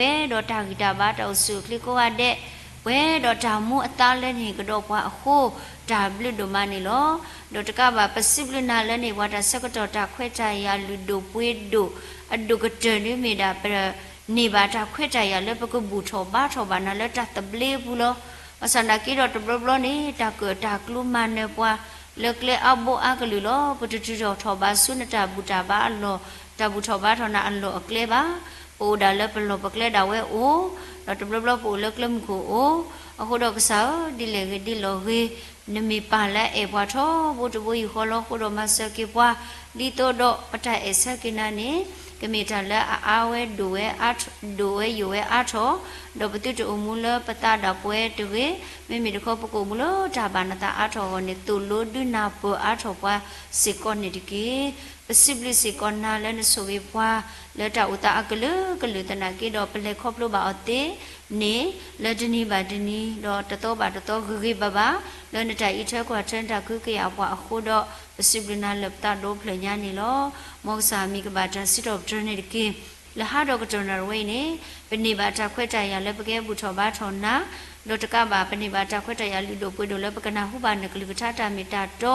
ပှဲၤဒီးတၢ်ဂံၢ်တၢ်ဘါတၢ်အိၣ်ဆူၣ်အိၣ်ချ့ကိးဂၤဒဲး, ပှဲၤဒီးတၢ်မူအသါလၢန့ၣ်ကဒီးပှၤအဃိ, တၢ်ဘျုးဒိၣ်မးန့ၣ်လီၤ. ဒီးတကးဘၣ် ပစံးဘျုးနၤလၢန့ၣ် ပှၤတၢ်ဆၢကတီၢ်တၢ်ခွဲးတၢ်ယာ်လုၢ်ဒိၣ်ပှ့ၤဒိၣ်, အဒိၣ်ကတၢၢ်န့ၣ်မ့ၢ်ဒၣ် ပန့ၢ်ဘၣ်တၢ်ခွဲးတၢ်ယာ်လၢပကဘူၣ်ထီၣ်ဘါထီၣ်ဘၣ်နၤလၢတၢ်သဘျ့အပူၤလီၤ. ဘၣ်ဆၣ်သနာ်က့ဒီးတဘျီဘျီန့ၣ် တၢ်ကၢၣ်တၢ်ကျူမၤနၢၤပှၤ လၢကျဲအါဘိအါကလုာ်လီၤ. ပတတုၤထီၣ်ထီၣ်ဘးဆူနတၢ်ဘူၣ်တၢ်ဘါအလီၢ်, တၢ်ဘူၣ်ထီၣ်ဘါထီၣ်နၤအလီၢ်အကျဲဘၣ်. ပအိၣ်ဒၣ်လၢပလီၢ်ပကျဲဒၣ်ဝဲအိၣ်, ဒီးတဘျီဘျီပအိၣ်လၢကျဲမုၢ်ခိၣ်အိၣ်. အဃိဒီးကစၢ်ဧၢ, ဒ်လဲၣ်ဂ့ၤဒ်လဲၣ်ဂ့ၤ, နမ့ၢ်ပၢ်လၢအအဲၣ်ပှၤထီဘိတဘိယူၢ်ဃီလီၤ. အဃိဒီးမၤစၢၤက့ၤပှၤ, ဒ်သိးဒီးပတၢ်အဲၣ်ဆၢက့ၤနၤန့ၣ် ကမ့ၢ်တၢ်လၢအအါဝဲဒိၣ်ဝဲအါထီၣ်, ဒိၣ်ဝဲယိာ်ဝဲအါထီၣ်, ဒီးပသုတအိၣ်မူလၢပသးဒၣ်ပဝဲတဂ့ၤ, မ့မ့ၢ်တခီပကအိၣ်မူလၢတၢ်ဘၣ်နသးအါထီၣ်အဂီၢ်န့ၣ် သိၣ်လိဒုးနၢ်ပၢၢ်အါထီၣ်ပှၤစ့ၢ်ကီးန့ၣ်တက့ၢ်. ပစံးဘျုးစ့ၢ်ကီးနၤလၢနဆိၣ်ဂ့ၤပှၤ လၢတၢ်အိၣ်သးအကလုာ်ကလုာ်သနာ်က့ဒီး ပလဲၤခီဖျိဘၣ်အီၤသ့န့ၣ် လၢတနံၤဘၣ်တနံၤ ဒီးတသီဘၣ်တသီဂ့ၤဂ့ၤဘၣ်ဘၣ် လၢနတၢ်အံးထွဲကွၢ်ထွဲနတၢ်ကဟုကယာ်ပှၤအဃိဒီး ပစံးဘျုးနၤလၢပသးဒီဖျၢၣ်ညါန့ၣ်လီၤ. မ်ကစၢ်မံၤကဘၣ်တၢ်စံးထီၣ်ပတြၢၤန့ၣ်တက့ၢ်. လၢဟါဒီးကတီၢ်နၣ်ရံၣ်ဝဲအံၤန့ၣ် ပန့ၢ်ဘၣ်တၢ်ခွဲးတၢ်ယာ်လၢပကဟဲဘူၣ်ထီၣ်ဘါထီၣ်နၤ, ဒီးတကးဘၣ် ပန့ၢ်ဘၣ်တၢ်ခွဲးတၢ်ယာ်လုၢ်ဒိၣ်ပှ့ၤဒိၣ်လၢပကနၢ်ဟူဘၣ်နကလုၢ်ကထါတၢ်မ့ၢ်တၢ်တီ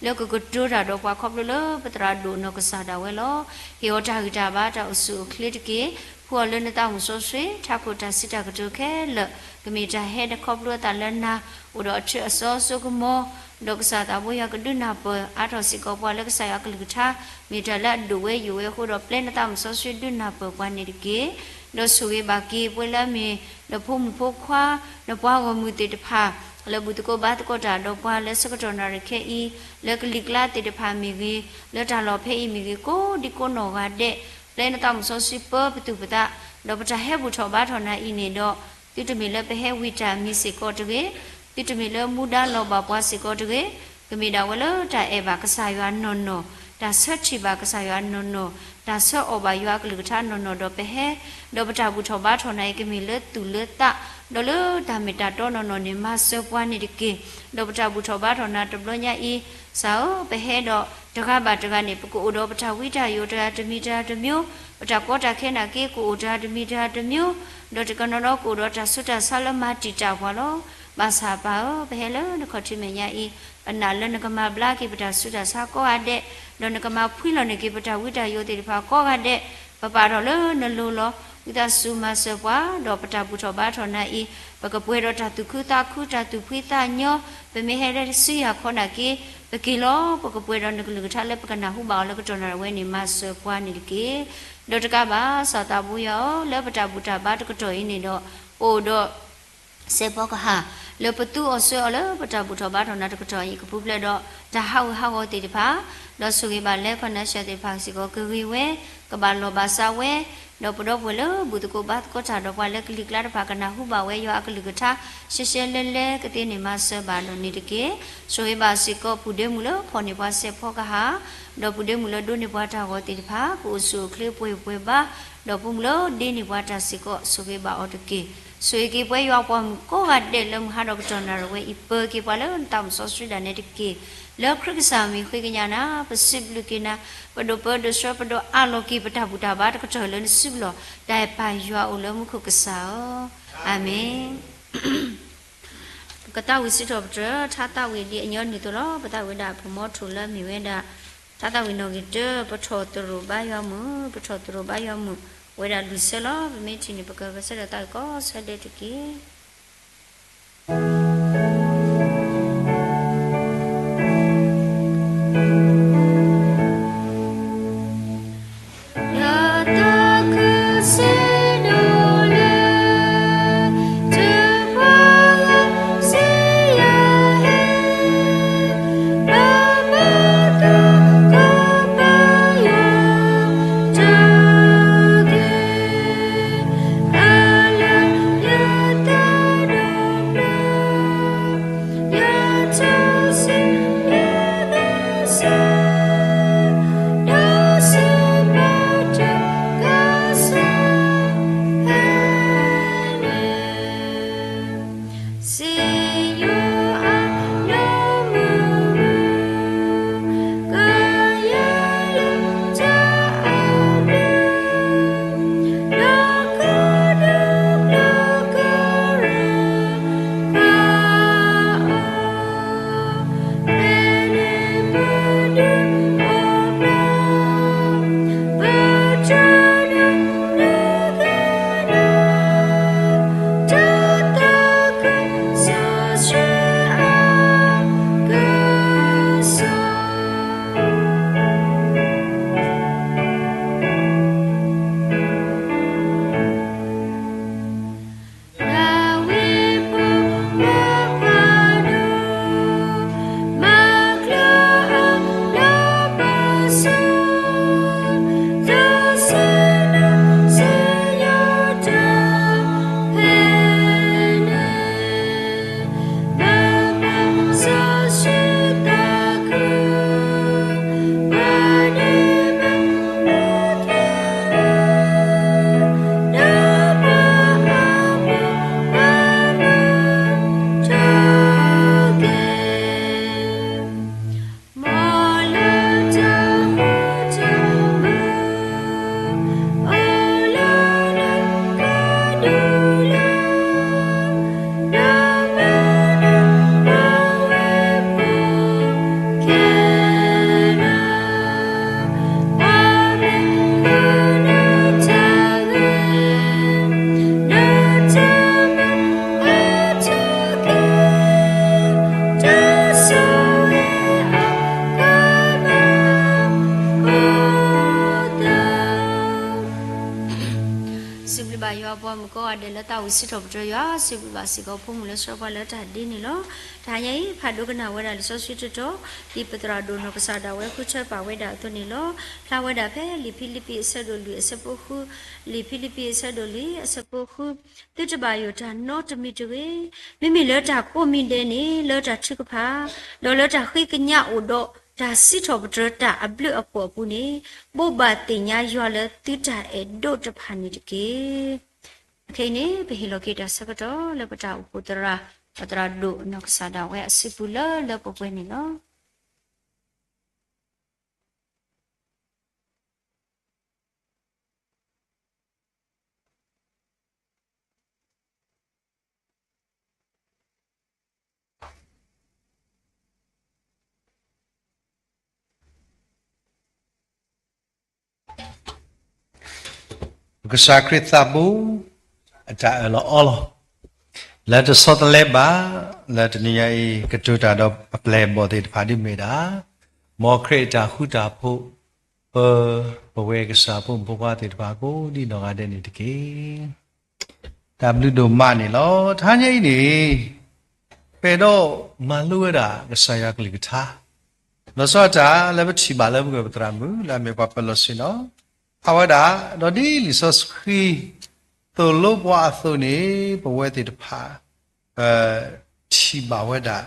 လၢကကတိၤတၢ်ဒီးပှၤခီဖျိလၢပသရၣ်ဒိၣ်နီၢ်ကစၢ်ဒၣ်ဝဲလီၤ. ဟ့ၣ်အီၤတၢ်ဂံၢ်တၢ်ဘါတၢ်အိၣ်ဆူၣ်အိၣ်ချ့တက့ၢ်. ဖှူအီၤလၢနသးမုၣ်စီဆှံ ထးခိၣ်တၢ်စံးတၢ်ကတိၤခဲလၢာ် ကမ့ၢ်တၢ်ဟဲခီဖျိအသးလၢနၤ အိၣ်ဒီးအထၢၣ်အစီအစိကမီၤ ဒီးကစၢ်သးဘိယွၤကဒုးနၢ်ပၢၢ်အါထီၣ်စ့ၢ်ကီးပှၤလၢကစၢ်ယွၤကလုၢ်ကထါ မ့ၢ်တၢ်လၢအဒိၣ်ဝဲယိာ်ဝဲအဃိဒီး ပျဲနသးမုၣ်စီဆှံဒုးနၢ်ပၢၢ်ပှၤန့ၣ်တက့ၢ်. ဒီးဆိၣ်ဂ့ၤဘၣ်က့ၤပဝဲလၢအမ့ၢ် နဖိမုၣ်ဖိခွါ နပှၤဂီၢ်မုၢ်သ့ၣ်တဖၣ် လၢဘူၣ်သကိးဘါသကိးတၢ်ဒီးပှၤလၢဆၢကတီၢ်နၣ်ရံၣ်ခဲအံၤ လၢကလံၤကျါသ့ၣ်တဖၣ်မ့ၢ်ဂ့ၤ လၢတၢ်လီၢ်ဖဲအံၤမ့ၢ်ဂ့ၤ ကိးဒံကိးနီၢ်ဂၤဒဲး ပျဲနသးမုၣ်စီဆှံပၢပသူၣ်ပသး ဒီးပတၢ်ဟဲဘူၣ်ထီၣ်ဘါထီၣ်နၤအံၤန့ၣ်ဒီး သုတမ့ၢ်လၢပဟဲဝံတၢ်မံၤစ့ၢ်ကီးတဂ့ၤ, သုတမ့ၢ်လၢမူဒါလီၤဘၣ်ပှၤစ့ၢ်ကီးတဂ့ၤ, ကမ့ၢ်ဒၣ်ဝဲလၢတၢ်အဲၣ်ဘၣ်ကစၢ်ယွၤနီၢ်နီၢ်, တၢ်ဆၢထံၣ်ဘၣ်ကစၢ်ယွၤနီၢ်နီၢ်, တၢ်ဆၢအီၣ်ဘၣ်ယွၤအကလုၢ်ကထါနီၢ်နီၢ်ဒီးပဟဲ, ဒီးပတၢ်ဘူၣ်ထီၣ်ဘါထီၣ်နၤအံၤ ကမ့ၢ်လၢသူၣ်လၢသး, ဒီးလၢတၢ်မ့ၢ်တၢ်တီနီၢ်နီၢ်န့ၣ် မၤစၢၤပှၤန့ၣ်တက့ၢ်. ဒီးပတၢ်ဘူၣ်ထီၣ်ဘါထီၣ်နၤတဘျီညါအံၤ, ကစၢ်ဧၢ, ပဟဲဒီးတဂၤဘၣ်တဂၤန့ၣ် ပကအိၣ်ဒီးပတၢ်ဝံတၢ်ယိာ်တဂၤတမံၤတဂၤတမံၤ, ပတၢ်ကီတၢ်ခဲနာ်က့ ကအိၣ်တဂၤတမံၤတဂၤတမံၤ, ဒီးတကနီၤဒီးကအိၣ်ဒီးတၢ်ဆူးတၢ်ဆါလၢမၤတံာ်တာ်ပှၤလီၤ. ဘၣ်ဆၣ်ပၢ်ဧၢ, ပဟဲလၢနခီၣ်ထံးမဲာ်ညါအံၤ, ပနာ်လၢနကမၤဘျါက့ၤပတၢ်ဆူးတၢ်ဆါကိးဂၤဒဲး, ဒီးနကမၤဖှံလီၤန့ၢ်က့ၤပတၢ်ဝံတၢ်ယိာ်သ့ၣ်တဖၣ်ကိးဂၤဒဲး, ပပာ်ထီၣ်လၢနလိၤလီၤ. ဝံသးစူၤမၤစၢၤပှၤ, ဒီးပတၢ်ဘူၣ်ထီၣ်ဘါထီၣ်နၤအံၤ, ပကပှဲၤဒီးတၢ်သူၣ်ခုသးခု တၢ်သူၣ်ဖှံသးညီ, ပမ့ၢ်ဟဲလၢစုယၤခီနာ်က့, ပက့ၤလီၤ, ပကပှဲၤဒီးနကလုၢ်ကထါလၢပကနၢ်ဟူဘၣ်အီၤလၢကတီၢ်နၣ်ရံၣ်ဝဲန့ၣ် မၤစၢၤပှၤန့ၣ်တက့ၢ်. ဒီးတကးဘၣ် ကစၢ်သးဘိယွၤဧၢ, လၢပတၢ်ဘူၣ်တၢ်ဘါတကတီၢ်အံၤန့ၣ်ဒီး, ပအိၣ်ဒီး စဲးဖီကဟၣ် လၢပသူအီၤစွဲအီၤလၢပတၢ်ဘူၣ်ထီၣ်ဘါထီၣ်နၤတကတီၢ်အံၤ ကပူၤဖျဲးဒီးတၢ်ဟးဂူာ်ဟးဂီၤသ့ၣ်တဖၣ်, ဒီးဆိၣ်ဂ့ၤဘၣ်လၢ financial သ့ၣ်တဖၣ်စ့ၢ်ကီး ကဂ့ၤဝဲ, ကဘၣ်လီၢ်ဘၣ်စးဝဲ, ဒီးပဒီပုၢ်ဝဲၢ်လၢဘူၣ်သကိးဘါသကိးတၢ်ဒီးပှၤလၢကလံၤကျါတဖၣ် ကနၢ်ဟူဘၣ်ဝဲယွၤအကလုၢ်ကထါ ရှဲရှဲလဲလဲကသ့န့ၣ် မၤစၢၤဘၣ်ဒီးန့ၣ်တက့ၢ်. ဆိၣ်ဂ့ၤဘၣ်စ့ၢ်ကီး ပုၢ်ဒ့မုၣ်လၢဖီၣ်န့ၢ်ပှၤစဲးဖီကဟၣ်, ဒီးပုၢ်ဒ့မုၣ်လၢဒိးန့ၢ်ပှၤတၢ်ဂီၤသ့ၣ်တဖၣ် ကအိၣ်ဆူၣ်အိၣ်ချ့ပှဲၤပှဲၤဘါ, ဒီးပုၢ်မုၣ်လၢဒ့န့ၢ်ပှၤတၢ်စ့ၢ်ကီး ဆိၣ်ဂ့ၤဘၣ်အီၤတက့ၢ်. ဆိၣ်ဂ့ၤက့ၤပဝဲယွၤပှၤမုၣ်ကိးဂၤဒဲးလၢမုၢ်ဟါဒီးကတီၢ်နၣ်ရံၣ်ဝဲအံၤ ပၢၤက့ၤပှၤလၢနသးမုၣ်စီဆှံဒၣ်နဲတက့ၢ်. လၢခရံာ်ကစၢ်မံၤဃ့ကညးနၤ, ပစံးဘျုးက့ၤနၤ, ပဒိးပၢဒိးဆှၢပဒိးအးလီၤက့ၤပတၢ်ဘူၣ်တၢ်ဘါတကတီၢ်လၢနစုပူၤလီၤ. တၢ်အဲၣ်ပၢ်ယွၤအိၣ်လၢမူခိၣ်ကစၢ်ဧၢ, အၤမ့ၣ်. ပကသးဝံၣ်စံးထီၣ်ပတြၢၤ ထါသးဝံၣ်ဒ်အညီနုၢ်အသိးလီၤ. ပသးဝံၣ်ဝဲဒၣ် ပမိၢ်ထူၣ်လၢအမ့ၢ်ဝဲဒၣ် ထါသးဝံၣ်နီၣ်ဂံၢ်တၢ, ပထီၣ်သရိာ်ဘါယွၤမုၣ်, ပထီၣ်သရိာ်ဘါယွၤမုၣ်, ဝဲဒၣ်လွံၢ်ဆၢလီၤ. ပမ့ၢ်ထံၣ်န့ၣ် ပကဂဲၤဆၢထၢၣ်သးဝံၣ်ကိးဆၢဒဲးတက့ၢ်. မုၣ်ကီၤဂၤဒဲးလၢသးဝံၣ်စံးထီၣ်ပတြၢၤယွၤ စံးဘျုးဘၣ်စ့ၢ်ကီးဖိမုၣ်လၢဆှၢပှၤလၢတၢ်ဒ်န့ၣ်လီၤ. တဟါညါအံၤ ဖးဒိကနၣ်ဝဲဒၣ်လံာ်စီဆှံတတီၤ ဒ်ပသရၣ်ဒိၣ်နီၢ်ကစၢ်ဒၣ်ဝဲဃုထၢပာ်ဝဲဒၣ်အသိးန့ၣ်လီၤ. ဖျါဝဲဒၣ်ဖဲလံာ်ဖံလံးပံးအဆၢဒိၣ်လွံၢ်အဆၢဖိဃု, လံာ်ဖံလံးပံးအဆၢဒိၣ်လွံၢ်အဆၢဖိဃု, သုတဘၣ်ယိၣ်တၢ်နီတမံၤတဂ့ၤ, မ့မ့ၢ်လၢတၢ်ကိးမံၤဒဲးန့ၣ် လၢတၢ်ထုကဖၣ်, ဒီးလၢတၢ်ဃ့ကညးအိၣ်ဒီးတၢ်စံးထီၣ်ပတြၢၤတၢ်အဘျုးအဖှိၣ်အပူၤန့ၣ်, ဘိးဘၣ်သ့ၣ်ညါယွၤလၢသုတၢ်အဲၣ်ဒိးတဖၣ်န့ၣ်တက့ၢ်. ခဲအံၤန့ၣ် ပဟ့ၣ်လီၤက့ၤတၢ်ဆၢကတီၢ်လၢပတၢ်အိၣ်ဖှိၣ်သရၣ်, ပသရၣ်ဒိၣ်နီၢ်ကစၢ်ဒၣ်ဝဲအစုပူၤလၢလၢပှဲၤပှဲၤန့ၣ်လီၤ. ပကစၢ်ခရံာ်သးဘိ အတၢ်အၢၣ်လီၤအီလီၤ, လၢတဆီတလဲဘၣ်, လၢတနံၤညါအံၤ ကတိၤတၢ်ဒီးအပျဲၢ်အဘီၣ်သ့ၣ်တဖၣ်ဒ်မ့ၢ်ဒၣ်, မ်ခရံာ်အတၢ်ဃူတၢ်ဖိး ပ, ပဝဲကစၢ်ဖိမုၣ်ဖိခွါသ့ၣ်တဖၣ်ကိးဒ်နီၢ်ဂၤဒဲးန့ၣ်တက့ၢ်. တၢ်ဘျုးဒိၣ်မးန့ၣ်လီၤ. တဟါညါအံၤန့ၣ် ပအဲၣ်ဒိးမၤလိဝဲဒၣ်ကစၢ်ယွၤကလုၢ်ကထါ, လီၤဆီဒၣ်တၢ်လၢပထံၣ်ဘၣ်လၢပှၤပသရၣ်မုၣ် လၢအမ့ၢ်ပှၤပၢၤလီၢ်ဆ့ၣ်နီၤ, ဖးဝဲဒၣ်, ဒီးဒ်လံာ်စီဆှံ သိၣ်လိပှၤအသိးန့ၣ် ပဝဲသ့ၣ်တဖၣ် ပထံၣ်ဘၣ်ဝဲဒၣ်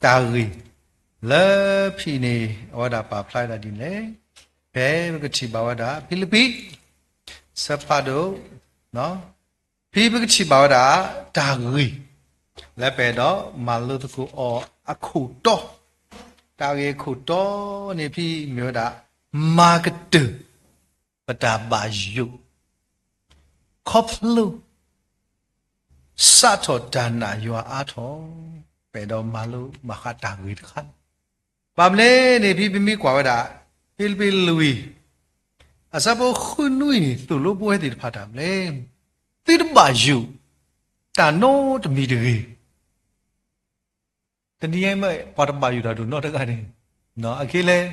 တၢ်ဂ့ၢ် လၢဖဲအံၤန့ၣ် အဝဲဒၣ်ပာ်ဖျါဝဲဒၣ်ဒ်လဲၣ်, ဖဲပကထံၣ်ဘၣ်ဝဲဒၣ် ဖံလံးပံး အဆၢဖးဒိၣ်, ဖဲပကထံၣ်ဘၣ်ဝဲဒၣ် တၢ်ဂ့ၢ် လၢပအဲၣ်ဒိးမၤလိသကိးအီၤအခိၣ်တီ, တၢ်ဂ့ၢ်အခိၣ်တီန့ၣ်ဖဲအံၤမ့ၢ်ဝဲဒၣ် မၤကတၢၢ် ပတၢ်ဘၣ်ယိၣ် ခီဖျိ စးထီၣ်တၢ်နာ်ယွၤအါထီၣ်, ပအဲၣ်ဒိးမၤလိဘၣ်ဃးတၢ်ဂ့ၢ်တခါန့ၣ်, ဘၣ်မနုၤလဲၣ်န့ၣ် ဖဲပမ့ၢ်ကွၢ်ဝဲဒၣ် ဖံလံးပံးလွံၢ် အဆၢဖိဃုနွံန့ၣ် သိၣ်လိပဝဲသ့ၣ်တဖၣ်တၢ်မနုၤလဲၣ်, သုတဘၣ်ယိၣ် တၢ်နီတမံၤတဂ့ၤ. တနံၤအံၤမ့ၢ်ပှၤတဘၣ်ယိၣ်တၢ်ဒိၣ်နီတဂၤန့ၣ်, အခဲလၢာ်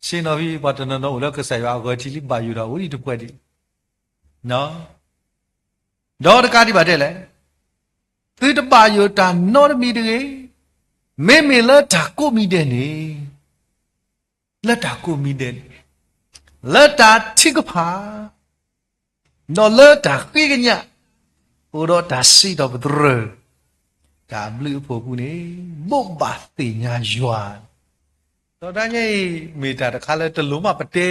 ဆ့ၣ်နီၤဖဲပှၤတနီၤနီၤအိၣ်လၢကစၢ်ယွၤအဂီၢ်ထံးလံ ဘၣ်ယိၣ်တၢ်အိၣ်ဒံးတပှဲၤဒံး, ဒီးတကးဒံးဘၣ်ဒဲးလဲၣ်, သုတဘၣ်ယိၣ်တၢ်နီတမံၤတဂ့ၤ, မ့မ့ၢ်လၢတၢ်ကိးမံၤဒဲးန့ၣ်, လၢတၢ်ကိးမံၤဒဲးန့ၣ်, လၢတၢ်ထုကဖၣ် ဒီးလၢတၢ်ဃ့ကညး အိၣ်ဒီးတၢ်စံးထီၣ်ပတြၢၤ တၢ်ဘျုးအဖှိၣ်အပူၤန့ၣ် ဘိးဘၣ်သ့ၣ်ညါယွၤ, ဒီးတၢ်ညါအံၤ မ့ၢ်တၢ်တခါလၢတလိၣ်မးပတဲ,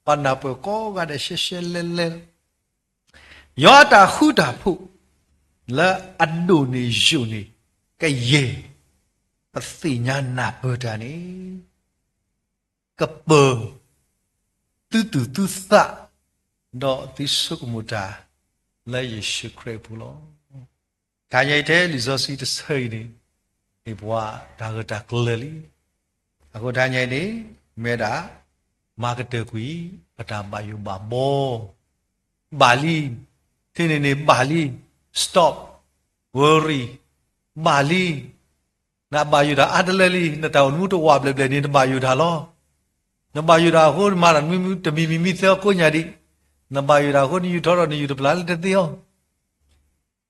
ပှၤနၢ်ပၢၢ်ကိးဂၤဒဲးရှဲရှဲလဲလဲ, ယွၤအတၢ်ဃူတၢ်ဖိး လၢအဒိၣ်န့ၢ်ယိာ်န့ၢ် ကယဲၢ် ပသ့ၣ်ညါနၢ်ပၢၢ်တၢ်န့ၣ် ကပၢၤ သုသူၣ်သုသး ဒီးသုဆိကမိၣ်တၢ် လၢယ့ၣ်ၡူးခရံာ်အပူၤလီၤ. တဟါညါအံၤထဲလံာ်စီဆှံတဆၢအံၤန့ၣ် မ့ၢ်ပှၤတၢ်ဂၢၢ်တၢ်ကျၢၤလံ. အဃိတဟါညါအံၤန့ၣ် မ့ၢ်ဝဲဒၣ် မၤကတၢၢ်ကွံာ် ပတၢ်ဘၣ်ယိၣ်ဘၣ်ဘီ ဘၣ်လံ, ထဲန့ၣ်န့ၣ်ဘၣ်လံ, stop worry, ဘၣ်လံ, နဘၣ်ယိၣ်တၢ်အါတလၢလံ, နတၢ်အိၣ်မူတဝးဘျဲၣ်ဘျဲၣ်န့ၣ် နဘၣ်ယိၣ်တၢ်လီၤ. နဘၣ်ယိၣ်တၢ်အဃိ နမၤတၢ်တမံၤမံၤသၢကိးညါဒံး, နဘၣ်ယိၣ်တၢ်အဃိ နယူာ်ထီၣ်ဒီးနယူာ်တပျၢ်လၢတသ့အီၤ.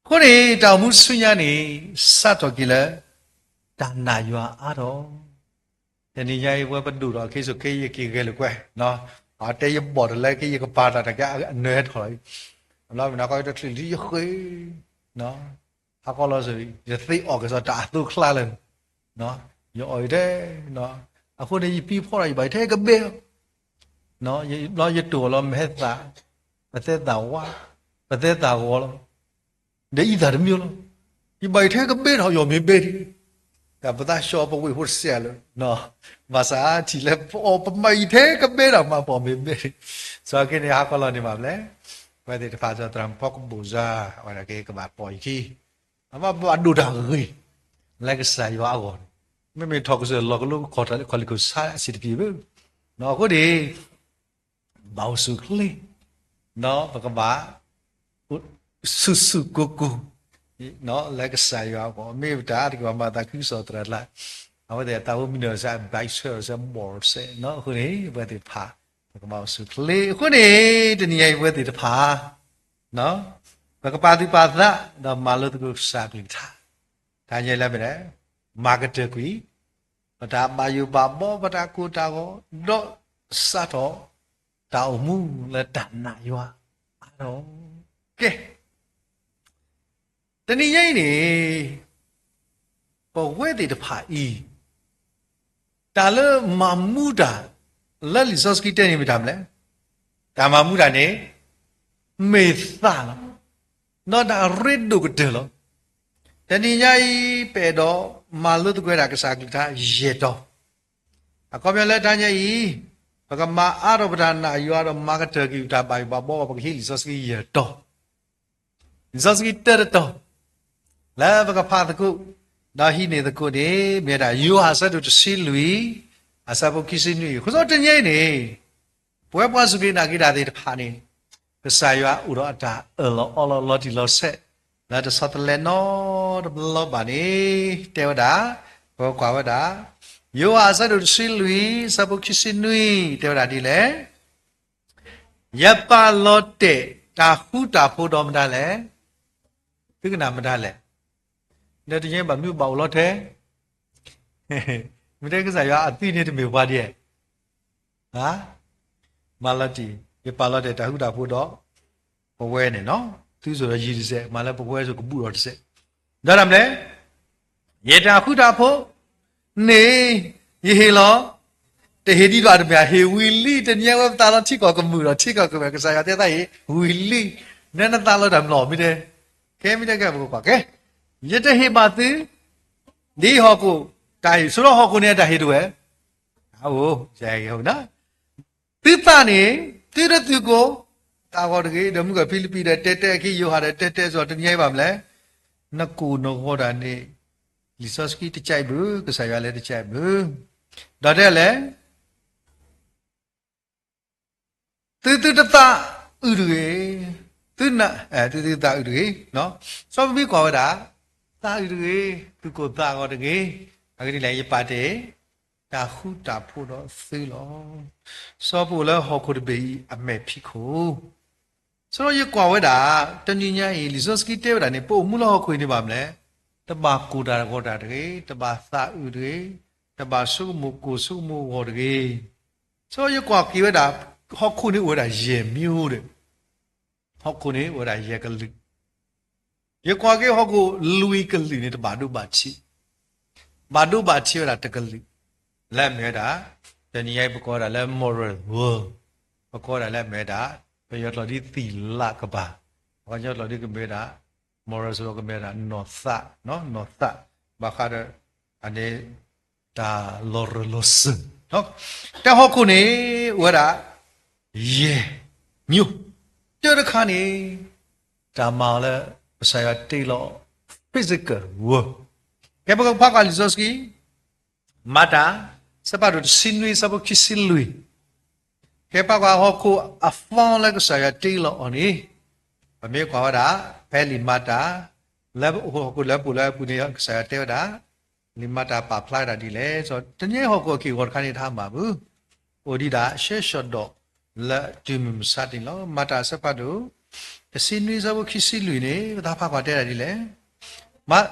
အဃိန့ၣ် တၢ်အိၣ်မူဆူညါန့ၣ် စးထီၣ်က့ၤလၢ တၢ်နာ်ယွၤအါထီၣ်, တနံၤညါအံၤ ပဝဲပဒိၣ်ထီၣ်အခံဆိးက့ ယက့ၤဂဲၤလိာ်ကွဲ, အတဲယဘီၣ်တလၢက့ ယကပၤတၢ်တၢ်ကဲအနၢၤဟဲထီၣ်လီၤ, အဘျီမ့ၢ်နၤကီတချုးလံယဃ့, ဟးကီလီၤစ့ၢ် ယသ့အီၣ်ကစီၣ်တၢ်အသိးချါလၢာ်, ယအီၣ်ယထဲ, အဃိန့ၣ် ယပံၤဖီဒီး ယဘၣ်ယထဲကဘဲအီၤ, ဘျီယတိၢ်အီၤလီၤ မဟဲသး, ပသဲသးဝါ, ပသဲသးဂီၤလီၤ. ဒီးအံသၣ်တမံၤလီၤ. ယဘၣ်ယထဲကဘဲထီၣ် ယီၢ်မ့ၢ်ဘဲဒံး, တၢ်ပသးဆှီပဝ့ၢ်ဖိတစဲးလၢာ်, ဘၣ်ဆၣ်ထံၣ်လၢပအီၣ်ပမၤယထဲကဘဲထီၣ်မး ပအီၣ်မ့ၢ်ဘဲဒံး, စီၤက့န့ၣ် ဟးကီလီၤန့ၣ်မးဖျဲၣ်, ပဝဲသ့ၣ်တဖၣ်စီၤသရၣ်မုၣ်ဖီကဘိၣ်စၢ် အဝဲဒၣ်က့ၤကဘၣ်ပိာ်ယခံ, အဘၣ်ဘၣ်ဒိၣ်တၢ်ဂ့ၤ လၢကစၢ်ယွၤအဂီၢ်န့ၣ်, မ့မ့ၢ်ထီၣ်ကစၢၢ်လီၤကလိခီၣ်တၢ်လၢခီၣ်လံၢ်ခိၣ်ဆါအဆံးတက့ၢ်ဘၣ်, အဃိန့ၣ် ဘၣ်အိၣ်ဆူၣ်ချ့, ဒီးပကဘၣ် ဆူၣ်ဆူၣ်ကိၢ်ကိၢ် လၢကစၢ်ယွၤအဂီၢ် မ့ၢ်ပတၢ်အါတက့ၢ်ပှၤမၤသးခုကစီၣ်သရၣ်တဖၣ်, အဝဲသ့ၣ်တၢ်အိၣ်မူန့ၣ်စ့ၢ် ဘၣ်ဆၢစ့ၢ် ဘီၣ်စ့ၢ်, အဃိန့ၣ် ပဝဲသ့ၣ်တဖၣ် ပကဘၣ်အိၣ်ဆူၣ်ချ့, အဃိန့ၣ် တနံၤညါအံၤပဝဲသ့ၣ်တဖၣ် ပ ပကပာ်သူၣ်ပာ်သး ဒီးမၤလိသကိးကစၢ်အကလုၢ်ကထါ, တၢ်ညါအံၤလၢမ့ၢ်ဒၣ် မၤကတၢၢ်ကွံာ် ပတၢ်ဘၣ်ယိၣ်ဘၣ်ဘီ ပတၢ်ကိၢ်တၢ်ဂီၤ ဒီးစးထီၣ် တၢ်အိၣ်မူလၢတၢ်နာ်ယွၤအါထီၣ်. ကဲ တနံၤညါအံၤန့ၣ် ပဝဲသ့ၣ်တဖၣ်အံၤ တၢ်လၢမၤမူတၢ် လၢလံာ်စီဆှံတဲန့ၣ်မ့ၢ်တၢ်မနုၤလဲၣ်. တၢ်မၤမူတၢ်န့ၣ် မ့ၢ်သးလီၤ. ဒီးတၢ်ရ့ဒိၣ်ကတၢၢ်လီၤ. တနံၤညါအံၤ ပအဲၣ်ဒိးမၤလိသကိးဝဲဒၣ်ကစၢ်အကလုၢ်ကထါယဲၢ်တီၤ. အခီပညီလၢတနံၤညါအံၤ ပကမၤအါထီၣ်ပတၢ်နာ်ယွၤဒီးမၤကတၢၢ်ကွံာ်ပတၢ်ဘၣ်ယိၣ်ဘၣ်ဘီ ပကဟံးလံာ်စီဆှံယဲၢ်တီၤ. လံာ်စီဆှံတၢတတီၤ လၢပကဖးသကိး ဒီးဟံးန့ၢ်သကိးန့ၣ် မ့ၢ်ဝဲဒၣ် ယိၤဟၣ်အဆၢဒိၣ်တဆံလွံၢ် အဆၢဖိခံဆံနွံ. အဃိသတးတနံၤအံၤန့ၣ် ပဝဲပှၤစူၢ်က့ၤနာ်က့ၤတၢ်သ့ၣ်တဖၣ်န့ၣ် ကစၢ်ယွၤအိၣ်ဒီးအတၢ်အၢၣ်လီၤအီလီၤလီၤတံၢ်လီၤဆဲး လၢတဆီတလဲနီတဘျီဘၣ်န့ၣ် တဲဝဲဒၣ်, ပကွၢ်ဝဲဒၣ် ယိၤဟၣ်အဆၢဒိၣ်တဆံလွံၢ် အဆၢဖိခံဆံနွံ တဲဝဲဒၣ်ဒ်လဲၣ်. ယပာ်လီၤတဲာ်တၢ်ဃူတၢ်ဖိးဒီးမတၤလဲၣ်. သုကနၣ်မတၤလဲၣ်. ဒီးတနံၤဘၣ်မနုၤဘၣ်အိၣ်လီၤထဲ မ့ၢ်တဲကစၢ်ယွၤအသွံၣ်န့ၣ်တမ့ၢ်ပှၤဒ်လဲၣ်. မၤလီၤတံၢ်, ယပာ်လီၤတဲာ်တၢ်ဃူတၢ်ဖိးဒီး ပဝဲန့ၣ်နီၤ, သုစိၤဒီးယံၤတစဲး, မၤလၢပဝဲစိၤကဘူးဒီးတစဲး, ဒီးတၢ်မနုၤလဲၣ်. ယတၢ်ဃူတၢ်ဖိးန့ၣ် ယဟ့ၣ်လီၤ, တဟ့ၣ်ဒ်သိးတမ့ၢ် ဟ့ၣ်ဝံၤလံ, တနံၤအံၤဝဲပသးလီထံကီၢ်ကမုာ်ဒီး ထံကီၢ်ကမုာ် ကစၢ်ယွၤတဲသးဟ့ၣ်ဝံၤလံ, နနသးလီတၢ်မနုၤမ့ၢ်တဲ, ကဲမ့ၢ်တဲကဲပကကွၢ်ကဲ, ယတဟ့ၣ်ဘၣ်သု ဒ်ဟီၣ်ခိၣ်တၢ်ဟ့ၣ်, ဆိဒီးဟီၣ်ခိၣ်န့ၣ်အတၢ်ဟ့ၣ်တဝဲ, သုသးန့ၣ် သုတသုးကိၢ်သးဂီၤတဂ့ၤ, ဒီးမုၢ်ကီၢ်ဖံလံးပံးဒီး တဲတဲအခံယိၤဟၣ်ဒီး တဲတဲစ့ၢ်ကီး တနံၤအံၤဘၣ်မနုၤလဲၣ်, နကိၢ်နဂီၤတၢ်န့ၣ် လံာ်စီဆှံတကဲဘၣ်, ကစၢ်ယွၤလၢတကဲဘၣ်, ဒီးတဲလဲၣ် သုသုတသးအုးတဂ့ၤ, သုသုတသးအုးတဂ့ၤ, စီၤပမံကွၢ်ဝဲဒၣ်, သးအုးတဂ့ၤ, သုးကိၢ်သးဂီၤတဂ့ၤ, အဂ့ၢ်ဒ်လဲၣ် ယပာ်တဲာ် တၢ်ဃူတၢ်ဖိးဒီးသုလီၤ. စီၤပီလူးလၢဟီၣ်ခိၣ်တဘ့ၣ်အံၤအမဲာ်ဖံးခိၣ်, ဆိဒီးယကွၢ်ဝဲဒၣ်, တနံၤညါအံၤ လံာ်စီဆှံတဲဝဲဒၣ်န့ၣ် ပအိၣ်မူလၢဟီၣ်ခိၣ်အံၤန့ၣ်ဘၣ်မနုၤလဲၣ်, တဘၣ်ကိၢ်တၢ်ဂီၤတၢ်တဂ့ၤ, တဘၣ်သးအုးတဂ့ၤ, တဘၣ်ဆိကမိၣ်ကိၢ်ဆိကမိၣ်ဂီၤတဂ့ၤ, ဆိယကွၢ်က့ၤဝဲဒၣ်, ဟီၣ်ခိၣ်န့ၣ်အိၣ်ဝဲဒၣ်ယဲၢ်မံၤဒီး, ဟီၣ်ခိၣ်န့ၣ်အိၣ်ဝဲဒၣ်ယဲၢ်ကလုာ်, ယကွၢ်က့ၤဟီၣ်ခိၣ်လွံၢ်ကလုာ်န့ၣ် တဘၣ်ဒိဘၣ်ထံး, ဘၣ်ဒိဘၣ်ထံးဝဲဒၣ်တကလုာ်, လၢအမ့ၢ်ဝဲဒၣ်, တနံၤညါအံၤပကိးဝဲဒၣ်လၢ moral world, ပကိးဝဲဒၣ်လၢအမ့ၢ်ဝဲဒၣ်, ပယီၤကျိာ်ဒ်သံၣ်လးကပၤ, ပှၤကညီကျိာ်ဒ်ကမ့ၢ်ဝဲဒၣ်, moral စ့ၢ်ကီးကမ့ၢ်ဝဲဒၣ် နီၢ်သး, နီၢ်သး, ဘၣ်ဃးဒီး, အန့ၣ်, တၢ်လီၤရၢၢ်လီၤစၢၤ, တၢ်ဟီၣ်ခိၣ်န့ၣ်, အိၣ်ဝဲဒၣ်, ယဲၢ်, မံၤ, တၢတခါန့ၣ်, တၢ်မၤအီၤလၢ, ကစၢ်ယွၤတ့လီၤ, physical world, ကဲပကဖးကွၢ်လံာ်စီဆှံ မၤတၢ်, အဆၢဖးဒိၣ်တဆံနွံ အဆၢဖိခံဆံလွံၢ်, ကဲပကွၢ်ဟီၣ်ခိၣ်အသီလၢကစၢ်ယွၤတ့လီၤအီၤန့ၣ်, ပမ့ၢ်ကွၢ်ဝဲဒၣ်, ဖဲလံာ်မၤတၢ်, လၢဟီၣ်ခိၣ်လၢပူၤလၢအပူၤန့ၣ် ကစၢ်ယွၤတဲဝဲဒၣ်, လံာ်မၤတၢ်ပာ်ဖျါဝဲဒၣ်ဒ်လဲၣ်, တနံၤညါအံၤဟီၣ်ခိၣ်အက့ၢ်အဂီၤတခါန့ၣ်တဟါမၢ်ဘၣ်, အိၣ်ဒံးဒၣ်ရှဲရှီၣ်ဒီး, လၢတုၤမုၢ်မဆါတနံၤလီၤ. မၤတၢ်အဆၢဖးဒိၣ်, တဆံနွံအဆၢဖိခံဆံလွံၢ်န့ၣ် ပသးဖးကွၢ်တဲဒၣ်ဒ်လဲၣ်, မၤ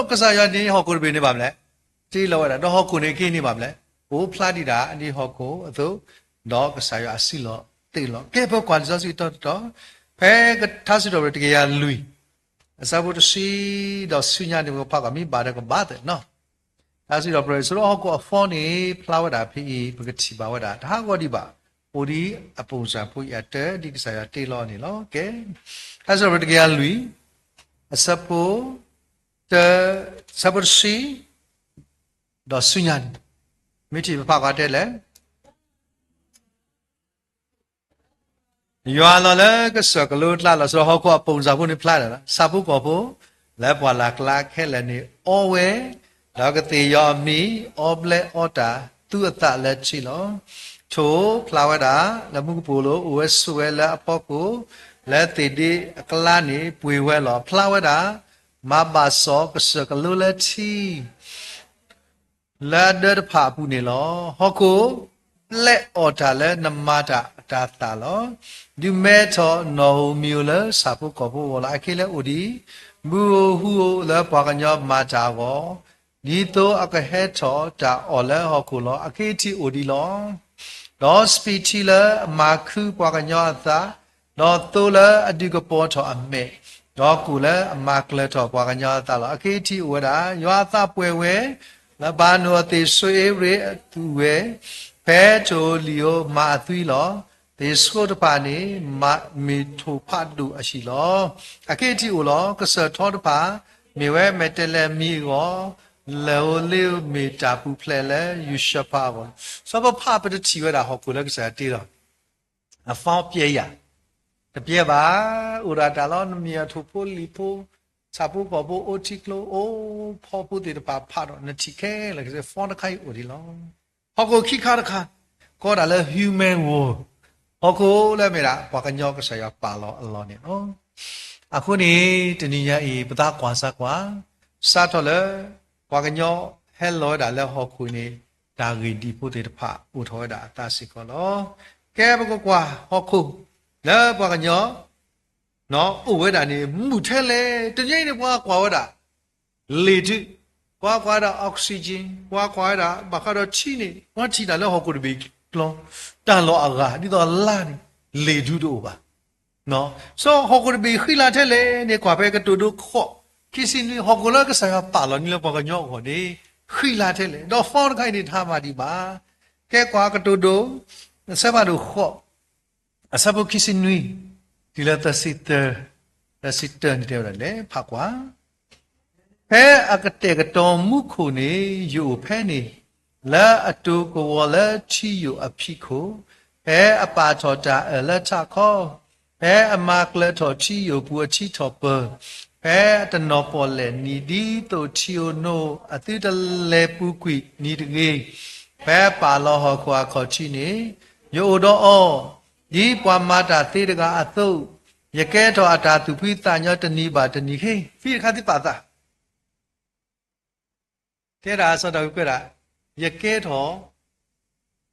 ကစၢ်ယွၤန့ၣ်ဟီၣ်ခိၣ်တဘ့ၣ်န့ၣ်ဘၣ်မနုၤလဲၣ်, တ့လီၤဝဲဒၣ်, ဒီးဟီၣ်ခိၣ်န့ၣ်က့ၤန့ၣ်ဘၣ်မနုၤလဲၣ်, အိၣ်ဖျါဒံးဒၣ်ဒ်ဟီၣ်ခိၣ်အသိး, ဒီးကစၢ်ယွၤအစုလီၤတ့လီၤ. ကဲပကွၢ်လံာ်စီဆှံတီတီ, ဖဲထါစံးထီၣ်ပတြၢၤတကယၤလွံၢ်, အဆၢဖိတဆံ, ဒီးဆူညါန့ၣ်ပကဖးကွၢ်မ့ၢ်ဘၣ်ဒီးကဘၣ်သ့ၣ်နီၤ တၢ်စံးထီၣ်ပတြၢၤ ဆိဒီးဟီၣ်ခိၣ်အသီန့ၣ် ဖျါဝဲဒၣ်ဖဲအံၤ ပကထံၣ်ဘၣ်ဝဲဒၣ် တဟးဂီၤဒံးဘၣ်, အိၣ်ဒ်အပုံစံဖိအံၤအတၢ် ဒ်ကစၢ်ယွၤတ့လီၤန့ၣ်လီၤ. ကဲ, တၢ်စံးထီၣ်ပတြၢၤတကယၤလွံၢ်, အဆၢဖိ, တၢ, အဆၢဖိတဆံ, ဒီးဆူညါန့ၣ်, မ့ၢ်ထံၣ်ပဖးကွၢ်တဲလဲၣ် ယွၤလီၤလၢကစၢၢ်ကလိကျါလီၤ. ဆိဒီးဟီၣ်ခိၣ်အပုံစံဖိန့ၣ်ဖျါလီၤ. ဆၣ်ဖိကီၢ်ဖိ, လၢပှၢ်လၢ်ကျါခဲလၢာ်န့ၣ်အီဝဲ, ဒီးကသ့ၣ်ယီၤအမံၤ, အီဘျဲအီတၢ်, သူအသးလၢထံလီၤ. ထိၣ်ဖျါဝဲဒၣ်, လၢမူကပိာ်လိၤ, အိၣ်ဝဲဆိးဝဲလၢအဖီခိၣ်, လၢသ့ၣ်ဒ့အကျါန့ၣ်ပှ့ၤဝဲလီၤ. ဖျါဝဲဒၣ် မၤဘၣ်စီၣ်ကစၢၢ်ကလိလၢထံ လၢအဒၢတဖၣ်အပူၤန့ၣ်လီၤ. ဟီၣ်ခိၣ် ပျဲအီၣ်တၢ်လၢနမၤတၢ်အတၤသၣ်လီၤ. ဒုးမဲထီၣ်နီၣ်ဧိၤမံၤဧိၤလၢဆၣ်ဖိကီၢ်ဖိအဂီၢ်လီၤ. အခဲလၢာ်အိၣ်ဒံး, ဘုဧိၤဟုဧိၤလၢပှၤကညီမၤတၢ်အဂီၢ်, ဒ်သိးအကဟဲထီၣ်တၢ်အီၣ်လၢဟီၣ်ခိၣ်လီၤ. အက့ထံၣ်အိၣ်ဒံးလီၤ. ဒီးစပံးထံလၢအမၤခုပှၤကညီအသး, ဒီးသိလၢအဒုးကပီၤထီၣ်အမဲာ်, ဒီးကိၣ်လၢအမၤကျၢၤထီၣ်ပှၤကညီအသးလီၤ. အက့ထံၣ်အိၣ်ဝဲဒၣ်, ယွၤအသးပှဲၤဝဲ, လၢဘၤနိၣ်အသ့ၣ်ဆိအ့ရ့းအသူၣ်ဝဲ, ဖဲထိၣ်ဧိၤလံၣ်ဧိၤမၤအသွံလီၤ. သ့ၣ်ဆိတဖၣ်န့ၣ် မ့ၢ်ထိၣ်ဖးဒိၣ်အဟံၣ်လီၤ. အက့ထံၣ်အိၣ်လီၤ. ကစၢၢ်ထီတဖၣ် မ့ၢ်ဝဲမဲာ်တဲၤလဲၤမံၤအဂီၢ်, လၢၢ်ဧိၤလ့ဧိၤမ့ၢ်တၢ်ပူၤဖျဲးလၢယူၤၡဖးအဂီၢ်လီၤ. စီၤပဖးပတထံၣ်ဝဲဒၣ်ဟီၣ်ခိၣ်လၢကစၢ်ယွၤတ့လီၤ. အ form ပျဲယၤ, တပျဲဘၣ်. အိၣ်ဒၣ်တၢ်လီၤ နမ့ၢ်အထိၣ်ဖိလံၣ်ဖိ, ဆၣ်ဖိကီၢ်ဖိအိၣ်ထံကျိအိၣ်ဖီဖိသ့ၣ်တဖၣ်ဖးဒီး နထံၣ်ခဲလၢာ် form တခါအံၤအိၣ်ဒံးလီၤ. ဟီၣ်ခိၣ်ခံခါတခါ, ကိးဒၣ်လၢ human world, ဟီၣ်ခိၣ်လၢအမ့ၢ်ဒၣ် ပှၤကညီကစၢ်ယွၤပာ်လီၤအလီၢ်န့ၣ်လီၤ. အဃိန့ၣ် တနံၤညါအံၤ ပသးကွၢ်စၢ်ကွၢ်, စးထီၣ်လၢ ပှၤကညီဟဲလီၤဝဲဒၣ်လၢဟီၣ်ခိၣ်န့ၣ် တၢ်ဂ့ၢ်ဒ်ဖိသ့ၣ်တဖၣ်အိၣ်ထီၣ်ဝဲဒၣ်အသးစ့ၢ်ကီးလီၤ. ကဲပကကွၢ်ဟီၣ်ခိၣ် လၢပှၤကညီ အိၣ်ဝဲဒၣ်န့ၣ် မုာ်ထဲလဲၣ်. တနံၤအံၤန့ၣ် ပှၤကွၢ်ဝဲဒၣ် လ့ၣ်ဒုး, ပှၤကွၢ်ဝဲဒၣ် oxygen, ပှၤကွၢ်ဝဲဒၣ် ဘၣ်ဃးဒီးထံန့ၣ် ပှၤထံၣ်တၢ်လၢဟီၣ်ခိၣ်တဘ့ၣ်ကျီ, တၢ်လီၢ်အဂၤ ဒ်သိးလါန့ၣ် လ့ၣ်ဒုးတအိၣ်ဘၣ်. စီၤဟီၣ်ခိၣ်တဘ့ၣ်ဃံလၤထဲလဲၣ်န့ၣ် ကွၢ်ဖဲကတိၤဒိ ဃိး ခံဆံနွံ, ဟီၣ်ခိၣ်လၢကစၢ်ယွၤပာ်လီၤန့ၣ်လၢပှၤကညီအဂီၢ်န့ၣ် ဃံလၤထဲလဲၣ်. ဒီး form တခါအံၤန့ၣ် တဟါမၢ်ဒံးဘၣ်. ကဲကွၢ်ကတိၤဒိ အဆၢဖးဒိၣ်ဃိး အဆၢဖိခံဆံနွံ တုၤလၢသၢဆံတၢ, သၢဆံတၢန့ၣ်တဲဝဲဒၣ်လဲၣ်, ဖးကွၢ်. ဖဲအကတဲာ်ကတီၤမူခိၣ်န့ၣ် ယအိၣ်ဖဲန့ၣ်, လၢအတိၤကဝီၤလၢထံယိာ်အဖံးခိၣ်, ဖဲအပာ်ထီၣ်တၢ်အၢၣ်လၢထးခီ, ဖဲအမၤကျၢၤထီၣ်ထံယိာ်ပူၤအထံထီၣ်ပၢၤ, ဖဲအတနီၤပီၣ်လဲၣ်နံၤ ဒ်သိးထံဧိၤနိအသုတလဲၤပူၤကွံာ်နံၤတဂ့ၤ, ဖဲပာ်လီၤဟီၣ်ခိၣ်အခီၣ်ထံးန့ၣ်, ယအိၣ်ဒီးအီၤ ဒ်ပှၤမၤတၢ်သ့တဂၤအသိး, ယကဲထီၣ်အတၢ်သူၣ်ဖှံသးညီတနံၤဘၣ်တနံၤ, ဟ့ ဖံတခါသ့ၣ်ပာ်သး, တဲဒၣ်အစီၤဒၤဝံးကွဲးဒၣ်, ယကဲထီၣ်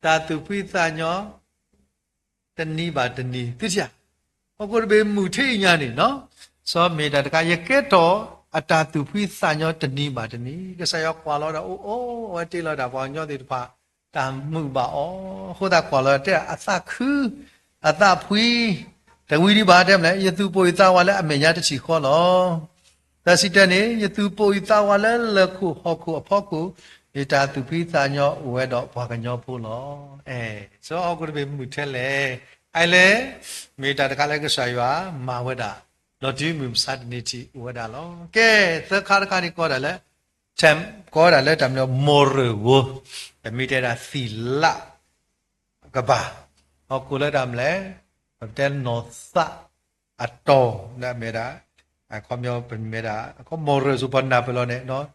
တၢ်သူၣ်ဖှံသးညီ တနံၤဘၣ်တနံၤ, သုထံၣ်ဧါ, ဟီၣ်ခိၣ်တဘ့ၣ်မုာ်ထဲအံၤညါန့ၣ်, စီၤမ့ၢ်တၢ်တခါ ယကဲထီၣ်အတၢ်သူၣ်ဖှံသးညီတနံၤဘၣ်တနံၤ, ကစၢ်ယွၤကွၢ်လီၤဝဲဒၣ်အိၣ်အိၣ် အဝဲတ့လီၤဒၣ်ပှၤကညီသ့ၣ်တဖၣ် တၢ်မုာ်ဘၣ်အီၤ, အဃိသတးကွၢ်လီၤတဲအသးခု အသးဖှံ, တဝံၤဒံးဘၣ်တဲမလဲၣ်, ယသူၣ်ပိာ်ယသးဝးလၢအမဲာ်ညါတထံၣ်ဃီလီၤ. သၢဆံတၢန့ၣ်, ယသူၣ်ပိာ်ယသးဝးလၢလၢၢ်ခိၣ်ဟီၣ်ခိၣ်အဖီခိၣ်, ယတၢ်သူၣ်ဖှံသးညီအိၣ်ဝဲဒီးပှၤကညီဖိလီၤ. အဲ, စီၤဟီၣ်ခိၣ်တဘ့ၣ်မုာ်ထဲလဲၣ်, အလဲၣ်, မ့ၢ်တၢ်တခါလၢကစၢ်ယွၤမၤဝဲဒၣ်, ဒီးတုၤမုၢ်မဆါတနံၤထံးအိၣ်ဝဲဒၣ်လီၤ. ကဲ, သၢခါတခါန့ၣ် ကိးဒၣ်လၢ ကိးဝဲဒၣ်လၢတၢ်မနုၤ မီၢ်ရၢၣ်ဝီ, ပမ့ၢ်တဲဒၣ်သံၣ်လးကဘၣ်, ဟီၣ်ခိၣ်လၢတၢ်မနုၤလဲၣ်, ပတဲနီၢ်သးအတီၢ်လၢအမ့ၢ်ဒၣ်, အခီပညီ ပမ့ၢ်ဒၣ် အခီ မီၢ်ရၢၣ် စူၤပှၤနၢ်ပၢၢ်လီၤန့ၣ်,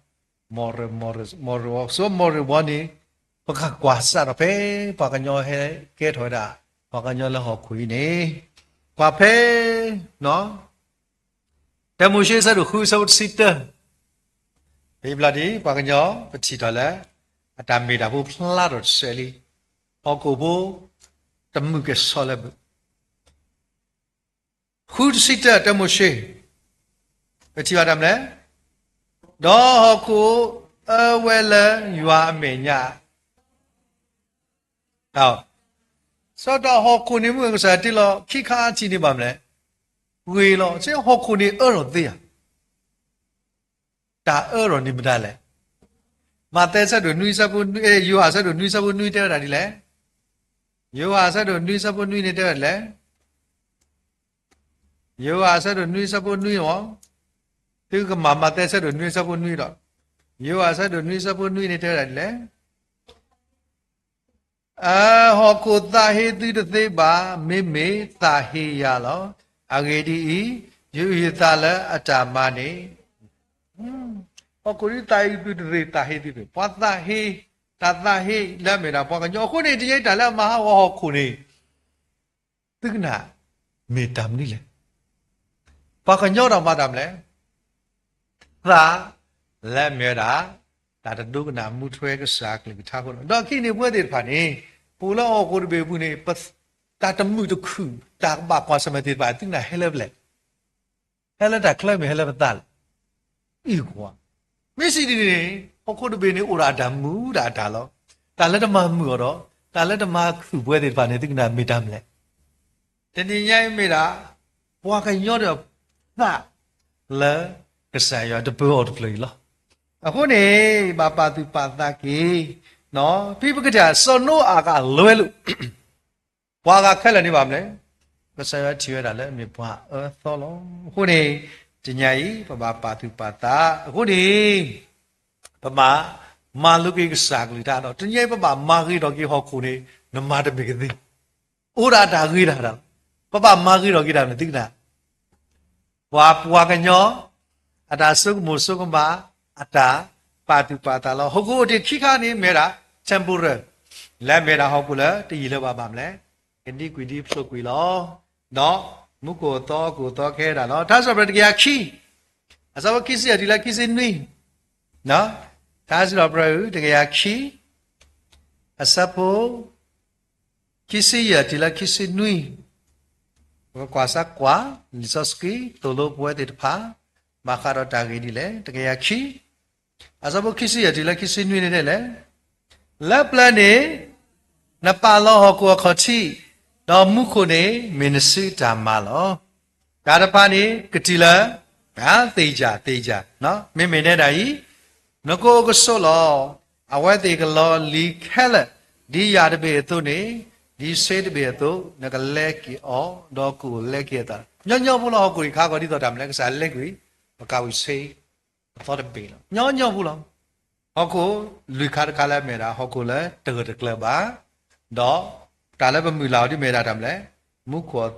မီၢ်ရၢၣ်, မီၢ်ရၢၣ်, စီၤမီၢ်ရၢၣ်ဝီန့ၣ်, ပကကွၢ်စးထီၣ်ဖဲ ပှၤကညီဟဲကဲထီၣ်ဝဲဒၣ် ပှၤကညီလၢဟီၣ်ခိၣ်အံၤန့ၣ်, ကွၢ်ဖဲ တၢမိၤၡ့ အဆၢဒိၣ်ဃု အဆၢဖိတဆံတၢ, ဖဲအံၤဘျီဒ် ပှၤကညီ ပထံၣ်ထီၣ်လၢ အတၢ်မ့ၢ်တၢ်ဖိဖျါထီၣ်တစဲးလံ, ဟီၣ်ခိၣ်ဖိ တမုာ်ကဲၤဆီလၢၤဘၣ်. ဃုတဆံတၢ တၢမိၤၡ့, ပထံၣ်ဘၣ်တၢ်မနုၤလဲၣ်, ဒီးဟီၣ်ခိၣ်အၢဝဲလၢယွၤအမဲာ်ညါ စီၤတၢ်ဟီၣ်ခိၣ်န့ၣ် မုၢ်ကစၢ်တ့လီၤခံခါထံၣ်န့ၣ်ဘၣ်မနုၤလဲၣ်, ဂ့ၤလီၤ, ဆ့ဟီၣ်ခိၣ်န့ၣ်အၢထီၣ်သ့ဧါ, တၢ်အၢထီၣ်န့ၣ်မတၤလဲၣ်. မးသဲဆၢဒိၣ်နွံဆၢဖိနွံ, ယိၤဟၣ်ဆၢဒိၣ်နွံဆၢဖိနွံတဲဝဲဒၣ်ဒ်လဲၣ်, ယိၤဟၣ်ဆၢဒိၣ်နွံဆၢဖိနွံန့ၣ်တဲဝဲဒ်လဲၣ် ယိၤဟၣ်အဆၢဒိၣ်နွံဆၢဖိနွံမ့ၢ်, သုကမၤမးသဲဆၢဒိၣ်နွံဆၢဖိနွံဒီး, ယိၤဟၣ်အဆၢဒိၣ်နွံဆၢဖိနွံန့ၣ်တဲဝဲဒၣ်ဒ်လဲၣ်, အဟီၣ်ခိၣ်သးဟ့သုတသ့ဘၣ်, မ့မ့ၢ်သးဟ့ယၤလီၤ. အဂ့ၢ်ဒ်အံၤ, ယအုၣ်ယသးလၢအတၢ်မၤန့ၣ်, ဟီၣ်ခိၣ်ဒ်သးဟ့သုတသ့, သးဟ့သုတသ့, ပှၤသးဟ့, တၢ်သးဟ့လၢအမ့ၢ်ဒၣ်ပှၤကညီအဃိန့ၣ် တယဲတၢ်လၢအမၤဟးဂီၤဟီၣ်ခိၣ်န့ၣ် သုကနၣ်မ့ၢ်တၢ်မနုၤလဲၣ်. ပှၤကညီဒီးမၤတၢ်မနုၤလဲၣ်. သးလၢအမ့ၢ်ဝဲဒၣ် တၢ်တဒိကနၣ်မူထွဲကစၢ်ကလုၢ်ကထါအဃိလီၤ. ဒီးအခံန့ၣ် ပဝဲသ့ၣ်တဖၣ်န့ၣ် ပအိၣ်လၢဟီၣ်ခိၣ်တဘ့ၣ်အပူၤန့ၣ် ပ တၢ်တမုာ်တခုၣ် တၢ်ကဘၣ်ကွၢ်ဆၢၣ်မဲာ်သ့ၣ်တဖၣ် သုကနၣ်ဟဲလၢပျဲၢ် ဟဲလၢတၢ်ချၢမ့ၢ်ဟဲလၢပသးလဲၣ်. အံၤကွၢ်, မ့ၢ်စံးဒ်န့ၣ်န့ၣ် ဟီၣ်ခိၣ်တဘ့ၣ်န့ၣ် အိၣ်ဒီးအတၢ်မုာ်ဒီးအတၢ်လီၤ. တၢ်လၢတမၤမုာ်အီၤဒီး တၢ်လၢတမၤခုၣ်ပဝဲသ့ၣ်တဖၣ်န့ၣ် သုကနၣ်မ့ၢ်တၢ်မနုၤလဲၣ်. တနံၤညါအံၤမ့ၢ်ဒၣ် ပှၤကညီဒီးသး လၢကစၢ်ယွၤတပၢအီၤတဖျၢၣ်အံၤလီၤ. အဃိန့ၣ် ဘၣ်ပာ်သူၣ်ပာ်သးက့ၤ, ဖဲပကထၢၣ် စီၤနိအၤအဂၤလွဲလိာ် ပှၤဂၤခဲလၢာ်န့ၣ်ဘၣ်မနုၤလဲၣ်, ကစၢ်ယွၤထံၣ်ဝဲဒၣ်လၢအမ့ၢ်ပှၤအၢအသီလီၤ. အဃိန့ၣ် တနံၤညါအံၤ ပဘၣ်ပာ်သူၣ်ပာ်သး, အဃိန့ၣ် ပဘၣ်မၤလိက့ၤကစၢ်ကလုၢ်ကထါဒီး တနံၤညါအံၤ ပဘၣ်မၤဂ့ၤထီၣ်က့ၤဟီၣ်ခိၣ်န့ၣ် နမၤတမ့ၢ်ကသ့, အိၣ်ဒၣ်တၢ်ဂ့ၤတၢ်ဒၣ်, ပဘၣ်မၤဂ့ၤထီၣ်က့ၤတၢ်မနုၤလဲၣ် သုကနၣ် ပှၤပှၤကညီ အတၢ်ဆိကမိၣ်ဆိကမး အတၢ်ပာ်သူၣ်ပာ်သးလီၤ. ဟီၣ်ခိၣ်အိၣ်တ့ၢ်ခံခါန့ၣ် မ့ၢ်ဝဲဒၣ် temporal, လၢအမ့ၢ်ဝဲဒၣ်ဟီၣ်ခိၣ်လၢတယံာ်လၢၤဘၣ်ဘၣ်မနုၤလဲၣ်, ကဒံကွံာ်ဒံဖျိးကွံာ်လီၤ. ဒီးမူခိၣ်အသီဟီၣ်ခိၣ်အသီကဲဝဲဒၣ်လီၤ. ထါစံးထီၣ်ပတြၢၤတကယၤခံ, အဆၢဖိခံဆံယဲၢ်တုၤလၢခံဆံနွံ, ထါစံးထီၣ်ပတြၢၤတကယၤခံ, အဆၢဖိ ခံဆံယဲၢ်တုၤလၢခံဆံနွံ, ပကကွၢ်စၢ်ကွၢ် လံာ်စီဆှံသိၣ်လိပဝဲသ့ၣ်တဖၣ် ဘၣ်ဃးဒီးတၢ်ဂ့ၢ်ဒ်လဲၣ်. တကယၤခံ, အဆၢဖိခံဆံယဲၢ်တုၤလၢခံဆံနွံန့ၣ်ဒ်လဲၣ်, လၢပျၢၤန့ၣ် နပာ်လီၤဟီၣ်ခိၣ်အခီၣ်ထံး, ဒီးမူခိၣ်န့ၣ် မ့ၢ်နစုတၢ်မၤလီၤ. တၢ်တဖၣ်န့ၣ် ကတုၤလၢ သေယၤ သေယၤ, မ့မ့ၢ်နဲဒၣ်အံၤ နကအိၣ်ကဆိးလီၤ. အဝဲသ့ၣ်ကလီၤလံၤခဲလၢာ်, ဒ်ယၤတဘ့ၣ်အသိးန့ၣ်, ဒ်ဆ့တဘ့ၣ်အသိး, နကလဲၤက့ၤအီၤ, ဒီးကအိၣ်လဲၤက့ၤအသး. ညီညီဖိလီၤ ဟီၣ်ခိၣ်အံၤခါဂီၤဒ်သိးတၢ်မနုၤလဲၣ် ကစၢ်လဲၤကွံာ် ပကဝံၤဆ့ အသီတဘ့ၣ်လီၤ. ညီညီဖိလီၤ. ဟီၣ်ခိၣ်လွံၢ်ခါတခါလၢအမ့ၢ်ဒၣ် ဟီၣ်ခိၣ်လၢတဂၢၢ်တကျၢၤဘၣ်, ဒီးတၢ်လၢပမုၢ်လၢ်အီၤဒ်မ့ၢ်ဒၣ်တၢ်မနုၤလဲၣ်, မူခိၣ်အသီ ဟီၣ်ခိၣ်အသီ,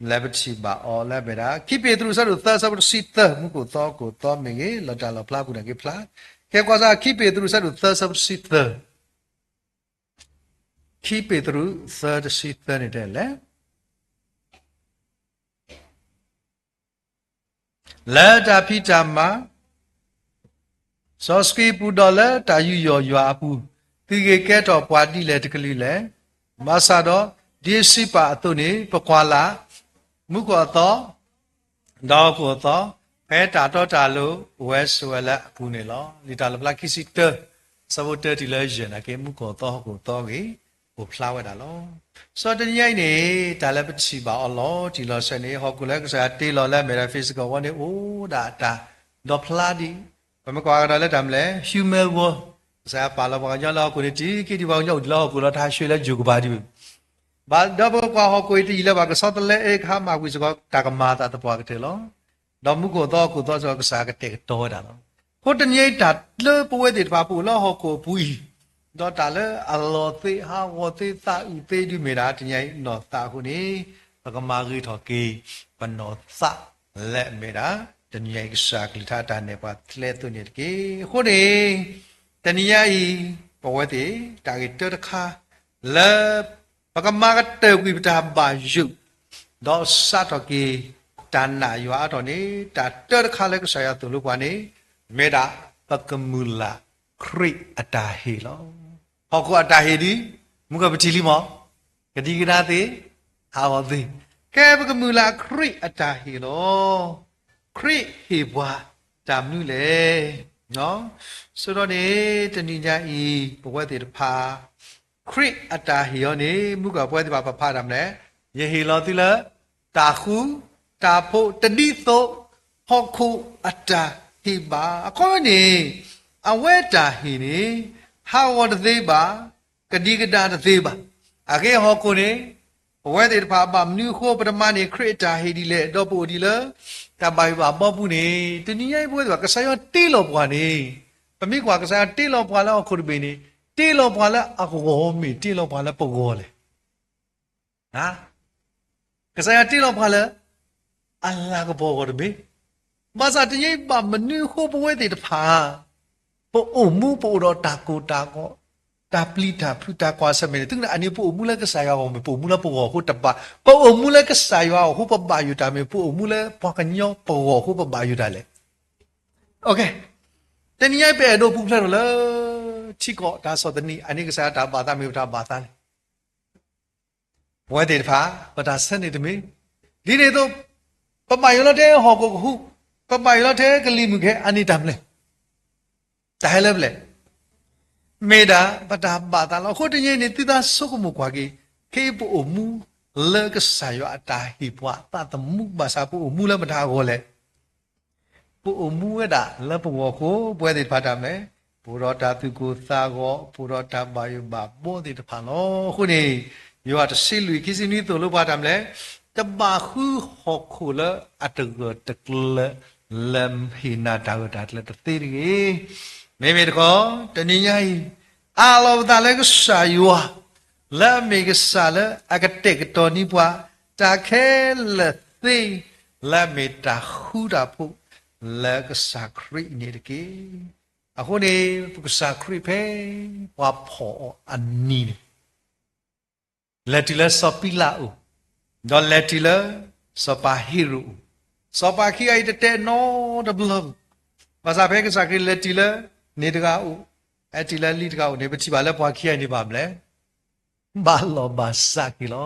လၢပထံၣ်ဘၣ်အီၤလၢအမ့ၢ်ဒၣ် ခံပ့းတရူး အဆၢဒိၣ်သၢ အဆၢဖိတဆံသၢ, မူခိၣ်သီ ဟီၣ်ခိၣ်သီမ့ၢ်ဂ့ၤ, လီၤတၢ်လီၤဖျါပူၤန့ၣ်က့ၤဖျါ. ကဲကွၢ်စၢ် ခံပ့းတရူး အဆၢဒိၣ်သၢ အဆၢဖိတဆံသၢ, ခံပ့းတရူး သၢ တဆံသၢန့ၣ်တဲလဲၣ် လၢတၢ်ဖံးတၢ်မၤ စီဆှံအပူၤ ဒီးလၢတၢ်ယူးယီၣ်ယွၤအပူၤ, သုဂ့ၤကဲထီၣ်ပှၤဒ်လဲၣ်တကလုာ်လဲၣ်. ဘၣ်ဆၣ်ဒီး ဒ်အစံးပာ်အသိးန့ၣ် ပကွၢ်လၢ် မူခိၣ်အသီ ဒီးဟီၣ်ခိၣ်အသီ ဖဲတၢ်တီတၢ်လိၤ ဝဲဆိးဝဲလၢအပူၤန့ၣ်လီၤ. လံာ်တၢ်လီၣ်ဖျါခံဆံတၢ အဆၢဖိတၢတုၤလၢယဲၢ်န့ၣ်က့ မူခိၣ်အသီဟီၣ်ခိၣ်အသီဂ့ၤ အိၣ်ဖျါဝဲဒၣ်လီၤ. စီၤတနံၤညါအံၤန့ၣ် တၢ်လၢပထံၣ်ဘၣ်အီၤလီၤတံၢ်လီၤဆဲးန့ၣ် ဟီၣ်ခိၣ်လၢကစၢ်ယွၤတ့လီၤလၢအမ့ၢ်ဒၣ် physical world န့ၣ် အိၣ်ဒၣ်အတၢ်ဒီးဖျါဒ် ပမ့ၢ်ကွၢ်ကဒီးလၢတၢ်မနုၤလဲၣ် human world, ကစၢ်ယွၤပာ်လီၤပှၤကညီလၢဟီၣ်ခိၣ်န့ၣ် တုၤခဲအံၤဒံး ပှၤကညီအိၣ်ဒံးလၢဟီၣ်ခိၣ်လီၤ တၢ်ဟးဆှဲးလၢယိၤကဘၣ်ဒံးဘၣ်. ဘၣ်ဒီးပကွၢ်ဟီၣ်ခိၣ်အံၤတယံာ်လၢၤဘၣ် ကဆီတလဲအကဟါမၢ်ကွံာ်စ့ၢ်ကီး တၢ်ကမၤအသးသပှၢ်ကတၢၢ်လီၤ. ဒီးမူခိၣ်အသီဟီၣ်ခိၣ်အသီစ့ၢ်ကီး ကစၢ်ယွၤကတဲာ်ကတီၤဝဲဒၣ်လီၤ. အဃိတနံၤညါအံၤ တၢ်လၢပဝဲသ့ၣ်တဖၣ်ပအိၣ်လၢဟီၣ်ခိၣ်အပူၤအံၤ ဒီးတၢ်လၢအလီၤသ့ဟးဂီၤသ့သးအုးသ့ဒုးမ့ၢ်ဒၣ် တနံၤညါအံၤနီၢ်သးအဃိန့ၣ် ပကမၤဂ့ၤထီၣ်က့ၤ ပနီၢ်သးလၢအမ့ၢ်ဒၣ် တနံၤညါအံၤကစၢ်ကလုၢ်ကထါတၢ်နဲၣ်ပှၤကျဲအသိးန့ၣ်တက့ၢ်. အဃိန့ၣ် တနံၤညါအံၤ ပဝဲသ့ၣ် တၢ်ဂ့ၢ်တၢတခါ လၢ ပကမၤကတၢၢ်ကွံာ်ပတၢ်ဘၣ်ယိၣ် ဒီးစးထီၣ်က့ၤ တၢ်နာ်ယွၤအါထီၣ်န့ၣ် တၢ်တၢတခါလၢကစၢ်ယွၤသိၣ်လိပှၤန့ၣ် မ့ၢ်ဒၣ် ပကမုၢ်လၢ်ခရံာ်အတၢ်ဟ့ၣ်လီၤ. ဟီၣ်ခိၣ်အတၢ်ဟ့ၣ်ဒ် မုၢ်ကပထံၣ်လံမး ကဒံကဒါသ့ ဟးဂီၤသ့ ကဲပကမုၢ်လၢ်ခရံာ်အတၢ်ဟ့ၣ်လီၤ. ခရံာ်ဟ့ၣ်ပှၤတၢ်မနုၤလဲၣ်. ဆိဒီးန့ၣ် တနံၤညါအံၤ ပဝဲသ့ၣ်တဖၣ် ခရံာ်အတၢ်ဟ့ၣ်အီၤန့ၣ် မုၢ်ကပဝဲသ့ၣ်တဖၣ်ပဖးတၢ်မနုၤလဲၣ်, ယဟ့ၣ်လီၤသုလၢ တၢ်ဃူတၢ်ဖိး တဒ်သိး ဟီၣ်ခိၣ်အတၢ်ဟ့ၣ်ဘၣ်. အခီပညီန့ၣ် အဝဲတၢ်ဟ့ၣ်န့ၣ် ဟးဂီၤတသ့ဘၣ်, ကဒံကဒါတသ့ဘၣ်. အဂ့ၢ်ဟီၣ်ခိၣ်န့ၣ် ပဝဲသ့ၣ်တဖၣ်ဘၣ်မနုၤအဃိ ပတမၤန့ၢ်ခရံာ်အတၢ်ဟ့ၣ်ဒ်လဲၣ်, ဒီးပအိၣ်ဒံးလၢ တၢ်ဘၣ်ယိၣ်ဘၣ်ဘီပူၤန့ၣ် တနံၤညါအံၤပဝဲသ့ၣ်တဖၣ် ကစၢ်ယွၤတ့လီၤပှၤန့ၣ် ပမ့ၢ်ကွၢ်ကစၢ်ယွၤတ့လီၤပှၤလၢဟီၣ်ခိၣ်တဘ့ၣ်န့ၣ် တ့လီၤပှၤလၢအဂီၢ်မ့ၢ်တ့လီၤပှၤလၢပဂီၢ်လဲၣ်. ကစၢ်ယွၤတ့လီၤပှၤလၢ အလၤကပီၤအဂီၢ်တမ့ၢ်. ဘၣ်ဆၣ်တနံၤညါအံၤဘၣ်မနုၤအဃိပဝဲသ့ၣ်တဖၣ် ပအိၣ်မူပအိၣ်ဒီးတၢ်ကိၢ်တၢ်ဂီၤ တၢ်ပျံၤတၢ်ဖုးတၢ်ကွၢ်ဆၢၣ်မဲာ်န့ၣ် သုကနၣ်အန့ၣ် ပအိၣ်မူလၢကစၢ်ယွၤအဂီၢ်မ့ၢ် ပအိၣ်မူလၢပဂီၢ်အဃိတဘၣ်, ပအိၣ်မူလၢကစၢ်ယွၤအဂီၢ်အဃိပဘၣ်ယိၣ်တၢ်မ့ၢ် ပအိၣ်မူလၢပှၤကညီပဂီၢ်အဃိပဘၣ်ယိၣ်တၢ်လဲၣ်. တနံၤညါအံၤ ပအဲၣ်ဒိးပူၤဖျဲးထီၣ်လၢ ထံကီၢ်တၢ်ဆီၣ်သနံးအန့ၣ် ကစၢ်ယွၤတၢ်ဘၣ်သးမ့ၢ်ပတၢ်ဘၣ်သးလဲၣ်. ပဝဲသ့ၣ်တဖၣ် ပတၢ်ဆၢန့ၣ်တမ့ၢ်, ဒ်န့ၣ်အသိး ပဘၣ်ယိၣ်လီၤထဲဟီၣ်ခိၣ်ကဟူး, ပဘၣ်ယိၣ်လီၤထဲကလံၤမုၢ်ခဲအန့ၣ်တၢ်မနုၤလဲၣ်. တၢ်ဟဲလၢပျဲၢ် မ့ၢ်ဒၣ်ပတၢ်ဘၣ်သးလီၤ. အဃိတနံၤအံၤန့ၣ် သုသးဆိကမိၣ်ကွၢ်က့ၤ, ခဲအံၤပအိၣ်မူလၢကစၢ်ယွၤအတၢ်ဟ့ၣ်ပှၤသးသမူ ဘၣ်ဆၣ်ပအိၣ်မူလၢမတၤအဂီၢ်လဲၣ်. ပအိၣ်မူဝဲဒၣ်လၢပဂီၢ်အဃိ ပဝဲသ့ၣ်တဖၣ်တၢ်မနုၤလဲၣ်, ပအိၣ်ဒီးတၢ်သူၣ်ကိၢ်သးဂီၤ, ပအိၣ်ဒီးတၢ်ဘၣ်ယိၣ်ဘၣ်ဘီသ့ၣ်တဖၣ်လီၤ. အဃိန့ၣ် ယိၤဟၣ်တဆံလွံၢ် ခံဆံနွံသိၣ်လိပှၤတၢ်မနုၤလဲၣ်, တဘၣ်ဃုဟီၣ်ခိၣ်လၢအတဂၢၢ်တကျၢၤ လၢဟ့ၣ်နၤတၢ်ဂၢၢ်တၢ်ကျၢၤတသ့တဂ့ၤ. မ့မ့ၢ်တခီ တနံၤညါအံၤ အးလီၤပသးလၢကစၢ်ယွၤ လၢအမ့ၢ်ကစၢ်လၢအကတဲာ်ကတီၤန့ၢ်ပှၤ တၢ်ခဲလၢာ်သ့ လၢအမ့ၢ်တၢ်ဃူတၢ်ဖိး လၢကစၢ်ခရံာ်အံၤန့ၣ်တက့ၢ်. အဃိန့ၣ် ပကစၢ်ခရံာ်ဖဲပှၤဖီၣ်အီၤအနံၤန့ၣ် လဲၤတုၤလၢစီၤပံလးအအိၣ်, ဒီးလဲၤတုၤလၢစီၤပၤဟ့ရိာ်အအိၣ်, စီၤပၤခံဂၤအံၤတတဲနီတဘျီဘၣ်. ဘၣ်ဆၣ်ဖဲကစၢ်ခရံာ်လဲၤတုၤလၢန့ၣ်တဂၤအအိၣ်, ဟဲတုၤလၢလံာ်တဂၤအအိၣ်န့ၣ် ပထံၣ်ဘၣ်လၢပှၤခံဂၤအံၤန့ၣ်ဘၣ်မနုၤလဲၣ်, ဘၣ်လီၤဘၣ်စးက့ၤလီၤ.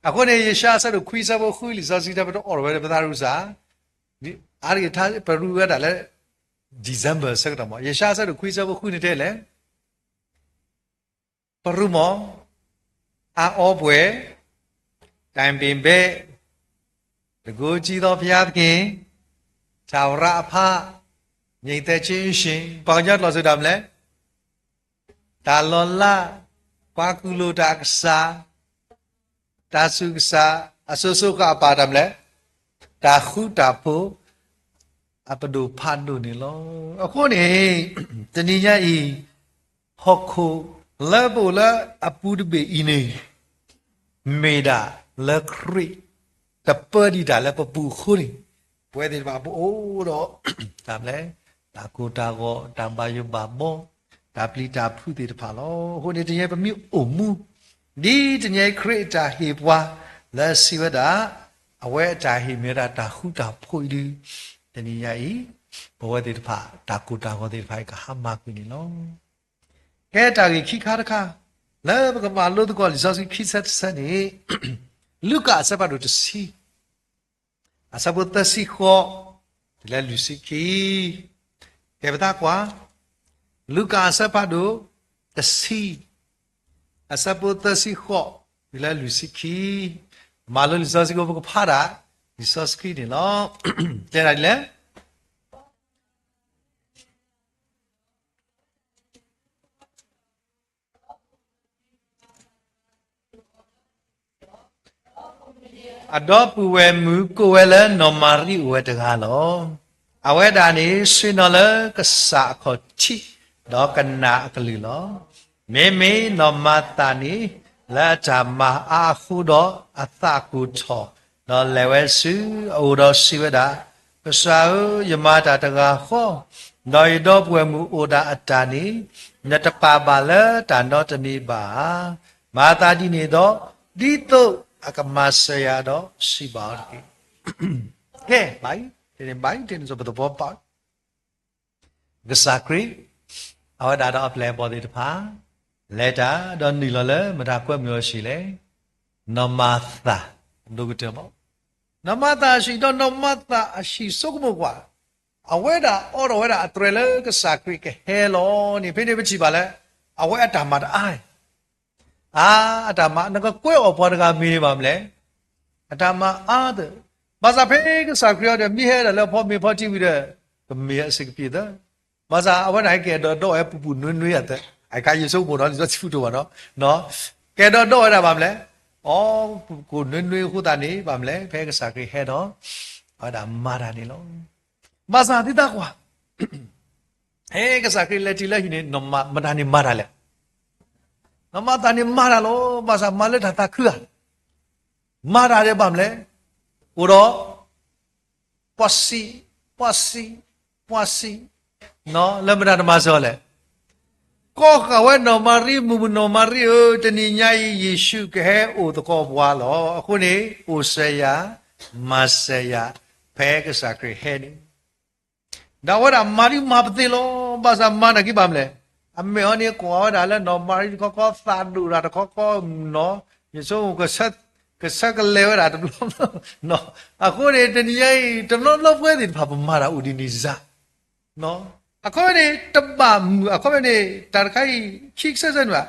အဃိန့ၣ် ယၢၡါယၤအဆၢဒိၣ်ခွံအဆၢဖိဃု လံာ်စီဆှံတဲပတအိးထီၣ်ဝဲဒီးပသးရူစၢ်, အါတက့ၢ်ပရူဝဲဒၣ်လၢ December အဆၢကတီၢ်မး, ယၡါယၤအဆၢဒိၣ်ခွံအဆၢဖိဃုန့ၣ်တဲလဲၣ်, ပရူမီၢ်, အါအီပှဲၤ, တိုင်ပင်ဘက်, တန်ခိုးကြီးသောဘုရားသခင်, ထာဝရအဖ, ငြိမ်သက်ခြင်းရှင်, ပှၤကညီကျိာ်စ့ၢ်တၢ်မနုၤလဲၣ်, တၢ်လီၤလး, ပှၤကူၣ်လိာ်တၢ်အကစၢ်, တၢ်ဆူးကစၢ်, အစိၤစိၤဃၣ်ဃၣ်အပၢ်တၢ်မနုၤလဲၣ်, တၢ်ဃူတၢ်ဖိး အပဒိၣ်ဖးဒိၣ်န့ၣ်လီၤ. အဃိန့ၣ် တနံၤညါအံၤ ဟီၣ်ခိၣ်လၢပအိၣ်လၢအပူၤတဘ့ၣ်အံၤန့ၣ် မ့ၢ်ဒၣ်လၢခရံာ်တပၢဒံးတၢ်လၢပပူၤအဃိန့ၣ် ပဝဲသ့ၣ်တဖၣ်ပအိၣ်ဒီး တၢ်မနုၤလဲၣ်, တၢ်ကိၢ်တၢ်ဂီၤ, တၢ်ဘၣ်ယိၣ်ဘၣ်ဘီ, တၢ်ပျံၤတၢ်ဖုးသ့ၣ်တဖၣ်လီၤ. အဃိန့ၣ် တနံၤညါအံၤပမ့ၢ်အိၣ်မူ ဒ်တနံၤညါအံၤခရံာ်အတၢ်ဟ့ၣ်ပှၤလၢစံးဝဲဒၣ် အဝဲအတၢ်ဟ့ၣ်မ့ၢ်ဝဲဒၣ်တၢ်ဃူတၢ်ဖိးအံၤဒီး တနံၤညါအံၤ ပဝဲသ့ၣ်တဖၣ် တၢ်ကိၢ်တၢ်ဂီၤသ့ၣ်တဖၣ်အံၤကဟါမၢ်ကွံာ်န့ၣ်လီၤ. ကဲတၢ်ဂ့ၢ်ခံခါတခါ လၢပကမၤလိသကိးလံာ်စီဆှံခံဆၢတဆၢန့ၣ် လူၤကၣ်အဆၢဖးဒိၣ်တဆံ အဆၢဖိသၢဆံဃိး တုၤလၢလွံၢ်ဆံခံ, ကဲပသးကွၢ်, လူၤကၣ်အဆၢဖးဒိၣ်တဆံ အဆၢဖိသၢဆံဃိး တုၤလၢလွံၢ်ဆံခံ, မၤလိလံာ်စီဆှံကိး ပကဖးဒၣ် လံာ်စီဆှံန့ၣ်လီၤ. တဲဒၣ်ဒ်လဲၣ် အဒီပုၢ်ဝဲၢ်မုၣ်ကိးဝဲလၢနီၢ်မၤရံအိၣ်ဝဲတဂၤလီၤ. အဝဲဒၣ်န့ၣ် ဆ့ၣ်နီၤလၢကစၢ်အခီၣ်ထံး ဒီးကနၣ်အကလုၢ်လီၤ. မ့မ့ၢ်နီၢ်မၤသၤန့ၣ် လၢအတၢ်မၤအါအဃိဒီး အသးကိၢ်ထီၣ်, ဒီးလဲၤဝဲဆူအအိၣ်ဒီးစံးဝဲဒၣ်, ကစၢ်ဧၢ, ယမၤတၢ်တဂၤဃီ, ဒီးယဒီပုၢ်ဝဲၢ်မုၣ်အိၣ်ဒၣ်အတၢ်န့ၣ် နတပာ်ဘၣ်လၢတၢ်နီတမံၤဘၣ်ဧါ. မၤသးဒ်န့ၣ်ဒီး, ဒ်သိးအကမၤစၢၤယၤဒီးစံးဘၣ်အီၤတက့ၢ်. ကဲ, ဘၣ်အံၤ, ဘၣ်အံၤ, တနံၤဘၣ်အံၤ တနံၤစီၤပသပီပာ် ကစၢ်ခရံာ် အဝဲဒၣ်ဒီးအပျဲၢ်အဘီၣ်သ့ၣ်တဖၣ် လဲၤတၢ်ဒီးနုာ်လီၤလၢမတၤကွဲမုာ်အီၤဆံးလဲၣ်. နီၢ်မၤသၤ ဒိၣ်ကတၢၢ်ဘၣ်. နီၢ်မၤသၤအဆံး ဒီးနီၢ်မၤသၤအဆံးဆိကမိၣ်ကွၢ်, အဝဲဒၣ်အိးထီၣ်ဝဲဒၣ်အတြဲၤလၢကစၢ်ခရံာ်ကဟဲလီၤန့ၣ် ဖဲန့ၣ်ပထံၣ်ဘၣ်လၢ အဝဲအတၢ်မၤတအါ အါ, အတၢ်မၤ နကကွဲးအီၤပှၤတဂၤမံၤန့ၣ်ဘၣ်မလဲၣ်. အတၢ်မၤအါသၢ, ဘၣ်ဆၣ်ဖဲကစၢ်ခရံာ်အံၤဒီး မ့ၢ်ဟဲဒၣ်လၢအဖီမ့ၤဖီထံဝံၤဒီး ကမ့ၢ်အစ့ၢ်ကပ့ၤသၢ, ဘၣ်ဆၣ်အဝဲဒၣ်ဟဲကဲဒီးဒိးဝဲပူၤပူၤနွ့နွ့အသး, အကါယ့ၣ်ဆိကမိၣ်နီၤ လံာ်စီဆှံဖုၣ်ထီၣ်ဘၣ်နီၤ, ကဲဒီးဒိးဝဲဒၣ်ဘၣ်မလဲၣ်. အီ, ပူၤကိၢ်နွ့နွ့အဃိသတးန့ၣ် ဘၣ်မလဲၣ်, ဖဲကစၢ်ခရံာ်ဟဲဒီး အဝဲဒၣ်မၤတၢ်န့ၣ်လီၤ. ဘၣ်ဆၣ်သုသးကွၢ် ဖဲကစၢ်ခရံာ်လဲၤတုၤလၢဟံၣ်န့ၣ် မတၤန့ၣ်မၤတၢ်လဲၣ်. နီၢ်မၤသၤန့ၣ်မၤတၢ်လီၤ. ဘၣ်ဆၣ်မၤလၢတၢ်သးခုဧါ. မၤတၢ်ဒီးဘၣ်မလဲၣ်. အိၣ်ဒီး ပှၤစံး, ပှၤစံး, ပှၤစံး, လၢမတၤတမၤစၢၤအီၤလဲၣ်. ကိးဃာ်ဝဲနီၢ်မၤရံမုၣ်မုၣ်, နီၢ်မၤရံဧၢ, တနံၤညါအံၤယ့ၣ်ၡူးကဟဲအိၣ်သကိးပှၤလီၤ. အဃိန့ၣ် အိၣ်စၢၤယၤ, မၤစၢၤယၤ, ဖဲကစၢ်ခရံာ်ဟဲန့ၣ် ဒီးအဝဲဒၣ်မၤဒ်မၤပသ့လီၤ. ဘၣ်ဆၣ်မၤနာ်က့ဘၣ်မလဲၣ်. အမဲာ်အီၤန့ၣ် ကွၢ်ဝဲဒၣ်လၢနီၢ်မၤရံတခီခီ သးဒိၣ်တၢ်တခီခီနီၤ, ယဆိကမိၣ် ကဆၢကလဲၤဝဲဒၣ်တဘျီဘျီ, အဃိန့ၣ် တနံၤညါအံၤ တဘျီဘျီပဝဲသ့ၣ်တဖၣ် ပမၤတၢ်အိၣ်ဒ်န့ၣ်စ့ၢ် အခီပညီန့ၣ် တဘၣ်မုာ်, အခီပညီန့ၣ် တၢ်တခါအံၤ ခံကစဲးစဲန့ၣ်ဘၣ်,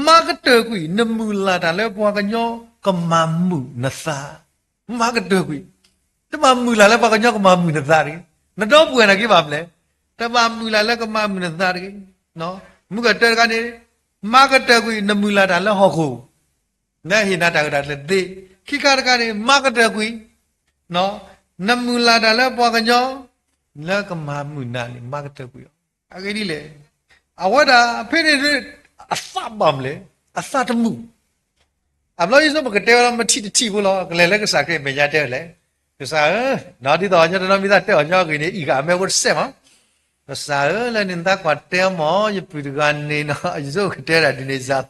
မၤကတၢၢ်ကွံာ် နမုၢ်လၢ်တၢ်လၢပှၤကညီကမၤမုာ်နသး, မၤကတၢၢ်ကွံာ်, တဘၣ်မုၢ်လၢ်လၢပှၤကညီကမၤမုာ်နသးတဂ့ၤ, နဒီပုၢ်ဝဲၢ်နာ်က့ဘၣ်မလဲၣ်, တဘၣ်မုၢ်လၢ်လၢကမၤမုာ်နသးတဂ့ၤ, မုၢ်ကတၢၢ်တခါန့ၣ် မၤကတၢၢ်ကွံာ် နမုၢ်လၢ်တၢ်လၢဟီၣ်ခိၣ် လၢဟ့ၣ်နၤတၢ်ဂ့ၢ်တၢ်ကျိၤသ့, ခံခါတခါန့ၣ် မၤကတၢၢ်ကွံာ် နမုၢ်လၢ်တၢ်လၢပှၤကညီ လၢကမၤမုာ်နၤန့ၣ် မၤကတၢၢ်ကွံာ်အီၤ, အဂ့ၢ်ဒ်လဲၣ်, အဝဲဒၣ်ဖဲန့ၣ် အသးဘၣ်မလဲၣ်, အသးတမုာ်, အဘျီယဆိကမိၣ်ပကတဲဝဲလီၤ မထံၣ်တထံၣ်ဖိလီၤ, ကလဲၤလၢကစၢ်ခရံာ်မဲာ်ညါတဲဝဲလဲၣ်, ကစၢ်ဧၢ, ဒ်သိးညီတနီၤမ့ၢ်သးတဲအီၤညီအဂ့ၢ်န့ၣ် အံၤဂၤအမဲဖိတစဲးမး ကစၢ်ဧၢ, လၢန့ၣ်နသးကွၢ်တဲမၢ် ယပုၢ်တဂၤန့ၣ်နီၤ, ယဆိကမိၣ်ကတဲဒၣ်ဒ်န့ၣ်စ့ၢ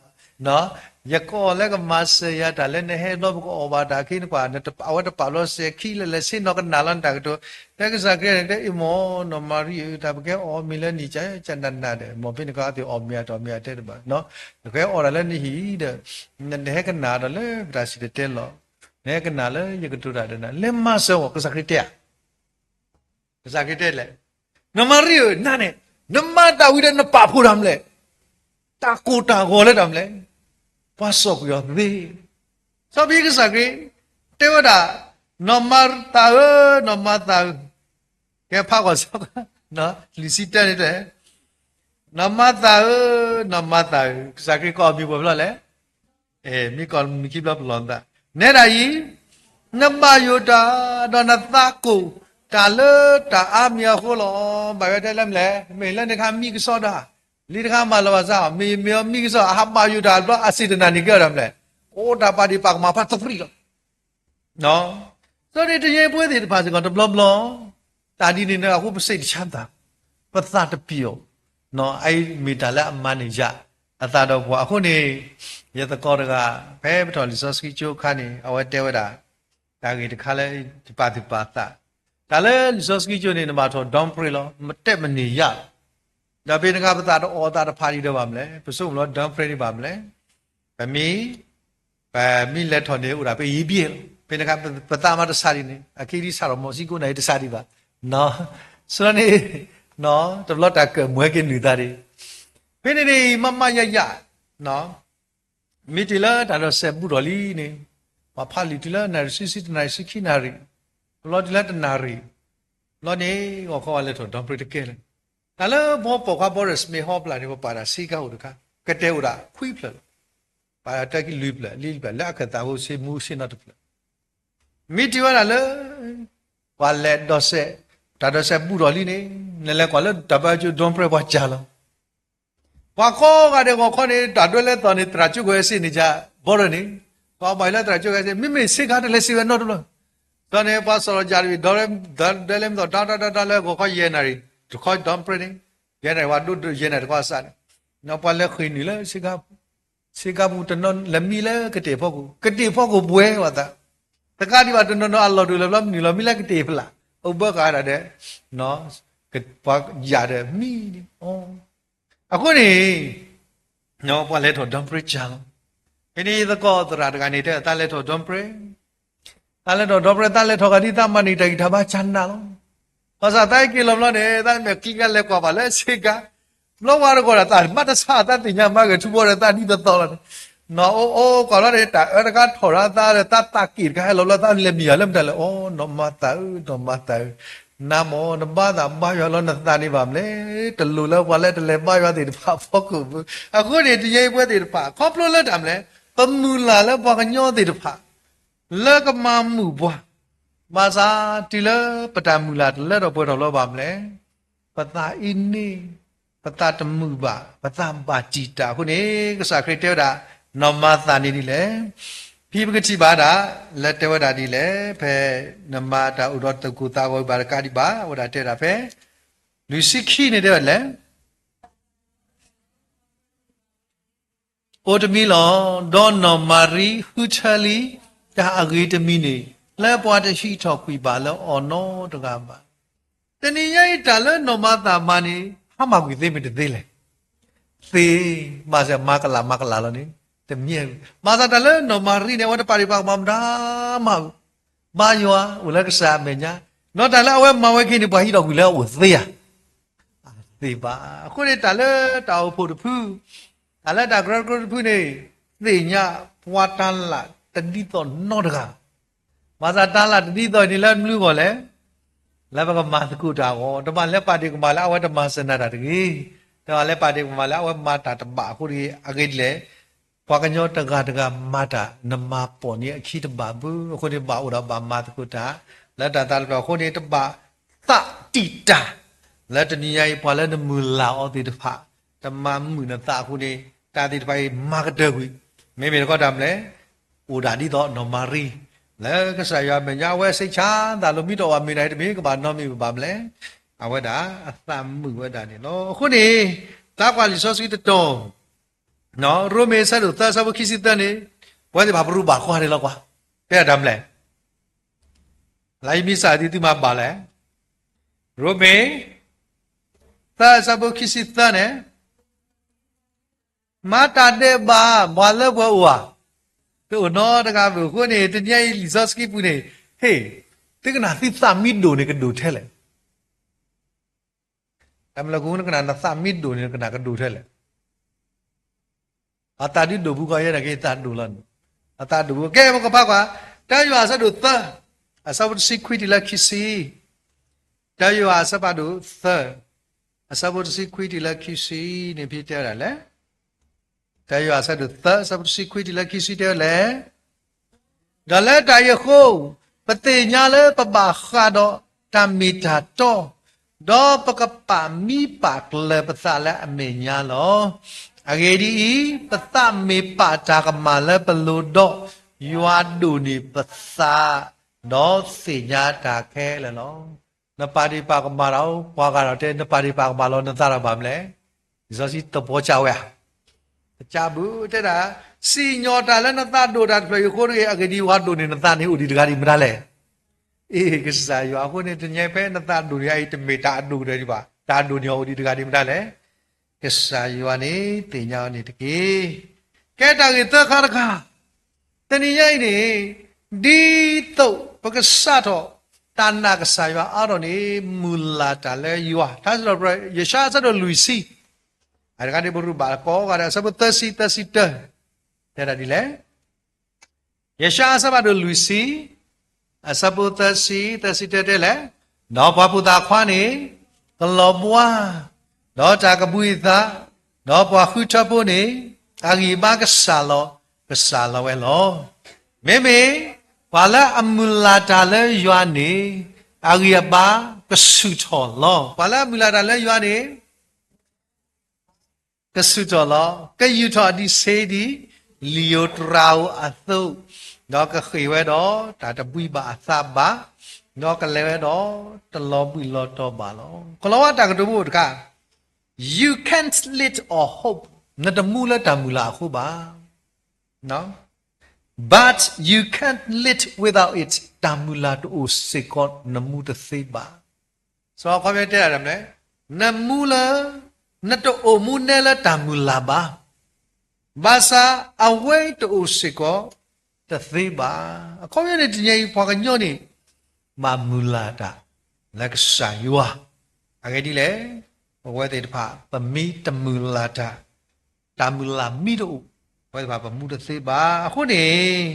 ်, ယကအီၣ်လၢကမၤစၢၤယၤတၢ်လၢနဟဲဘျီပကအီၣ်ဘၣ်တၢ်အခံနကွၢ်, အဝဲတပာ်ဘျီစဲၤခံလၢလဲၤဆ့ၣ်နီၤကနၣ်လီၤနတၢ်ကတိၤ, ဖဲကစၢ်ခရံာ်န့ၣ်တဲအံၤမၢ် နီၢ်မၤရံဧၢ, တၢ်ပကဲအီၣ်မ့ၤလၢနံၣ်ကၢကနၤနၤဒီး မ့ၢ်ဖဲန့ၣ်ခါအသ့ၣ်အီၣ်မ့ၤအတၢ်အီၣ်မ့ၤအတဲတဘၣ်, နကဟဲအီၣ်တၢ်လၢနဟံၣ်ဒီး နဟဲကနၣ်ဒီးလၢပတၢ်စံၣ်တဲၤတဲလီၤ, နဟဲကနၣ်လၢယကတိၤတၢ်ဒီးနၤ လဲၤမၤစၢၤအီၤ, ကစၢ်ခရံာ်တဲဧါ ကစၢ်ခရံာ်တဲလဲၣ်, နီၢ်မၤရံဧၢ, နန့ၣ် နမၤတၢ်ဝံၤဒီးနပာ်ဖှိၣ်တၢ်မလဲၣ်, တၢ်ကိၢ်တၢ်ဂီၤလၢတၢ်မလဲၣ်, ပှၤစိာ်ကွံာ်အီၤသ့, စီဖဲကစၢ်ခရံာ် တဲဝဲဒၣ်, နီၢ်မၤသးဧၢ, နီၢ်မၤသးဧၢ, ကဲဖးကွၢ်စီ, လွံၢ်ဆံတၢန့ၣ်တဲ, နီၢ်မၤသးဧၢ, နီၢ်မၤသးဧၢ, ကစၢ်ခရံာ်ကိးအမံၤပှဲၤဘျီလဲၣ် မ့ၢ်ကိးမံၤခံဘျီပလီၢ်နသး, နဲဒၣ်အံၤ, နဘၣ်ယိၣ်တၢ်, ဒီးနသးကိၢ်တၢ်လၢတၢ်အါမံၤအဃိလီၤ. ဘၣ်ယွၤတဲလၢမလဲၣ်, မ့ၢ်လၢနခါမံကစီဒီး, လံတခါမၤလီၤဘၣ်စး, မ့ၢ်မ့ၢ်အီၤမံကစီ, အဟးဘၣ်ယိၣ်တၢ်ဘျီအစ့ၣ်တနၢ်န့ၣ်ကဲထီၣ်မလဲၣ်, အိၣ်တၢ်ပာ်ဒံးပာ်ကမၣ်ဖးသရံးလီၤ စီန့ၣ်တယဲပဝဲသ့ၣ်တဖၣ်စ့ၢ်ကီးတဘျီဘျီ, တၢ်ဒ်န့ၣ်အဃိပစိတ်တချမ်းသာ, ပသးတပျိာ်, အအံၤမ့ၢ်တၢ်လၢအမၤန့ၢ်ယၤ, အသးဒီးပှၤအဃိန့ၣ်, ယသကိးတဂၤ, ဖဲပထီၣ်လံာ်စီဆှံကၠိအခါန့ၣ် အဝဲတဲဝဲဒၣ်, တၢ်ဂ့ၢ်တခါလၢယပာ်သူၣ်ပာ်သး, တၢ်လၢလံာ်စီဆှံကၠိန့ၣ် နဘၣ်ထီၣ် down pray လီၤ, မတဲမန့ၢ်ယၤလီၤ. ဒီးဖဲန့ၣ်အခါပသးတအီၣ်သးတဖးဒံးဒီးဘၣ်မလဲၣ်, ပဆိကမိၣ်လီၤ down pray န့ၣ်ဘၣ်မလဲၣ်, ပမ့ၢ် ပမ့ၢ်လဲၤထီၣ်န့ၣ်အိၣ်ဒၣ်ဖဲယံၤဘ့ၣ်လီၤ, ဖဲန့ၣ်အခါ ပသးမၤတဆးဒံးန့ၣ် အခံဒ်ဆးထီၣ်မီၤစံကိးနၤအံၤတဆးဒံးဘၣ်, စီန့ၣ်, တဘျီတၢ်ကၢၣ်မွဲက့ၤနုာ်သးဒံး, ဖဲန့ၣ်န့ၣ် မၤမၤယၤယၤ မ့ၢ်တုၤလၢတၢ်ဒိးစဲးဘူးထီၣ်လံန့ၣ်, ပှၤဖးလံာ်တုၤလၢနၣ်ရံၣ်ဆံဆံ တနၣ်ရံၣ်ဆံခံနၣ်ရံၣ်, လီၤတုၤလၢတနၣ်ရံၣ်, လီၤန့ၣ် ဂီၤခီဝဲလဲၤထီၣ် down pray တကဲလၢၤ, တၢ်လၢပှၤပိာ်ခွါဘီရၢၣ် စမ့ဟီပျၢ်န့ၣ် ပပာ်တၢ်ဆ့ကၤအိၣ်တခါ, ကတဲအိၣ်ဒၣ်ခွံဖျၢၣ်လီၤ, ပာ်တၢ်ခံလွံၢ်ဖျၢၣ် လွံၢ်ဖျၢၣ် လၢအခၢၣ်သးဖိဆ့မူဆ့နီတဖျၢၣ်, မ့ၢ်တုၤဝဲဒၣ်လၢ ပှၤလဲၤဒိးစဲး, တၢ်ဒိးစဲးဘူးထီၣ်လံန့ၣ်, နလဲၤကွၢ်လၢတၢ်ဘါကၠိ down pray ပှၤစၢ်လီၤ ပှၤကိးဂၤဒဲးဂီၤခီန့ၣ် တၢ်ဒွဲလၢသီၣ်န့ၣ် သရၣ်ကၠိကဝဲၤစ့ၣ်န့ၣ် ကဘီရၢၣ်န့ၣ်, ပှၤဘၣ်လၢသရၣ်ကၠိကဝဲၤစ့ၣ် မ့မ့ၢ်ဆ့ကၤတလဲၤစံးဝဲနီတဘျီ, ဒီးန့ၣ် ပှၤစီၣ်လီၤကၢ်တဘ့ၣ် ဒီးဒွဲလၢမ့ၢ်သီၣ် ဒီဒီဒီလၢဂီၤခီယဲၢ်နၣ်ရံၣ် တခီ down pray န့ၣ်, ယဲၢ်နၣ်ရံၣ် ပှၤဒိးယဲၢ်နၣ်ရံၣ်တခီအစးန့ၣ်, ပှၤလဲၤဃ့ၢ်နုာ်လၢ ဆ့ကၤပူၤတနီၤ လဲၤမံလၢကတ့ၢ်ဖီခိၣ်, ကတ့ၢ်ဖီခိၣ်ပှဲၤဝဲသး, တကးဒံးဘၣ်တနီၤနီၤအလီၢ်တအိၣ်လၢၤဘျီ မနုၤလီၤ မံလၢကတ့ၢ်ဖီလာ်, အိၣ်ဘၢဃာ်ဒၣ်ဒီး ပှၤယၤဒီးမံန့ၣ်, အဃိန့ၣ် ပှၤလဲၤထီၣ် down pray စၢ်လီၤ. ဖဲန့ၣ်ယသကိးသရၣ်တဂၤန့ၣ် တဲသးလဲၤထီၣ် down pray, သးလဲၤထီၣ် down pray သးလဲၤထီၣ်ဂၤဒ်သးမၤန့ၢ်တၢ်ဂံၢ်တၢ်ဘါစၢ်နးလီၤ. ဘၣ်ဆၣ်သးဟဲက့ၤလီၤဘျီန့ၣ် သးမဲာ်ချံကလဲၤကွၢ်ဘၣ်လၢဆ့ကၤ, ဘျီဝါတဂီၤဒီး သးမၤတဆါ သးသ့ၣ်ညါမၤဂဲၤထူဘီဒီး သးဒ်သိးသိးလီၤန့ၣ်, နအိၣ်အိၣ်ကွၢ်လီၤန့ၣ် တၢ်အၢတခါထီၣ်ရၣ်သးဒီး သးသးက့ၢ်တခါဟဲလီၤဘျီ သးလဲၤမံယွၤလၢမတၤလဲၣ်, အိ နီၢ်မၤသးဧၢ နီၢ်မၤသးဧၢ, နၤမ့ၢ်နဘါသးဘါယွၤလီၤနသးန့ၣ်ဘၣ်မလဲၣ်, တလိၣ်လၢပှၤလၢတလဲၤဘါယွၤသ့ၣ်တဖၣ်အဖီခိၣ်ဘၣ်. အဃိန့ၣ် တယဲအံၤပဝဲသ့ၣ်တဖၣ် ခီဖျိလၢတၢ်မလဲၣ်, ပမုၢ်လၢ်လၢပှၤကညီသ့ၣ်တဖၣ် လၢကမၤမုာ်ပှၤ, ဘၣ်ဆၣ်တုၤလၢပတၢ်မုၢ်လၢ်တလၢထီၣ်ပှဲၤထီၣ်လၢၤဘၣ်မလဲၣ်, ပသးအ့န့ၣ်, ပသးတမုာ်ဘၣ်, ပသးဘၣ်တံာ်တာ်အဃိန့ၣ် ကစၢ်ခရံာ်တဲဝဲဒၣ် နီၢ်မၤသးန့ၣ်ဒ်လဲၣ်. ဖဲပကထံၣ်ဘၣ်ဒၣ် လၢတဲဝဲဒၣ်ဒ်လဲၣ်, ဖဲနမၤတၢ်အိၣ်ဒီးသူၣ်ကိၢ်သးဂီၤဘၣ်တကးဒံးဘၣ်, အဝဲဒၣ်တဲဝဲဒၣ်ဖဲ လွံၢ်ဆံခံန့ၣ်တဲဝဲဒ်လဲၣ် အိၣ်တမံၤလီၤ. ဒီးနီၢ်မၤရံဃုထၢလံ တၢ်အဂ့ၤတမံၤန့ၣ် လၢပှၤတဟံးထီၣ်ကွံာ်ဘၣ်လၢအီၤနီတဂၤဘၣ်. တနံၤညါအံၤတၢ်လၢနီၢ်မၤသၤမၤန့ၣ် ဟါမၢ်ကွံာ်သ့မ့ၢ်တသ့လဲၣ်. သ့, ဘၣ်ဆၣ်မၤကလးမၤကလးလီၤန့ၣ် တမ့ၢ်. ဘၣ်ဆၣ်တၢ်လၢနီၢ်မၤရံန့ၣ် အဝဲတပာ်ဒံးပာ်ကမၣ်မတၤမး, ဘါယွၤအိၣ်လၢကစၢ်အမဲာ်ညါ, ဒီးတၢ်လၢအဝဲမၤဝဲက့ၤန့ၣ် ပှၤဟံးထီၣ်ကွံာ်လၢအအိၣ်သ့ဧါ. သ့ဘၣ်. အဃိန့ၣ်တၢ်လၢတၢ်အိၣ်ဖှိၣ်တဖု, တၢ်လၢတၢ်ကရၢကရိတဖုန့ၣ် သ့ၣ်ညါပှၤတၤလၣ်တဒ်သိးနီတဂၤ ဘၣ်ဆၣ်တၤလၣ်တဒ်သိးအံၤန့ၣ်လၢမနုၤအဂီၢ်လဲၣ်. လၢပကမၤသကိးတၢ်အဂီၢ်, တဘၣ်လၢပာ်ဒံးကမၣ်လၢအဝဲတမၤစၢၤနၤတၢ်တဂ့ၤ, တဘၣ်လၢပာ်ဒံးကမၣ်လၢအဝဲမၤတၢ်တဘၣ်အဃိတဂ့ၤ. အဂ့ၢ်ဒ်လဲၣ်, ပှၤကညီတဂၤတဂၤမၤတၢ် နမၤပိာ်န့ၢ်အခံတဘၣ်ဘၣ်. အဃိန့ၣ်ဘၣ်အိၣ်ဒီးဘၣ်မၤသကိးတၢ် လၢတၢ်သးတဖျၢၣ်အဃိန့ၣ် တဘၣ်သးတံာ်တာ် လၢတနံၤညါအံၤ ပှၤလၢနမုၢ်လၢ်အီၤသ့ၣ်တဖၣ် တမၤမုာ်နသးအဃိန့ၣ် တၢ်သ့ၣ်တဖၣ်အံၤမၤကတၢၢ်ကွံာ်. မ့မ့ၢ်တခီတၢ်မနုၤလဲၣ်, အိၣ်ဒၣ်ဒ်သိးနီၢ်မၤရံ လၢကစၢ်ယွၤအမဲာ်ညါ အဝဲစိတ်ချမ်းသာလီၤ မ့ၢ်တအိၣ်ဘၣ်မ့ၢ်တၢ်အံၤတမ့ၢ် ကဘၣ်နီတမံၤဘၣ်မနုၤလဲၣ်, အဝဲဒၣ်အသးမုာ်ဝဲဒၣ်န့ၣ်လီၤ. အဃိန့ၣ် သးကွၢ်လံာ်စီဆှံတတီၤ ရိမ့ၤအဆၢဒိၣ်သၢအဆၢဖိခံဆံသၢန့ၣ် ပဝဲသ့ၣ်တဖၣ်ပရူးဘၣ်ဃီန့ၣ်လီၤကွၢ်, တဲဒၣ်တၢ်မနုၤလဲၣ်, လၢယမ့ၢ်စၢ်ဒ်သုမၤဘၣ်လဲၣ်. ရိမ့ၤ သၢအဆၢဖိခံဆံသၢန့ၣ် မၤတၢ်ဒဲးဘး ပှၤလၢပှဲၤအိၣ်ဧါ, တအိၣ်နီတဂၤဘၣ်. အဃိန့ၣ် တနံၤအံၤလံာ်စီဆှံပူၤန့ၣ် ဟ့ၣ် သုကနၣ်သုသးမ့ၢ်ဒိၣ်န့ၣ်ကဒိၣ်ထဲလဲၣ်. တၢ်မနုၤလဲၣ် ကနၣ်နသးမ့ၢ်ဒိၣ်န့ၣ် နကနၣ်ကဒိၣ်ထဲလဲၣ်. အသးဒုးဒိၣ်ဘူးကီးယဲဒၣ်က့ၤသးဒိၣ်လီၤန့ၣ်, အသးဒိၣ်ဘူး. ကဲ ပကဖးကွၢ် တၢယိၤဟၣ်အဆၢဒိၣ်သၢ အဆၢဖိတဆံခွံတုၤလၢခံဆံ, တၢယိၤဟၣ်အဆၢဖးဒိၣ်သၢ အဆၢဖိတဆံခွံတုၤလၢခံဆံန့ၣ် ဖဲတဲဝဲဒၣ်လဲၣ်. တၢယိၤဟၣ်အဆၢဒိၣ်သၢ အဆၢဖိတဆံခွံတုၤလၢခံဆံတဲဝဲလဲၣ်. ဒီးလၢတၢ်အံၤအဃိ, ပသ့ၣ်ညါလၢပဘၣ်ဃးဒီးတၢ်မ့ၢ်တၢ်တီ, ဒီးပကပာ်မံပာ်ကျၢၤပသးလၢအမဲာ်ညါလီၤ. အဂ့ၢ်ဒ်အံၤ, ပသးမ့ၢ်ပာ်တၢ်ကမၣ်လၢပလိၤဒီး, ယွၤဒိၣ်န့ၢ်ပသး, ဒီးသ့ၣ်ညါတၢ်ခဲလၢာ်လီၤ. နပာ်ဒံးပာ်ကမၣ်ဒီး ပှၤဂၤဒီးတဲ နပာ်ဒံးပာ်ကမၣ်လီၤ နသးဒီးဘၣ်မနုၤလဲၣ်. လံာ်စီဆှံတပီၤကၢ်ဝဲဧါ. ကစၢ်ဘုတဲဒၣ်, စံၣ်ညီၣ်တၢ်လၢနသးဒိၣ်တၢ်တဖျၢၣ်အံၤအဃိတဂ့ၤ, အဂ့ၢ်ဒ်အံၤ ပှၤဒိၣ်န့ၢ်နသးန့ၣ်အိၣ်ဒံးတဂၤဒံးမတၤလဲၣ်. အ့ၣ် ကစၢ်ယွၤအဃိန့ၣ် တနံၤအံၤဖဲနသးဒိၣ်န့ၢ်အံၤ တမ့ၢ်တၢ်အဒိၣ်ကတၢၢ်ဒံးဘၣ်, တၢ်အဒိၣ်န့ၢ်အီၤအိၣ်ဒံးတဂၤဒံးမတၤလဲၣ်. ကစၢ်ယွၤန့ၣ်သ့ၣ်ညါအီၤန့ၣ်တက့ၢ်. ကဲတၢ်ဂ့ၢ်သၢခါတခါ, တနံၤညါအံၤန့ၣ် ဒ်သိးပကစးထီၣ်တၢ်နာ်ကစၢ်ယွၤအါထီၣ်န့ၣ် မုၢ်လၢ်တၢ်လၢယွၤ, ထါစံးထီၣ်ပတြၢၤ ယၡါယၤအဆၢဒိၣ်လွံၢ်ဆံ, အတခါန့ၣ်ပရူးဘၣ်ကိးဂၤဒဲး အဆၢဖိသၢဆံ သၢဆံတၢ တဲဒၣ်ဒ်လဲၣ်. ယၡါယၤအဆၢဖးဒိၣ်လွံၢ်ဆံ, အဆၢဖိသၢဆံ သၢဆံတၢတဲလဲၣ်, ဒီးပှၤဖိသၣ်ခွါန့ၣ် ကလီၤဘှါ, ဒီးတၢ်ကဘှံးအသး, ဒီးပှၤဃုထၢဖိန့ၣ် အဂံၢ်အဘါကစၢ်လီၤ, ကစၢ်လီၤဝဲလီၤ. မ့မ့ၢ်ပှၤလၢအမုၢ်လၢ်တၢ်လၢယွၤန့ၣ် အဂံၢ်အဘါကဆူၣ်ထီၣ်လီၤ. ပှၤလၢအမုၢ်လၢ်တၢ်လၢယွၤန့ၣ် ကဆူၣ်ထီၣ်လီၤ, ကယူာ်ထီၣ်ဒံးဆ့ဒံး လံာ်ဧိၤတြၤဧိၤအသိး, ဒီးကဃ့ၢ်ဝဲဒီးတၢ်တဘှံးဘၣ်အသးဘၣ်, ဒီးကလဲၤဝဲဒီးတလီၤဘှံးလီၤတီၤဘၣ်လီၤ. ကလီၤဝဲတၢ်ကတိၤဖိတခါ, You can't lead or hope, နတမူလၢတၢ်မုၢ်လၢ်အဃိဘၣ် But you can't live without it, တၢ်မုၢ်လၢ်တအိၣ်စ့ၢ်ကီး နမူတသ့ဘၣ်. စီၤခီဖျိတဲဒၣ်မနုၤလဲၣ်, နမူလၢ နတအိၣ်မူနဲလၢတၢ်မုၢ်လၢ်ဘၣ်. ဘၣ်ဆၣ်အဝဲတအိၣ်စ့ၢ်ကီး တသ့ဘၣ်. အခီပညီန့ၣ် တနံၤအံၤပှၤကညီန့ၣ် ဘၣ်မုၢ်လၢ်တၢ် လၢကစၢ်ယွၤ, အဂ့ၢ်ဒ်လဲၣ်, ပဝဲသ့ၣ်တဖၣ် ပမ့ၢ်တမုၢ်လၢ်တၢ် တၢ်မုၢ်လၢ်မ့ၢ်တအိၣ်, ပဝဲသ့ၣ်တဖၣ်ပမူတသ့ဘၣ်. အဃိန့ၣ်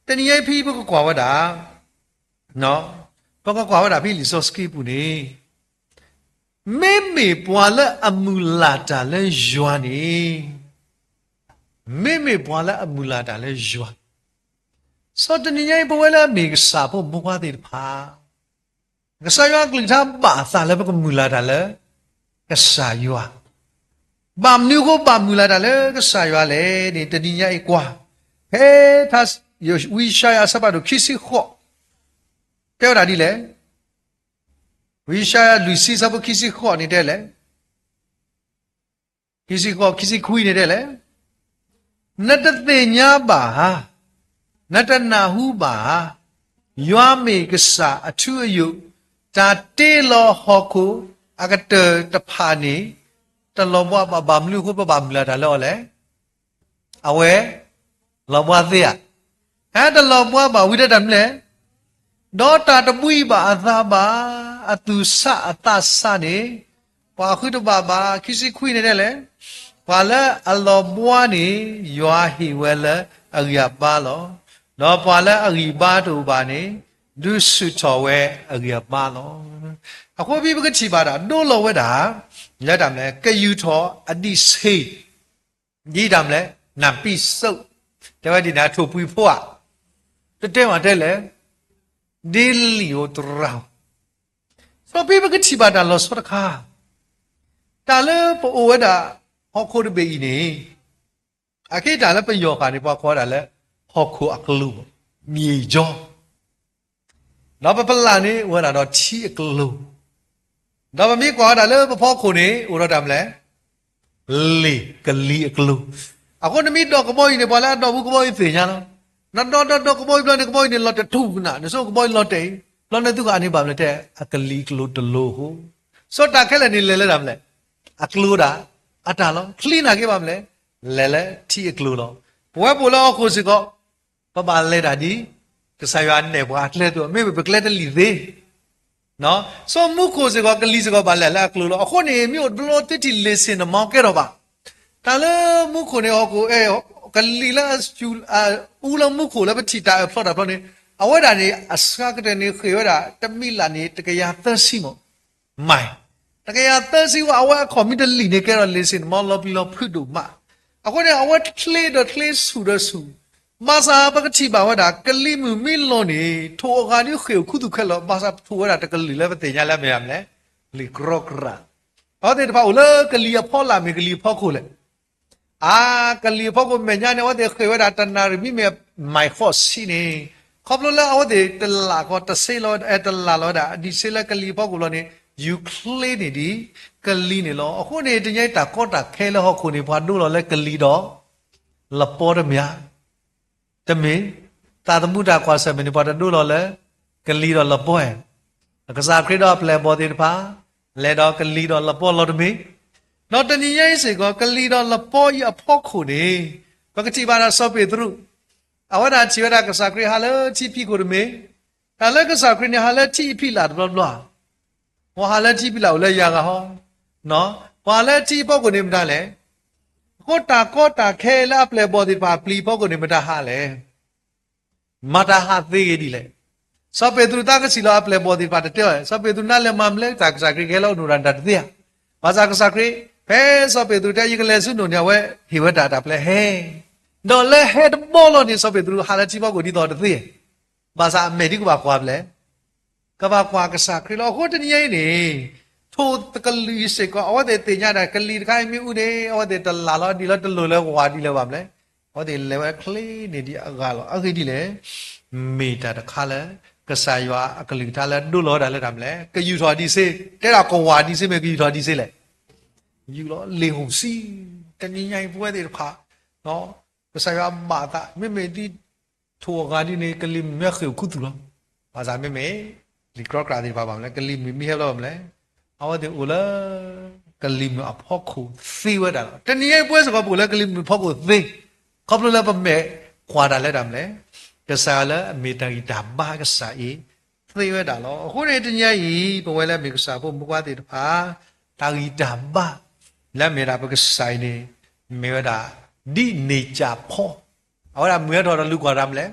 တနံၤအံၤဖဲပကကွၢ်ဝဲဒၣ်, ပကကွၢ်ဝဲဒၣ်ဖဲလံာ်စီဆှံပူၤန့ၣ်, မ့မ့ၢ်ပှၤလၢအမုၢ်လၢ်တၢ်လၢယွၤန့ၣ်, မ့မ့ၢ်ပှၤလၢအမုၢ်လၢ်တၢ်လၢယွၤ, စီၤတနံၤညါအံၤ ပဝဲလၢအမ့ၢ်ကစၢ်ဖိမုၣ်ဖိခွါသ့ၣ်တဖၣ် ကစၢ်ယွၤအကလုၢ်ကထါဘၣ်အသးလၢပကမုၢ်လၢ်တၢ်လၢ ကစၢ်ယွၤ, ဘၣ်မနုၤအဃိဘၣ်မုၢ်လၢ်တၢ်လၢကစၢ်ယွၤလဲၣ်န့ၣ် တနံၤညါအံၤကွၢ်, ဖဲထါ ဝံယၡါယၤအဆၢဖးဒိၣ်ခံဆံဃိး, တဲဝဲဒၣ်ဒ်လဲၣ်, ဝံယၡါယၤလွံၢ်ဆံအဆၢဖိခံဆံဃိးန့ၣ်တဲလဲၣ် ခံဆံဃိး ခံဆံခွံန့ၣ်တဲလဲၣ်, နတသ့ၣ်ညါဘၣ်ဧါ, နတနၢ်ဟူဘၣ်ဧါ, ယွၤမ့ၢ်ကစၢ်အထူအယိာ်, တၢ်တ့လီၤဟီၣ်ခိၣ်အကတၢၢ်တဖၣ်န့ၣ် တလီၤဘှါဘၣ်. ဘၣ်မနုၤအဃိ ပဘၣ်မုၢ်လၢ်တၢ်လၢအီၤလဲၣ်. အဝဲ လီၤဘှါသ့ဧါ. ဟဲတလီၤဘှါဘၣ်ဝံၤဒီးတၢ်မနုၤလဲၣ်. ဒီးတၢ်တဘှံးဘၣ်အသးဘၣ်, အသူၣ်ဆးအသးဆးန့ၣ် ပှၤဃုတဘၣ်ဘၣ်. ခံဆံခွံန့ၣ်ဒ်လဲၣ်, ပှၤလၢအလီၤဘှါန့ၣ် ယွၤဟ့ၣ်ဝဲလၢအဂံၢ်အဘါလီၤ. ဒီးပှၤလၢအဂံၢ်ဘါတအိၣ်ဘၣ်န့ၣ် ဒုးဆူၣ်ထီၣ်ဝဲအဂံၢ်အဘါလီၤ. အဃိဖဲပကထံၣ်ဘၣ်တၢ်ဒိလီၤဝဲဒၣ် လၢတၢ်မနုၤလဲၣ် ကယူာ်ထီၣ်အဒံးဆ့ ဒ်တၢ်မနုၤလဲၣ် နၢ်ပံးစိး တဲဝဲဒ်န့ၣ် ထိၣ်ပှံၤဖိဧါ, တတဲဘၣ်တဲလဲၣ်, ဒ်လံာ်ဧိၤတရၣ်ဧိၤ. စီၤပ့းပကထံၣ်ဘၣ်တၢ်လီၤဆီတခါ, တၢ်လၢပအိၣ်ဝဲဒၣ် ဟီၣ်ခိၣ်တဘ့ၣ်အံၤန့ၣ် အခဲအံၤတၢ်လၢပယီၤဃာ်န့ၣ် ပှၤကိးဝဲဒၣ်လၢ ဟီၣ်ခိၣ်အကျိၤ မြေကြီး ဒီးပပလၢ်န့ၣ် အိၣ်ဝဲဒၣ်ဒီးထံအကျိၤ, ဒီးပမ့ၢ်ကွၢ်ဝဲဒၣ်လၢပဖီခိၣ်န့ၣ် အိၣ်ဒီးတၢ်မနုၤလဲၣ်, လံာ်ကလံၤအကျိၤ. အဃိန့ၣ်မ့ၢ်ဒီးကဘီယူၤန့ၣ် ပှၤလၢအဒီးဝဲကဘီယူၤသ့ၣ်ညါလီၤ. နဒီးဒီးဒီးကဘီယူၤဘျီန့ၣ် ကဘီယူၤန့ၣ်လီၤတထူၣ်ကနၣ်, နဆိကမိၣ်ကဘီယူၤလီၤတဲာ်အံၤ, ဘျီန့ၣ်သုကအိၣ်န့ၣ်ဘၣ်မနုၤလဲၣ်တဲ အကလံၤအကျိၤတလိၤအဃိ, စီၤတၢ်ခဲလၢာ်န့ၣ်လဲၤလၢတၢ်မနုၤလဲၣ်, အကျိၤဒၣ်အတၢ်လီၤ. ချံနာ်က့ဘၣ်မနုၤလဲၣ်, လဲၤလၢထံအကျိၤလီၤ. ပဝဲပအိၣ်လၢဟီၣ်ခိၣ်စ့ၢ်ကီး ပဘၣ်လဲၤတၢ်ဒ် ကစၢ်ယွၤနဲၣ်ပှၤအကျဲအသိး, မ့မ့ၢ်ပကျဲတလံာ်သ့ စီၤမူခိၣ်စ့ၢ်ကီး ကလံၤစ့ၢ်ကီး ဘၣ်လဲၤလၢအကျိၤလီၤ. အဃိန့ၣ် မ့ၢ်အိၣ်တဘျီသုထံၣ် လံာ်စ့ၣ်နမီၤ ကဲထီၣ်ဘၣ်. တၢ်လၢမူခိၣ်န့ၣ် ဟီၣ်ခိၣ်အဲၣ်, ကလံၤလၢ အူလၢမူခိၣ်လၢပထံၣ်တၢ်အၢၣ်ဖျီတၢ်ဖျီန့ၣ်, အဝဲဒၣ်န့ၣ် အစှၤကတၢၢ်န့ၣ် ဃ့ၢ်ဝဲဒၣ် တမံးလးန့ၣ် တကယၤသၢဆံမး, မး, တကယၤသၢဆံဝဲ အဝဲအခီၣ်မ့ၢ်တလံာ်န့ၣ် ကဲထီၣ်လံာ်စ့ၣ်နမီၤ လီၤပျံၤလီၤဖုးဒိၣ်မး. အဃိန့ၣ် အဝဲချ့ဒီးချ့ဆူၣ်ဒီးဆူၣ် ဘၣ်ဆၣ်ပကထံၣ်ဘၣ်ဝဲဒၣ် ကလံၤမုၢ်မ့ၢ်လီၤန့ၣ် ထိၣ်အဂၤဒ်ဃ့ၢ်အိၣ်ခူသူၣ်ခဲလၢာ်, ဘၣ်ဆၣ်ထိၣ်ဝဲဒၣ်တကလုာ်လၢပသ့ၣ်ညါလၢအမ့ၢ်မနုၤလဲၣ်, လံာ်ကြီကြး. အဝဲသ့ၣ်တဖၣ်အိၣ်လၢကလံၤအဖီလာ်မ့ၢ်ကလံၤအဖီခိၣ်လဲၣ်. အါ, ကလံၤအဖီခိၣ်မဲာ်ညါန့ၣ် အဝဲသ့ၣ်ဃ့ၢ်ဝဲဒၣ်တနၣ်ရံၣ်မံမ့ၢ်မံဃိးဆံန့ၣ်, ခီဖျိလၢအဝဲသ့ၣ်တလၢ်ကီးတဆ့လီၤ, တလၢ်လီၤဝဲဒၣ် အဒံးဆ့လၢကလံၤအဖီခိၣ်လီၤန့ၣ် ယူၤချ့န့ၢ်ဒံး ကလံၤန့ၣ်လီၤ. အဃိန့ၣ် တနံၤအံၤတၢ်ကီတၢ်ခဲလၢဟီၣ်ခိၣ်န့ၣ် ပှၤဒိလီၤလၢကလံၤဒီး လပီတမ့ၢ်ဧါ. တမ့ၢ်, သးသမူတၢ်ကွၢ်ဆၢၣ်မဲာ်န့ၣ် ပှၤတဒိလီၤလၢ ကလံၤဒီးလပီဧါ. ကစၢ်ခရံာ်ဒီးအပျဲၢ်အဘီၣ်သ့ၣ်တဖၣ် လဲၤဒီးကလံၤဒီးလပီလီၤတမ့ၢ်. ဒီးတနံၤညါအံၤစ့ၢ်ကီး ကလံၤဒီးလပီအံၤအဖီခိၣ်န့ၣ် ပကထံၣ်ဘၣ်ဒီးစီၤပ့းတရူး, အဝဲဒၣ်ထံၣ်ဝဲဒၣ်ကစၢ်ခရံာ်ဟးလၢထံဖံးခိၣ်တမ့ၢ်, တၢ်လၢကစၢ်ခရံာ်န့ၣ် ဟးလၢထံအဖံးလာ်တဘျီဘျီ ပှၤဟးလၢထံဖံးလာ်အိၣ်လၢယၤဂၤဟီ, ပှၤဟးလၢထံဖံးခိၣ်န့ၣ်မတၤလဲၣ်. အဃိတၢ်ကီတၢ်ခဲလၢအပျဲၢ်အဘီၣ်သ့ၣ်တဖၣ်ပျံၤဖီခိၣ်န့ၣ် မတၤဟးလဲၣ်. မတၤဟးသ့ဂ့ၤဒ်လဲၣ်. စီၤပ့းတရူးသးကဆံးလီၤအပျဲၢ်အဘီၣ်သ့ၣ်တဖၣ်တတဲဝဲ, စီၤပ့းတရူးနၤလဲၤမၤမနုၤလဲၣ် တၢ်ကစၢ်ခရံာ်ကဟဲလီၤအိၣ်နုာ်တၢ်တသ့ဧါ. ဘၣ်ဆၣ်ကစၢ်ခရံာ် ဖဲစီၤပ့းတရူးတဲ ယကလဲၤဆူနိၣ်န့ၣ် အဝဲဟ့ၣ်ဝဲတၢ်တၢ်ပျဲဟဲ ဒီးလၢဟဲတဘီလီၤန့ၣ် စီၤပ့းတရူးဟးလၢထံဖီခိၣ်ဒ်သိးတသ့ဧါ. ဘၣ်ဆၣ်အမဲာ်ဒ်ကဘၣ်ကွၢ်ဖဲလဲၣ် ကဘၣ်ကွၢ်ကစၢ်ခရံာ်လီၤ. အဃိတနံၤအံၤန့ၣ် ထိၣ်တကလုာ်အံၤစ့ၢ်ကီး အဝဲသ့ၣ်သ့ၣ်ညါဒၣ်ကလံၤတခါအံၤမ့ၢ်အူန့ၣ် အဝဲသ့ၣ်တလၢ်လီၤဒ်လၢတလိၣ်လၢဝၤဒ်လၢၤဘၣ်မနုၤလဲၣ်. အဝဲသ့ၣ်လဲၤဝဲချ့န့ၢ်ဒံးအဂၤလီၤ. အဂ့ၢ်ဒ်လဲၣ်, မ့ၢ်တၢ်တခါလၢ ကစၢ်ယွၤအကလုၢ်ကထါလၢဒိလီၤဝဲဒၣ်လၢတၢ်မနုၤလဲၣ်, ကယူာ်ထီၣ်ဒံးစ့, တဲဒၣ်ကဝၤဒံးစ့မ့ၢ်ကယူာ်ထီၣ်ဒံးစ့လဲၣ်. ယူာ်လီၤလ့ၣ်ဟူၣ်စံ, တနံၤညါအံၤပဝဲသ့ၣ်တဖၣ် ကစၢ်ယွၤဘၣ်သး မ့မ့ၢ်ဒ်ထိၣ်အဂၤဒ်န့ၣ် ကလံၤမုၢ်မ့ၢ်ဃ့ၢ်အိၣ်ခူသူၣ်လီၤ. ဘၣ်ဆၣ်မ့မ့ၢ် လံာ်ကြီကြးသ့ၣ်တဖၣ်ဘၣ်မနုၤလဲၣ်, ကလံၤမုၢ်မ့ၢ်ဟဲဘျီဘၣ်မနုၤလဲၣ်, အဝဲသ့ၣ်အိၣ်လၢ ကလံၤမုၢ်အဖီခိၣ်သ့ဝဲဒၣ်လီၤ. တနံၤညါအံၤပဝဲစ့ၢ်ကီးပအိၣ်လၢကလံၤမုၢ်ဖီခိၣ်သ့, ခီဖျိလၢပမဲာ်ကွၢ်တၢ်လၢတၢ်မနုၤလဲၣ်, ကစၢ်ယွၤလၢအမ့ၢ်တၢ်ဂံၢ်တၢ်ဘါကစၢ်အံၤ သ့ဝဲဒၣ်လီၤ. အဃိန့ၣ်တနံၤညါအံၤ ပဝဲလၢအမ့ၢ်ကစၢ်ဖိမုၣ်ဖိခွါသ့ၣ်တဖၣ် တၢ်ဂံၢ်တၢ်ဘါ လၢအမ့ၢ်ဒၣ်ပကစၢ်အံၤန့ၣ် မ့ၢ်ဝဲဒၣ် ဒ်န့ၣ်ကၢ်ဖီ, အဝဲဒၣ်မုၢ်ဟဲထီၣ်ဒီးလူၤကွၢ်တၢ်မနုၤလဲၣ်,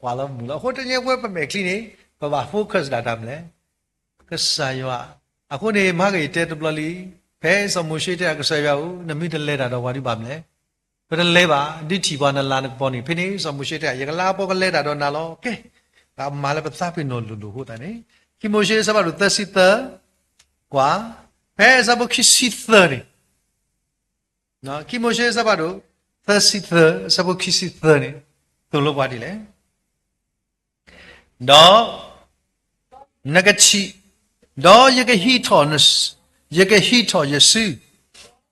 ကွၢ်လီၤမုၢ်လီၤ. အဃိတနံၤညါပဝဲပမဲာ်ချံန့ၣ် ပဘၣ် focus ဒၣ်တၢ်မနုၤလဲၣ်, ကစၢ်ယွၤ. အဃိန့ၣ် မဟါက့ၤတဲတဘျီလံ, ဖဲစီၤမိၤၡ့တဲဒၣ်ကစၢ်ယွၤဧၢ, နမ့ၢ်တလဲၤတၢ်ဒီးပှၤဒ်ဘၣ်မနုၤလဲၣ်, ပတလဲၤဘၣ်, ဒုးထံၣ်ပှၤနလၤနကပီၤန့ၣ်, ဖဲန့ၣ် စီၤမိၤၡ့တဲ ယကလၤကပီၤကလဲၤတၢ်ဒီးနၤလီၤ. ကဲ, ပမၤလၢပသးပ့ၤနီၣ်လိၤလိၤအဃိသတးန့ၣ်, ခံမိၤၡ့အဆၢဖးဒိၣ်သၢဆံသၢ, ကွၢ်, ဖဲအဆၢဖိခံဆံသၢန့ၣ် ခံမိၤၡ့အဆၢဖးဒိၣ်သၢဆံသၢ အဆၢဖိခံဆံသၢန့ၣ် သိၣ်လိပှၤဒ်လဲၣ်. ဒီးနကထံၣ်, ဒီးယကဟံးထီၣ်န, ယကဟံးထီၣ်ယစု,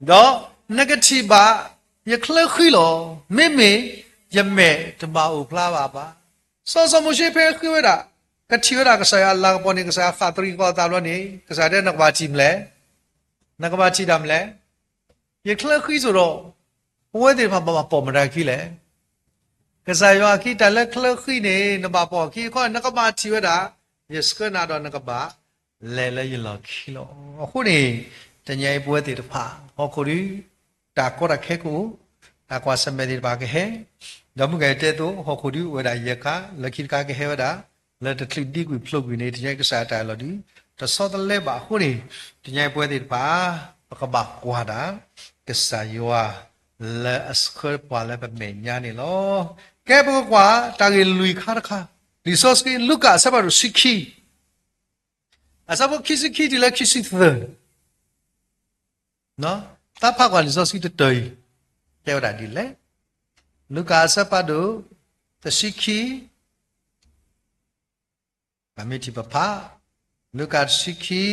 ဒီးနကထံၣ်ဘၣ်ယချၢဃံလီၤ. မ့မ့ၢ်ယမဲာ်တဘၣ်အိၣ်ဖျါဘၣ်ဘၣ်. စီၤစီၤမိၤၡ့ဖဲဃ့ဝဲဒၣ်, က ကထံၣ်ဝဲဒၣ်ကစၢ်ယွၤအလၤကပီၤန့ၣ် ကစၢ်ယွၤဃၣ်သရံးဃီၤအသးဘျီန့ၣ် ကစၢ်ယွၤတဲ နကဘၣ်ထံၣ်မလဲၣ်, နကဘၣ်ထံၣ်တၢ်မလဲၣ်. ယချၢဃံစိးဒီး ပဝဲသ့ၣ်တဖၣ်ဘၣ်ဘၣ်ပိာ်မတၤခံလဲၣ်. ကစၢ်ယွၤအခံ တၢ်လၢချၢဃံန့ၣ် နဘၣ်ပိာ်အခံခီ နကဘၣ်ထံၣ်ဝဲဒၣ် ယဆှၢနၤဒီးနကဘၣ်လဲၤလၢယလီၢ်ခံလီၤ. အဃိန့ၣ် တနံၤအံၤပဝဲသ့ၣ်တဖၣ် ဟီၣ်ခိၣ်ဒု တၢ်ကီတၢ်ခဲကအိၣ်, တၢ်ကွၢ်ဆၢၣ်မဲာ်သ့ၣ်တဖၣ်ကဟဲ, ဒီးမုၢ်ဂၤအံၤတဲအသိး ဟီၣ်ခိၣ်ဒုအိၣ်ဝဲဒၣ်ယဲၢ်ခါ, လၢခံတခါကဟဲဝဲဒၣ် လၢတချုးဒံကွံာ်ဖျိးကွံာ်န့ၣ် တနံၤအံၤကစၢ်အတၢ်အၢၣ်လီၤဒု တဆီတလဲဘၣ်အဃိန့ၣ် တနံၤအံၤပဝဲသ့ၣ်တဖၣ် ပကဘၣ်ကွၢ်ဒၣ် ကစၢ်ယွၤ လၢအဆှၢပှၤလၢပမဲာ်ညါန့ၣ်လီၤ. ကဲ ပကကွၢ်တၢ်ဂ့ၢ်လွံၢ်ခါတခါ, လံာ်စီဆှံ လူၤကၣ်အဆၢဖးဒိၣ်တဆံခံ အဆၢဖိခံဆံခံတုၤလၢခံဆံသၢန့ၣ် သးဖးကွၢ်လံာ်စီဆှံတတၢၢ်အံၤ တဲဝဲဒၣ်ဒ်လဲၣ်. လူၤကၣ်အဆၢဖးဒိၣ်တဆံခံ, ပမ့ၢ်ထံၣ်ပဖး, လူၤကၣ်တဆံခံ,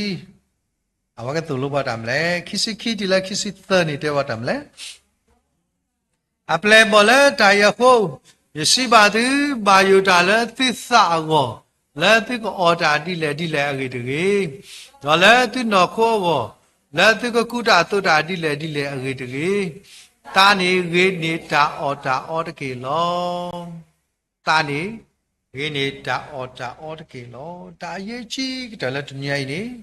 အဝဲကသိၣ်လိပှၤတၢ်မလဲၣ်, ခံဆံခံတုၤလၢခံဆံသၢန့ၣ် တဲဝဲတၢ်မလဲၣ်. အပျဲၢ်အဘီၣ်လၢတၢ်အံၤအဃိ, ယစံးဘၣ်သု, ဘၣ်ယိၣ်တၢ်လၢသုသးအဂီၢ်, လၢသုကအီၣ်တၢ်ဒ်လဲၣ်ဒ်လဲၣ်အဂ့ၢ်တဂ့ၤ, ဒီးလၢသုနီၢ်ခိအဂီၢ်, လၢသုကကူတၢ်သိးတၢ်ဒ်လဲၣ်ဒ်လဲၣ်အဂ့ၢ်တဂ့ၤ, သးန့ၣ်ဂ့ၤန့ၢ်တၢ်အီၣ်တၢ်အီတက့ၢ်လီၤ. သးန့ၣ် ဂ့ၤန့ၢ်တၢ်အီၣ်တၢ်အီတက့ၢ်လီၤ. တၢ်အရေးကြီးကတၢၢ်လၢတနံၤအံၤန့ၣ်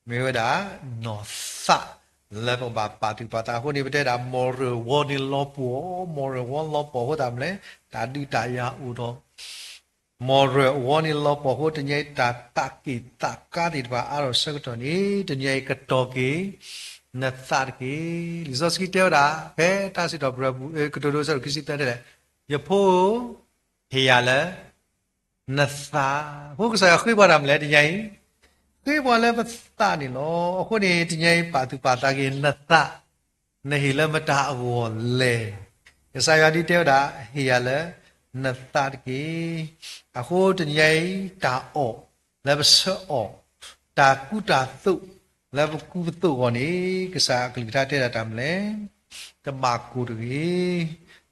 မ့ၢ်ဝဲဒၣ် နီၢ်သးလၢပကဘၣ်ပာ်သူၣ်ပာ်သးအဃိန့ၣ် ပတဲဒၣ် မီၢ်ရၢၢ်ဝီန့ၣ်လီၤပှီၢ်, မီၢ်ရၢၢ်ဝီလီၤပှီၢ်အဃိသတးမလဲၣ်, တၢ်ဒုးတၢ်ယၤအိၣ်ဒီး မီၢ်ရၢၢ်ဝီန့ၣ်လီၤပှီၢ်အဃိ တနံၤအံၤတၢ်သးက့ၣ်သးကါသ့ၣ်တဖၣ်အါထီၣ်ဆၢကတီၢ်န့ၣ် တနံၤအံၤကတီၤက့ၤ နသးတက့ၢ်. လံာ်စီဆှံတဲဝဲဒၣ် ဖဲတၢ်စံးထီၣ်ပတြၢၤပူၤ ကတိၤဒိအဆၢဒိၣ်ခံဆံသၢတဲလဲၣ်, ယဖိဧၢ, ဟ့ၣ်ယၤလၢ နသး, အဃိကစၢ်ယွၤဃ့ပှၤတၢ်မလဲၣ်တနံၤအံၤ, ဃ့ပှၤလၢပသးန့ၣ်လီၤ. အဃိန့ၣ် တနံၤအံၤပာ်သူၣ်ပာ်သးက့ၤနသး, နဟ့ၣ်လၢမတၤအဂီၢ်လဲၣ်. ကစၢ်ယွၤဒ်တဲဝဲဒၣ် ဟ့ၣ်ယၤလၢ နသးတက့ၢ်. အဃိတနံၤအံၤ တၢ်အီၣ်လၢပဆၢအီၣ်, တၢ်ကူတၢ်သိးလၢပကူပသိးအဂီၢ်န့ၣ် ကစၢ်အကလုၢ်ကထါတဲဒၣ်တၢ်မလဲၣ်, တဘၣ်ကိၢ်တဂ့ၤ.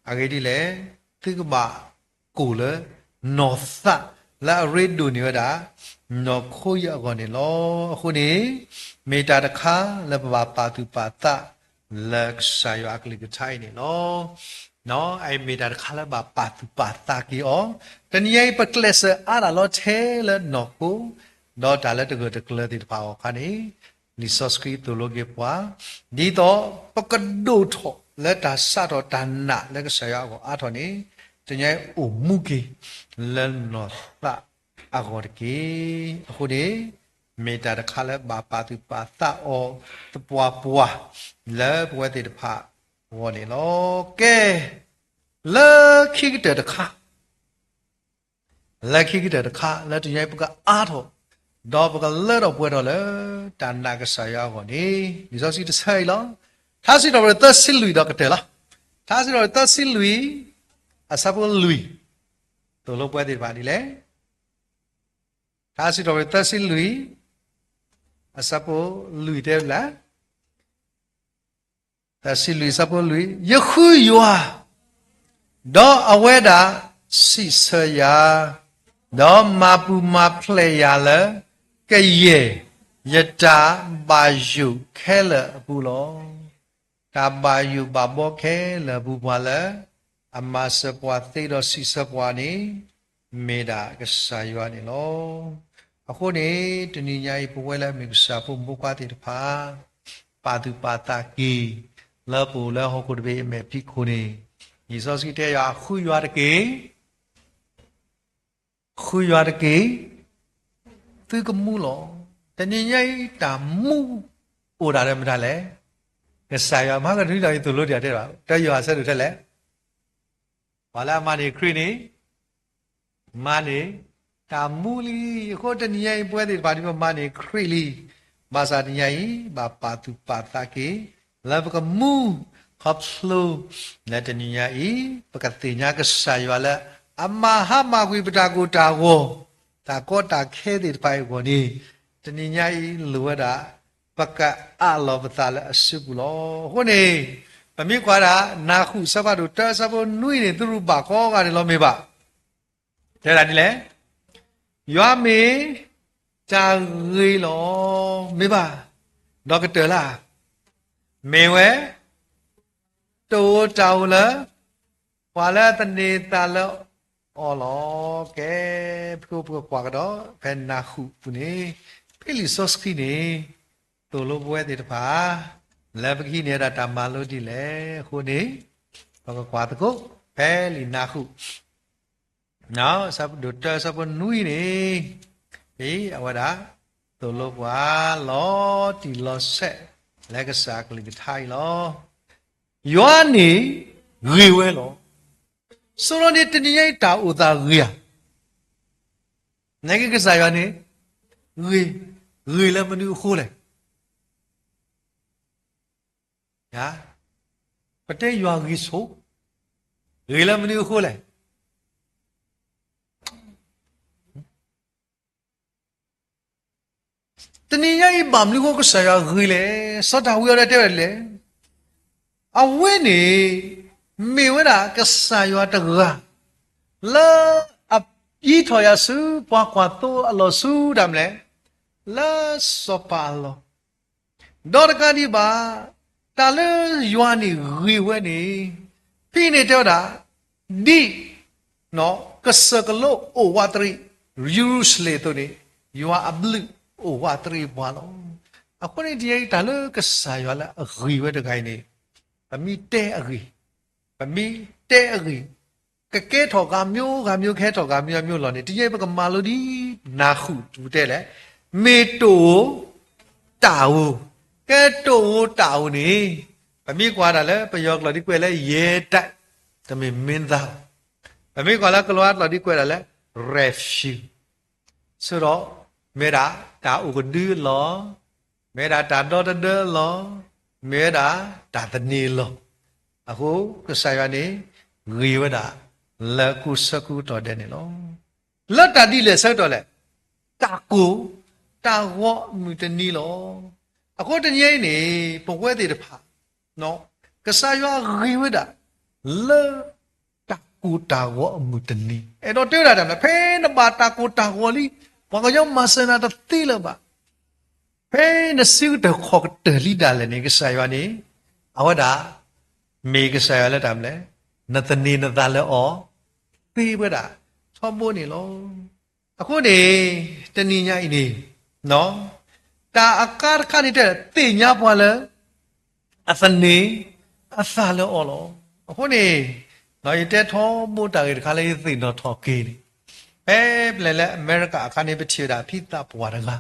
အဂ့ၢ်ဒ်လဲၣ်, သုကဘၣ် ကိၢ်လၢ နီၢ်သးလၢအရ့ဒိၣ်န့ၢ်ဝဲဒၣ် နီၢ်ခိအံၤအဂီၢ်န့ၣ်လီၤ. အဃိန့ၣ် မ့ၢ်တၢ်တခါလၢပဘၣ်ပာ်သူၣ်ပာ်သးလၢကစၢ်ယွၤအကလုၢ်ကထါအံၤန့ၣ်လီၤ. အမ့ၢ်တၢ်တခါလၢဘၣ်ပာ်သူၣ်ပာ်သးက့ၤအီၤ, တနံၤအံၤပကျဲးစၢးအါဒၣ်လီၤထဲလၢနီၢ်ခိ ဒီးတၢ်လၢတဂၢၢ်တကျၢၤသ့ၣ်တဖၣ်အဂီၢ်အခါန့ၣ် လံာ်စီဆှံသိၣ်လိက့ၤပှၤ, ဒ်သိးပကဒိၣ်ထီၣ်လၢတၢ်စးထီၣ်တၢ်နာ်လၢကစၢ်ယွၤအဂီၢ်အါထီၣ်န့ၣ် တနံၤအံၤအိၣ်မူက့ၤ လၢနီၢ်သးအဂီၢ်တက့ၢ်. အဃိန့ၣ် မ့ၢ်တၢ်တခါလၢဘၣ်ပာ်သူၣ်ပာ်သးအီၤသပှၢ်ပှၢ် လၢပဝဲသ့ၣ်တဖၣ်အဂီၢ်န့ၣ်လီၤ. ကဲ လၢခံကတၢၢ်တခါ လၢခံကတၢၢ်တခါ လၢတနံၤအံၤပကအါထီၣ် ဒီးပကလၢထီၣ်ပှဲၤထီၣ်လၢ တၢ်နာ်ကစၢ်ယွၤအဂီၢ်န့ၣ် လံာ်စီဆှံတဆၢအံၤလီၤ. ထါစံးထီၣ်ပတြၢၤသၢဆံလွံၢ်ဒီးကတၢၢ်လီၤ. ထါစံးထီၣ်ပတြၢၤသၢဆံလွံၢ် အဆၢဖိလွံၢ်, သိၣ်လိပဝဲသ့ၣ်တဖၣ်ဒ်လဲၣ်. ထါစံးထီၣ်ပတြၢၤသၢဆံလွံၢ် အဆၢဖိလွံၢ်တဲလၢ သၢဆံလွံၢ် အဆၢဖိလွံၢ်, ယဃုယွၤ, ဒီးအဝဲဒၣ်စံးဆၢယၤ, ဒီးမၤပူၤမၤဖျဲးယၤလၢ ကယဲၢ်ယတၢ်ဘၣ်ယိၣ်ခဲလၢာ်အပူၤလီၤ. တၢ်ဘၣ်ယိၣ်ဘၣ်ဘီခဲလၢာ်အပူၤ ပှၤလၢအမၤစၢၤပှၤသ့ဒီးစံးဆၢပှၤန့ၣ် မ့ၢ်ဒၣ်ကစၢ်ယွၤန့ၣ်လီၤ. အဃိန့ၣ် တနံၤညါအံၤ ပဝဲလၢအမ့ၢ်ကစၢ်ဖိမုၣ်ဖိခွါသ့ၣ်တဖၣ် ပာ်သူၣ်ပာ်သးက့ၤ လၢပအိၣ်လၢဟီၣ်ခိၣ်တဘ့ၣ်အမဲာ်ဖံးခိၣ်န့ၣ် လံာ်စီဆှံတဲယၤ ဃုယွၤတက့ၢ် ဃုယွၤတက့ၢ်, သုကမူလီၤ. တနံၤညါအံၤ တၢ်မူအိၣ်ဒၣ်ဒီးမတၤလဲၣ်. ကစၢ်ယွၤမၤကဒုဒီးယသိၣ်လိတၢ်တဲဘၣ် တၢယိၤဟၣ်ဆၢဒိၣ်ထဲလဲၣ်, ပှၤလၢအမၤန့ၢ်ခရံာ်န့ၣ် မၤန့ၢ်တၢ်မူလံ. အဃိတနံၤညါအံၤ ပဝဲသ့ၣ်တဖၣ်ဒ်ပမၤန့ၢ်ခရံာ်လံ. ဘၣ်ဆၣ်တနံၤညါအံၤ ဘၣ်ပာ်သူၣ်ပာ်သးက့ၤ လၢပကမူ ခီဖျိ လၢတနံၤညါအံၤ ပကသ့ၣ်ညါကစၢ်ယွၤလၢ အမၤဟါမၢ်ကွံာ်ပတၢ်ကိၢ်တၢ်ဂီၤ တၢ်ကီတၢ်ခဲသ့ၣ်တဖၣ်အံၤအဂီၢ်န့ၣ် တနံၤညါအံၤလိၣ်ဝဲဒၣ် ပကအးလီၤပသးလၢအစုပူၤလီၤ. အဃိန့ၣ် ပမ့ၢ်ကွၢ်ဒၣ် နၢ်ဟူၣ်အဆၢဖးဒိၣ်တၢ အဆၢဖိနွံန့ၣ် သုရူၢ်ဘၣ်ကိးဂၤန့ၣ်လီၤမ့ၢ်ဘၣ်. တဲဒၣ်ဒ်လဲၣ်. ယွၤမ့ၢ်တၢ်ဂ့ၤလီၤ. မ့ၢ်ဘၣ်, ဒီးကတၢၢ်လၢ်, မ့ၢ်ဝဲ တအိၣ်တၢ်အိၣ်လၢ ပှၤလၢအသန့ၤသးလၢအီၤလီၤ. ကဲ, ဖုပကကွၢ်ကဒီး ဖဲနၢ်ဟူပူၤန့ၣ်, ဖဲလံာ်စီဆှံန့ၣ် သိၣ်လိပဝဲသ့ၣ်တဖၣ် လၢပကဟံးန့ၢ်ဒၣ်တၢ်မၤလိဒ်လဲၣ်အဃိန့ၣ်, ပကကွၢ်သကိး ဖဲလံာ်နၢ်ဟူ ဆၢဒိၣ်တၢဆၢဖိနွံန့ၣ်, အဝဲဒၣ် သိၣ်လိပှၤလီၤတံၢ်လီၤဆဲး လၢကစၢ်အကလုၢ်ကထါအံၤလီၤ. ယွၤန့ၣ်ဂ့ၤဝဲလီၤ. ဆိဒီးန့ၣ် တနံၤညါအံၤတၢ်အိၣ်သးဂ့ၤဧါ. နက့ကစၢ်ယွၤန့ၣ် ဂ့ၤ, ဂ့ၤလၢမနုၤအဃိလဲၣ်. ပတဲယွၤဂ့ၤဆိ, ဂ့ၤလၢမနုၤအဃိလဲၣ်. တနံၤညါအံၤဘၣ်မနုၤအဃိကစၢ်ယွၤဂ့ၤလဲၣ်, စီၤဒၤဝံးအီၤဒၣ်တဲဝဲဒ်လဲၣ်. အဝဲန့ၣ် မ့ၢ်ဝဲဒၣ်ကစၢ်ယွၤတဂၤ လၢအယံၤထီၣ်ယၤဆူပှၤကွၢ်သိအလီၢ်ဆူတၢ်မနုၤလဲၣ်, လၢစီၤပၤအလီၢ် ဒီးတကးဒံးဘၣ်, တၢ်လၢယွၤန့ၣ်ဂ့ၤဝဲန့ၣ်, ဖဲန့ၣ်တဲဝဲဒၣ်, ဒ်ကစၢၢ်ကလိအိၣ်ဝးတရံး ယရူၤၡလ့ၣ်အသိးန့ၣ်, ယွၤအဘျုးအိၣ်ဝးတရံးပှၤလီၤ. အဃိန့ၣ် တနံၤညါအံၤတၢ်လၢကစၢ်ယွၤလၢအဂ့ၤဝဲတဂၤအံၤန့ၣ်, ပမ့ၢ်တဲအဂ့ၢ်, ပမ့ၢ်တဲအဂ့ၢ် ကကဲထီၣ်ဂၤမျိုးဂၤမျိုး ကဟဲထီၣ်ဂၤမျိုးဂၤမျိုးလီၤန့ၣ်, တနံၤညါအံၤပကမၤလိဒ်နၢ်ဟူပူၤတဲလဲၣ်, မ့ၢ်တအိၣ်တၢ်အိၣ်, ကဲတအိၣ်တၢ်အိၣ်န့ၣ်, ပမ့ၢ်ကွၢ်ဒၣ်လၢပယီၤကျိာ်ဒ်ကွဲးလၢ ရဲတိုက်, တမ့ၢ်မင်းသား, ပမ့ၢ်ကွၢ်လၢကလၤဝါကျိာ်ဒ်ကွဲးဒၣ်လၢ refuge, ဆိဒီး မ့ၢ်ဝဲဒၣ်တၢ်အိၣ်ကဒုအလီၢ်, မ့ၢ်ဝဲဒၣ်တၢ်ဒီတဒၢအလီၢ်, မ့ၢ်ဝဲဒၣ်တၢ်သန့ၤအလီၢ်, အဃိကစၢ်ယွၤန့ၣ် ဂ့ၤဝဲဒၣ်လၢကိးဆၢကိးကတီၢ်ဒဲးန့ၣ်လီၤ. လၢတၢ်ဒ်လဲၣ်ဆၢကတီၢ်လဲၣ်, တၢ်ကိၢ်တၢ်ဂီၤအမုၢ်တနံၤလီၤ. အဃိတနံၤအံၤန့ၣ် ပဝဲသ့ၣ်တဖၣ် ကစၢ်ယွၤဂ့ၤဝဲဒၣ် လၢတၢ်ကိၢ်တၢ်ဂီၤအမုၢ်တနံၤ, အဲၣ်ဒိးတဲဝဲဒၣ်တၢ်မနုၤလဲၣ်, ဖဲနဘၣ်တၢ်ကိၢ်တၢ်ဂီၤလံ, ပှၤကညီမၤစၢၤနၤတသ့လၢၤဘၣ်, ဖဲနစုကတၢၢ်ခီၣ်ကတၢၢ်လံဒၣ်လဲာ်န့ၣ် ကစၢ်ယွၤန့ၣ် အဝဲဒၣ် မ့ၢ်ကစၢ်ယွၤလၢတၢ်မနုၤလဲၣ်, နသန့ၤနသးလၢအီၤ သ့ဝဲဒၣ်ထီဘိန့ၣ်လီၤ. အဃိန့ၣ် တနံၤညါအံၤန့ၣ် တၢ်အကါတခါန့ၣ်တဲ သ့ၣ်ညါပှၤလၢ အသန့ၤအသးလၢအီၤလီၤ. အဃိန့ၣ် ယတဲထီဘိတၢ်ဂ့ၢ်တခါလၢယသ့ၣ်နီၣ်ထီၣ်က့ၤန့ၣ်, ဖဲပလဲၤလၢအမဲရကၤအခါန့ၣ် ပထံၣ်ဝဲဒၣ်ဖံသးပှၢ်တဂၤ,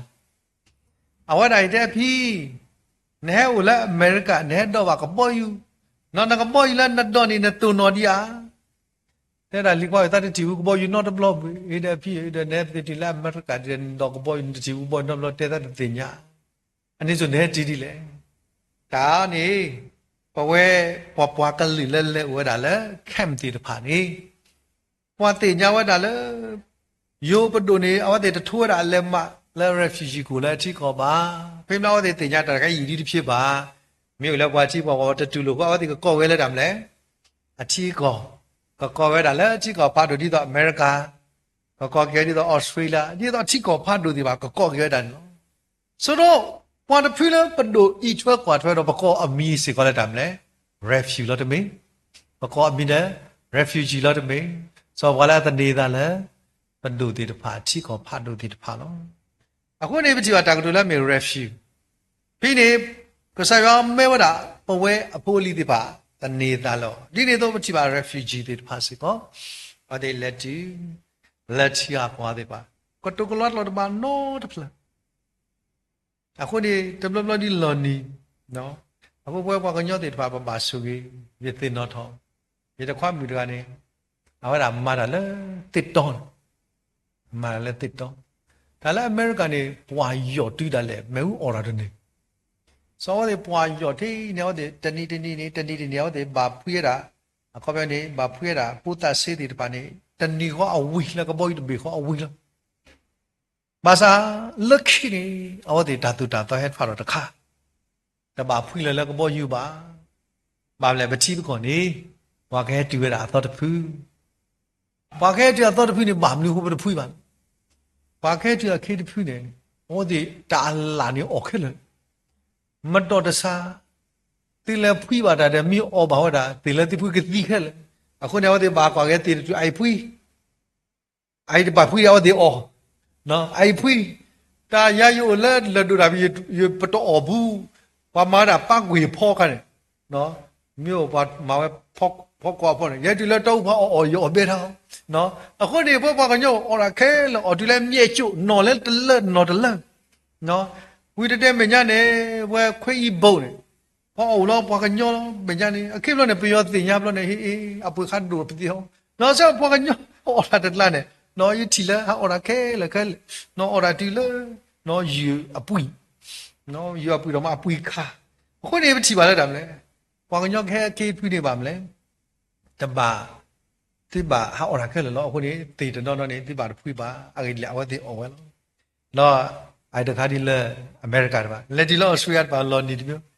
အဝဲဒၣ်အံၤတဲဖံ, နဟဲအိၣ်လၢအမဲရကၤ နဟဲဒိးဘၣ်ကဘီယူၤ, နကဘီယူၤလၢနဒိးန့ၣ် နတိၢ်နီၣ်ဒံးဧါ. တဲဒၣ်လံၤခွါအံၤ သးတထံၣ်ဝဲကဘီယူၤနီတဘျီဘၣ်, အံၤဒီးဖံ, အံၤဒီးနဟဲပသ့ၣ်တုၤလၢအမဲရကၤဒီး နဒိးကဘီယူၤ နတထံၣ်ဝဲကဘီယူၤနီတဘျီ တဲသးတသ့ၣ်ညါ, အန့ၣ်စိၤနဟဲတုၤဒ်လဲၣ်. တၢ်န့ၣ် ပဝဲပှၤပှၤကလုာ်လၢလဲၤအိၣ်ဝဲဒၣ်လၢ camp သ့ၣ်တဖၣ်န့ၣ် ပှၤသ့ၣ်ညါဝဲဒၣ်လၢ ယိၤပဒိၣ်န့ၣ် အဝဲသ့ၣ်တထိဝဲဒၣ်အလဲၤမးလၢ refugee ကအိၣ်လၢအထံကီၢ်ဘၣ်. ဖဲမ့ၢ်အဝဲသ့ၣ်သ့ၣ်ညါတၢ်တခါအံၤဒ်တဖျၢၣ်ဘၣ်, မ့ၢ်အိၣ်လၢပှၤထံပှၤကီၢ်တတူၢ်လိာ်အဃိ အဝဲသ့ၣ်ကကိးဝဲလၢတၢ်မနုၤလဲၣ်, အထံကီၢ်, ကကိးဝဲဒၣ်လၢထံကီၢ်ဖးဒိၣ်ဒ်သိးအမဲရကၤ, ကကိးက့ၤဝဲဒ်သိး Australia ဒ်သိးထံကီၢ်ဖးဒိၣ်သ့ၣ်တဖၣ် ကကိးက့ၤဝဲဒၣ်န့ၣ်လီၤ. ဆိဒီး ပှၤတဖုလၢပဒိၣ်အံးထွဲကွၢ်ထွဲဒီး ပကိးအမံၤစ့ၢ်ကီးလၢတၢ်မနုၤလဲၣ်, refuge လီၤတမ့ၢ်, ပကိးအမံၤလၢ refugee လီၤတမ့ၢ်, စီၤပှၤလၢအသန့ၤသးလၢ ပဒိၣ်သ့ၣ်တဖၣ် ထံကီၢ်ဖးဒိၣ်သ့ၣ်တဖၣ်လီၤ. အဃိန့ၣ် ပထံၣ်ဘၣ်တၢ်ကတိၤလၢအမ့ၢ် refuge, ဖဲန့ၣ် ကစၢ်ယွၤမၢဝဲဒၣ် ပဝဲအဖိအလံၤသ့ၣ်တဖၣ် သန့ၤသးလၢအီၤ, ဒ်န့ၣ်အသိးပထံၣ်ဘၣ် refugee သ့ၣ်တဖၣ်စ့ၢ်ကီး, အဝဲသ့ၣ်လဲၤတုၤ လၢထံဂၤကီၢ်ဂၤသ့ၣ်တဖၣ် ကတိၤကလီတၢ်တဘၣ်နီတဖျၢၣ် အဃိန့ၣ် တဘျီဘျီဒ်လီၤနံၤ, အဃိပဝဲပှၤကညီသ့ၣ်တဖၣ် ပဘၣ်ဆိၣ်ဂ့ၤ, ယသ့ၣ်နီၣ်ထီၣ်, ယတခွါမုၣ်တဂၤန့ၣ် အဝဲဒၣ်မၤတၢ်လၢသ့ၣ်တီန့ၣ်, မၤတၢ်လၢသ့ၣ်တီ, တၢ်လၢအမဲရကၤန့ၣ် ပှၤယီၢ်တုၤဒၣ်လဲာ် မ့ၣ်အူအီၣ်တၢ်တန့ၢ်, စီၤအဝဲသ့ၣ်ပှၤယီၢ်ထဲန့ၣ် အဝဲသ့ၣ်တနံၤတနံၤန့ၣ် တနံၤတနံၤ အဝဲသ့ၣ်ဘၣ်ဖှံဝဲဒၣ်, အခီပညီန့ၣ် ဘၣ်ဖှံဝဲဒၣ် ဖိသၣ်စ့သ့ၣ်တဖၣ်န့ၣ် တနံၤဃီအဝံၤလၢကဘီယူၤတဘ့ၣ်ဃီအဝံၤလီၤ. ဘၣ်ဆၣ်လၢခံန့ၣ် အဝဲသ့ၣ်တၢ်သိၣ်တၢ်သီဟဲထီၣ်ဒီးတခါ, တဘၣ်ဖှံလၢၤလၢကဘီယူၤဘၣ်. ဘၣ်မနုၤလဲၣ် ပထံပကီၢ်န့ၣ် ပှၤကဟဲတုၤဝဲဒၣ်အသီတဖု, ပှၤကဟဲတုၤအသီတဖုန့ၣ် ဘၣ်မနုၤအဃိပတဖှံဘၣ်လဲၣ်. ပှၤကဟဲတုၤအခ့တဖုန့ၣ်, အဝဲသ့ၣ်တၢ်အလၣ်န့ၣ်အီၣ်ခဲလၢာ်, မတီၢ်တဆါ, သုလဲၤဖှံဘၣ်တၢ်ဒီး မ့ၢ်အီၣ်ဘၣ်ဝဲဒၣ် သ့ၣ်လၢသုဖှံကသံခဲလၢာ်. အဃိန့ၣ် အဝဲသ့ၣ်ဘၣ်ကွၢ်က့ၤသ့ၣ်တထူၣ် အအံၤဖှံ အအံၤတဘၣ်ဖှံ အဝဲသ့ၣ်အီၣ်, အအံၤဖှံ, တၢ်ယၤယအိၣ်လၢလၢၢ်ဒိၣ်တၢ်ဖဲ ယပတအီၣ်ဘူး, ပှၤမၤဝဲဒၣ်ပၣ်ကွံာ်ဖီခါန့ၣ်, မ့ၢ်အိၣ်ပှၤမၤဝဲဖီကွီၢ်ဖီန့ၣ် ယဲတုၤလၢတၢ်အူဖးအီၣ်အီၣ် ယအီၣ်ဘဲထါအီၤ. အဃိန့ၣ် ပဝဲပှၤကညီအီၣ်တၢ်ခဲလၢာ် အီၣ်တုၤလၢမ့ၢ်အကၠိၣ် နီၢ်လၢတလၢနီၢ်တလၢ, ဝံၤတတဲမဲာ်ညါန့ၣ် ဝဲခွဲအံၤဘိၣ်န့ၣ်, ပှၤအီၣ်အိၣ်လီၤပှၤကညီလီၤ မဲာ်ညါန့ၣ် အခ့ဘျီန့ၣ် ပယီၤသ့ၣ်ညါဘျီန့ၣ် ဟ့ၣ် အပှ့ၤခါဒိၣ်ပသ့ၣ်ဟီ, နီၢ်စ့ၢ်ပှၤကညီအီၣ်တၢ်တကျါန့ၣ်, နီၢ်ယထံၣ်လၢဟးအီၣ်တၢ်ခဲလၢာ်ခဲလၢာ်, နီၢ်အီၣ်တၢ်တုၤလၢ နီၢ်ယုၢ်အပှံၢ်, ယုၢ်အပှံၢ်ဒီးမ့ၢ်အပှံၢ်ခါ, အဃိန့ၣ် ပထံၣ်ဘၣ်လၢတၢ်မနုၤလဲၣ်, ပှၤကညီကဟဲအခ့တဖုန့ၣ်ဘၣ်မနုၤလဲၣ်, တဘၣ် သုဘၣ်ဟးအီၣ်တၢ်ခဲလၢာ်လီၤ. အဃိန့ၣ် သ့ၣ်တနီၤနီၤန့ၣ် သုဘၣ်တဖှံဘၣ် အဂ့ၢ်ဒ်လဲၣ် အဝဲသ့ၣ်အီၣ်ဝဲလီၤ. ဒီးအတခါဒ်လၢအမဲရကၤတဖၣ် လဲၤတုၤလၢအီစထြ့လယါတဖၣ် လီၤနံၤတမံၤ,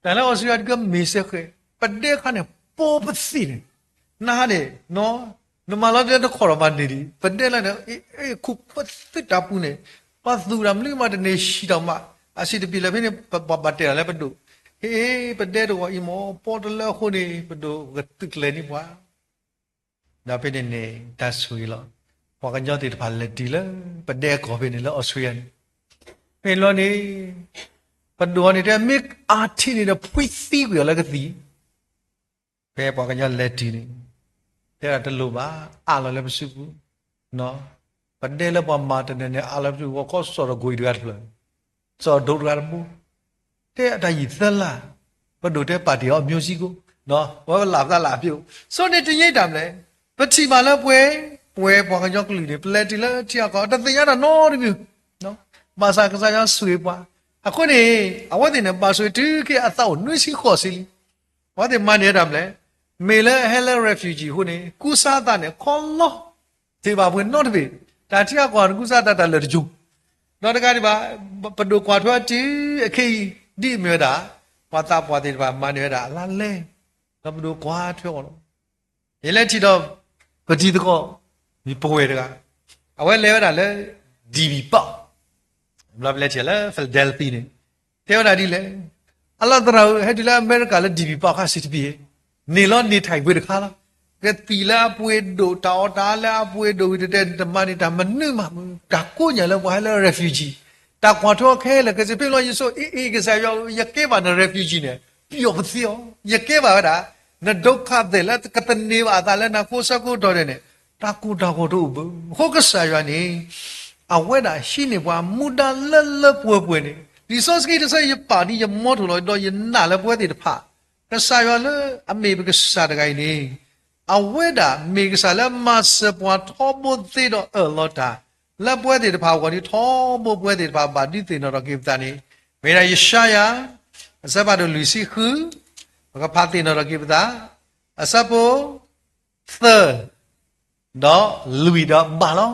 တၢ်လၢအီစထြ့လယါတခါ မ့ၢ်စ့ၢ်ကီး ပဒဲခါန့ၣ် ပိာ်ပသံၣ်န့ၣ်, နဟါန့ၣ် နမၤလီၤဒဲတခီၣ်ဒီးမၤန့ၢ်ဒံး ပဒဲလၢန့ၣ် အ့ၣ် ခိၣ်ပသံၣ်တၢ်ပူၤန့ၣ် ပှၤသူၣ်တၢ်မနုၤမးတန့ၢ် ဟံၣ်တၢ်မး, အဆံးတပံၤလၢဖဲန့ၣ် ပဘၣ်တဲတၢ်လၢပဒိၣ်, ဟ့ၣ် ပဒဲတဂီၤအံၤမ့ၢ် ပိာ်တလၢအဃိန့ၣ် ပဒိၣ်ကသုးကျဲၤန့ၢ်ပှၤ ဒီးဖဲန့ၣ်န့ၣ် တၢ်ဆိၣ်ဂ့ၤလီၤ. ပှၤကညီသ့ၣ်တဖၣ်လဲၤတုၤလၢ ပဒဲအကီၢ်ဖဲန့ၣ်လၢအီစထြ့လယါန့ၣ်, ဖဲန့ၣ်လီၤန့ၣ် ပဒိၣ်အီၤန့ၣ်တဲ မ့ၢ်အါထံၣ်န့ၣ်ဒီး ဖှံသံကွံာ်အီၤလၢကသံၣ်, ဖဲပှၤကညီလဲၤတုၤန့ၣ် တဲဒၣ်တလိၣ်ဘၣ် အးလီၤလၢပစုပူၤ, ပဒဲလၢပှၤမၤတနၢၤန့ၣ် အးလီၤပစုပူၤ ဂီၤခီစီၣ်ဒီးကွံာ်တဂၤတဖျၢၣ်, စီၣ်ဒိတဂၤတဘိ, တဲအတၢ်ယံာ်သၢလါ, ပဒိၣ်တဲပာ်တ့ၢ်အီၤ မျိုးစည်းကို, ဝဲပလၢ်ပသးလၢအပျိ, ဆိန့ၣ်တယံာ်တၢ်မနုၤလဲၣ်, ပထံၣ်ဘၣ်လၢပှဲၤ, ပှဲၤပှၤကညီကလုာ်န့ၣ် ပလဲၤတုၤလၢထံအကီၢ် တသ့ၣ်ညါတၢ်နီတမံၤ, ဘၣ်ဆၣ်ကစၢ်ယွၤဆိၣ်ဂ့ၤပှၤ, အဃိန့ၣ် အဝဲသ့ၣ်န့ၣ် ဘၣ်ဆိၣ်ဂ့ၤတုၤခဲအသးအိၣ်နွံဆံဃိးဆံလံ, အဝဲသ့ၣ်မၤန့ၢ်ဝဲတၢ်မနုၤလဲၣ်, မ့ၢ်လၢဟဲလၢ refugee အဃိန့ၣ် ကူစါအသးန့ၣ် ခီလီ သ့ၣ်ဘၣ်ပှဲၤနီတဘ့ၣ်, တၢ်ထံအကီၢ်န့ၣ် ကူစါတၢ်တၢ်လၢာ်တယိာ်, ဒီးတဂၤဒံးဘၣ်, ပဒိၣ်ကွၢ်ထွဲအီၤတုၤ အခ့အံၤ ဒ်အမ့ၢ်ဝဲဒၣ် ပှၤသးပှၢ်သ့ၣ်တဖၣ်မၤန့ၢ်ဝဲဒၣ်အလါလဲ, ဒီးပဒိၣ်ကွၢ်ထွဲအီၤလီၤ. ယလဲၤထံၣ်ဒီး ပတံၤသကိး ပဝဲၢ်တဂၤ, အဝဲလဲၤဝဲဒၣ်လၢ ဒံၣ်ဘံၣ်ပီၣ် ဘျီပလဲၤထံၣ်လၢ Philadelphia န့ၣ်, တဲဝဲဒၣ်ဒ်လဲၣ်, အလီၤသရၣ်ဧၢ, ဟဲတုၤလၢအမဲရကၤလၢဒံၣ်ဘံၣ်ပီၣ်ခါဆံးတပံၤ, န့ၢ်လီၤန့ၢ်ထံၣ်ပှ့ၤတခါလီၤ. ကသံၣ်လၢအပှ့ၤဒိၣ်, တၢ်အီၣ်တၢ်အီလၢအပှ့ၤဒိၣ်ဝံၤ တတဲတမၤန့ၢ်တၢ်မနုၤမး, တၢ်ကိးညါလၢပှၤဟဲလၢ refugee, တၢ်ကွၢ်ထွဲအီၤခဲလၢာ်, ကစၢ်ဖဲလီၤယဆိ အ့ အ့ ကစၢ်ယွၤ, ယကဲဘၣ်န refugee န့ၣ် ပျီၣ်ပသ့အီၤ, ယကဲဘၣ်ဝဲဒၣ် နဒုက္ခသည်လၢကသန့ၤဘၣ်အသးလၢနဖိဆၢကိးတီၤဒဲးန့ၣ်, တၢ်ကိၢ်တၢ်ဂီၤတအိၣ်ဘၣ်. အဃိကစၢ်ယွၤန့ၣ် အဝဲဒၣ်ဟံးန့ၢ်ပှၤမူဒါလၢလၢပှဲၤပှဲၤန့ၣ်, လံာ်စီဆှံတဆၢ ယပာ်ဒ်ယမီထိၣ်လီၤ, ဒီးယနာ်လၢပဝဲသ့ၣ်တဖၣ်, ကစၢ်ယွၤလၢအမ့ၢ်ပကစၢ်တဂၤအံၤန့ၣ်, အဝဲဒၣ်မ့ၢ်ကစၢ်လၢမၤစၢၤပှၤထီဘိသ့ဒီးအၢၣ်လီၤတၢ် လၢပဝဲသ့ၣ်တဖၣ်အဂီၢ်န့ၣ် ထီဘိပဝဲသ့ၣ်တဖၣ်ဘၣ်ဒုးသ့ၣ်နီၣ်ထီၣ်က့ၤပသးန့ၣ်, မ့ၢ်ဒၣ်ယၡါယၤ အဆၢဖးဒိၣ်လွံၢ်ဆံဃု, ပကဖးသ့ၣ်နီၣ်ထီၣ်က့ၤပသး, အဆၢဖိ သၢ, ဒီးလွံၢ်ဒီးဘၣ်လီၤ.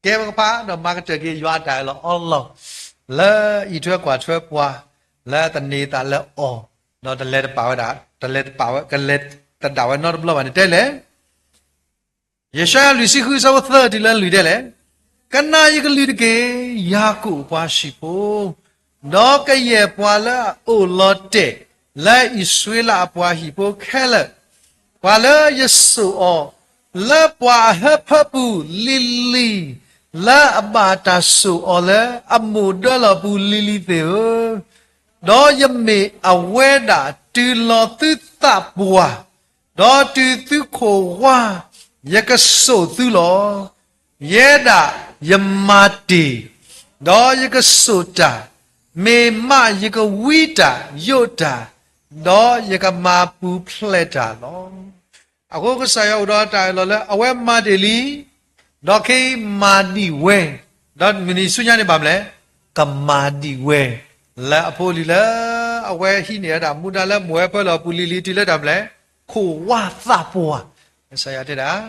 ကဲပကဖးဒီးမၤကတၢၢ်က့ၤယွၤအတၢ်အၢၣ်လီၤအီလီၤ, လၢအအံးထွဲကွၢ်ထွဲပှၤ, လၢသန့ၤသးလၢအီၤ, ဒီးတလဲၤတပာ်ဝဲဒၣ်, တလဲၤတပာ်ဝဲ, ကလဲၤတဒၣ်ဝဲနီတဘျီဘၣ်န့ၣ်တဲလဲၣ် ယၡါယၤလွံၢ်ဆံဃု အဆၢဖိသၢတုၤလၢလွံၢ်တဲလဲၣ်, ကနၣ်ယကလုၢ်တက့ၢ်, ယၤကိာ်အပှၤဟံၣ်ဖိ, ဒီးကယဲၢ်ပှၤလၢအအိၣ်လီၤတဲာ်လၢအံၣ်စရ့လးအပှၤဟံၣ်ဖိခဲလၢာ်, ပှၤလၢယစိာ်အီၤလၢပှၤအဟၢဖၢပူၤလံၤလံၤ, လၢအဘၣ်တၢ်စိာ်အီၤလၢအမိၢ်ဒၢလီၢ်ပူၤလံၤလံၤသ့ၣ်ဧၢ, ဒီးယမ့ၢ်အဝဲဒၣ်တုၤလီၤသုသးပှၢ်, ဒီးတုၤသုခိၣ်ဝါ, ယကစိာ်သုလီၤ. ယဲဒၣ်ယမၤတ့ၢ်, ဒီးယကစိာ်တၢ်, မ့ၢ်မးယကဝံတၢ်ယိးတၢ်, ဒီးယကမၤပူၤဖျဲးတၢ်လီၤ. အဃိကစၢ်ယွၤအိၣ်ဒီးတၢ်အၢၣ်လီၤလၢအဝဲမၤတ့ၢ်လံ, ဒီးခဲအံၤမၤဒံးဝဲ, ဒီးမုၢ်နံၤဆူညါန့ၣ်ဘၣ်မနုၤလဲၣ်, ကမၤဒံးဝဲ, လၢအဖိအလံၤလၢ အဝဲဟံးန့ၢ်ဝဲဒၣ်မူဒါလၢမိၢ်ဝဲပၢလီၢ်ပူၤလံၤလံၤတုၤလၢတၢ်မနုၤလဲၣ်, ခိၣ်ဝါသးပှၢ်, ကစၢ်ယွၤတဲဒၣ်,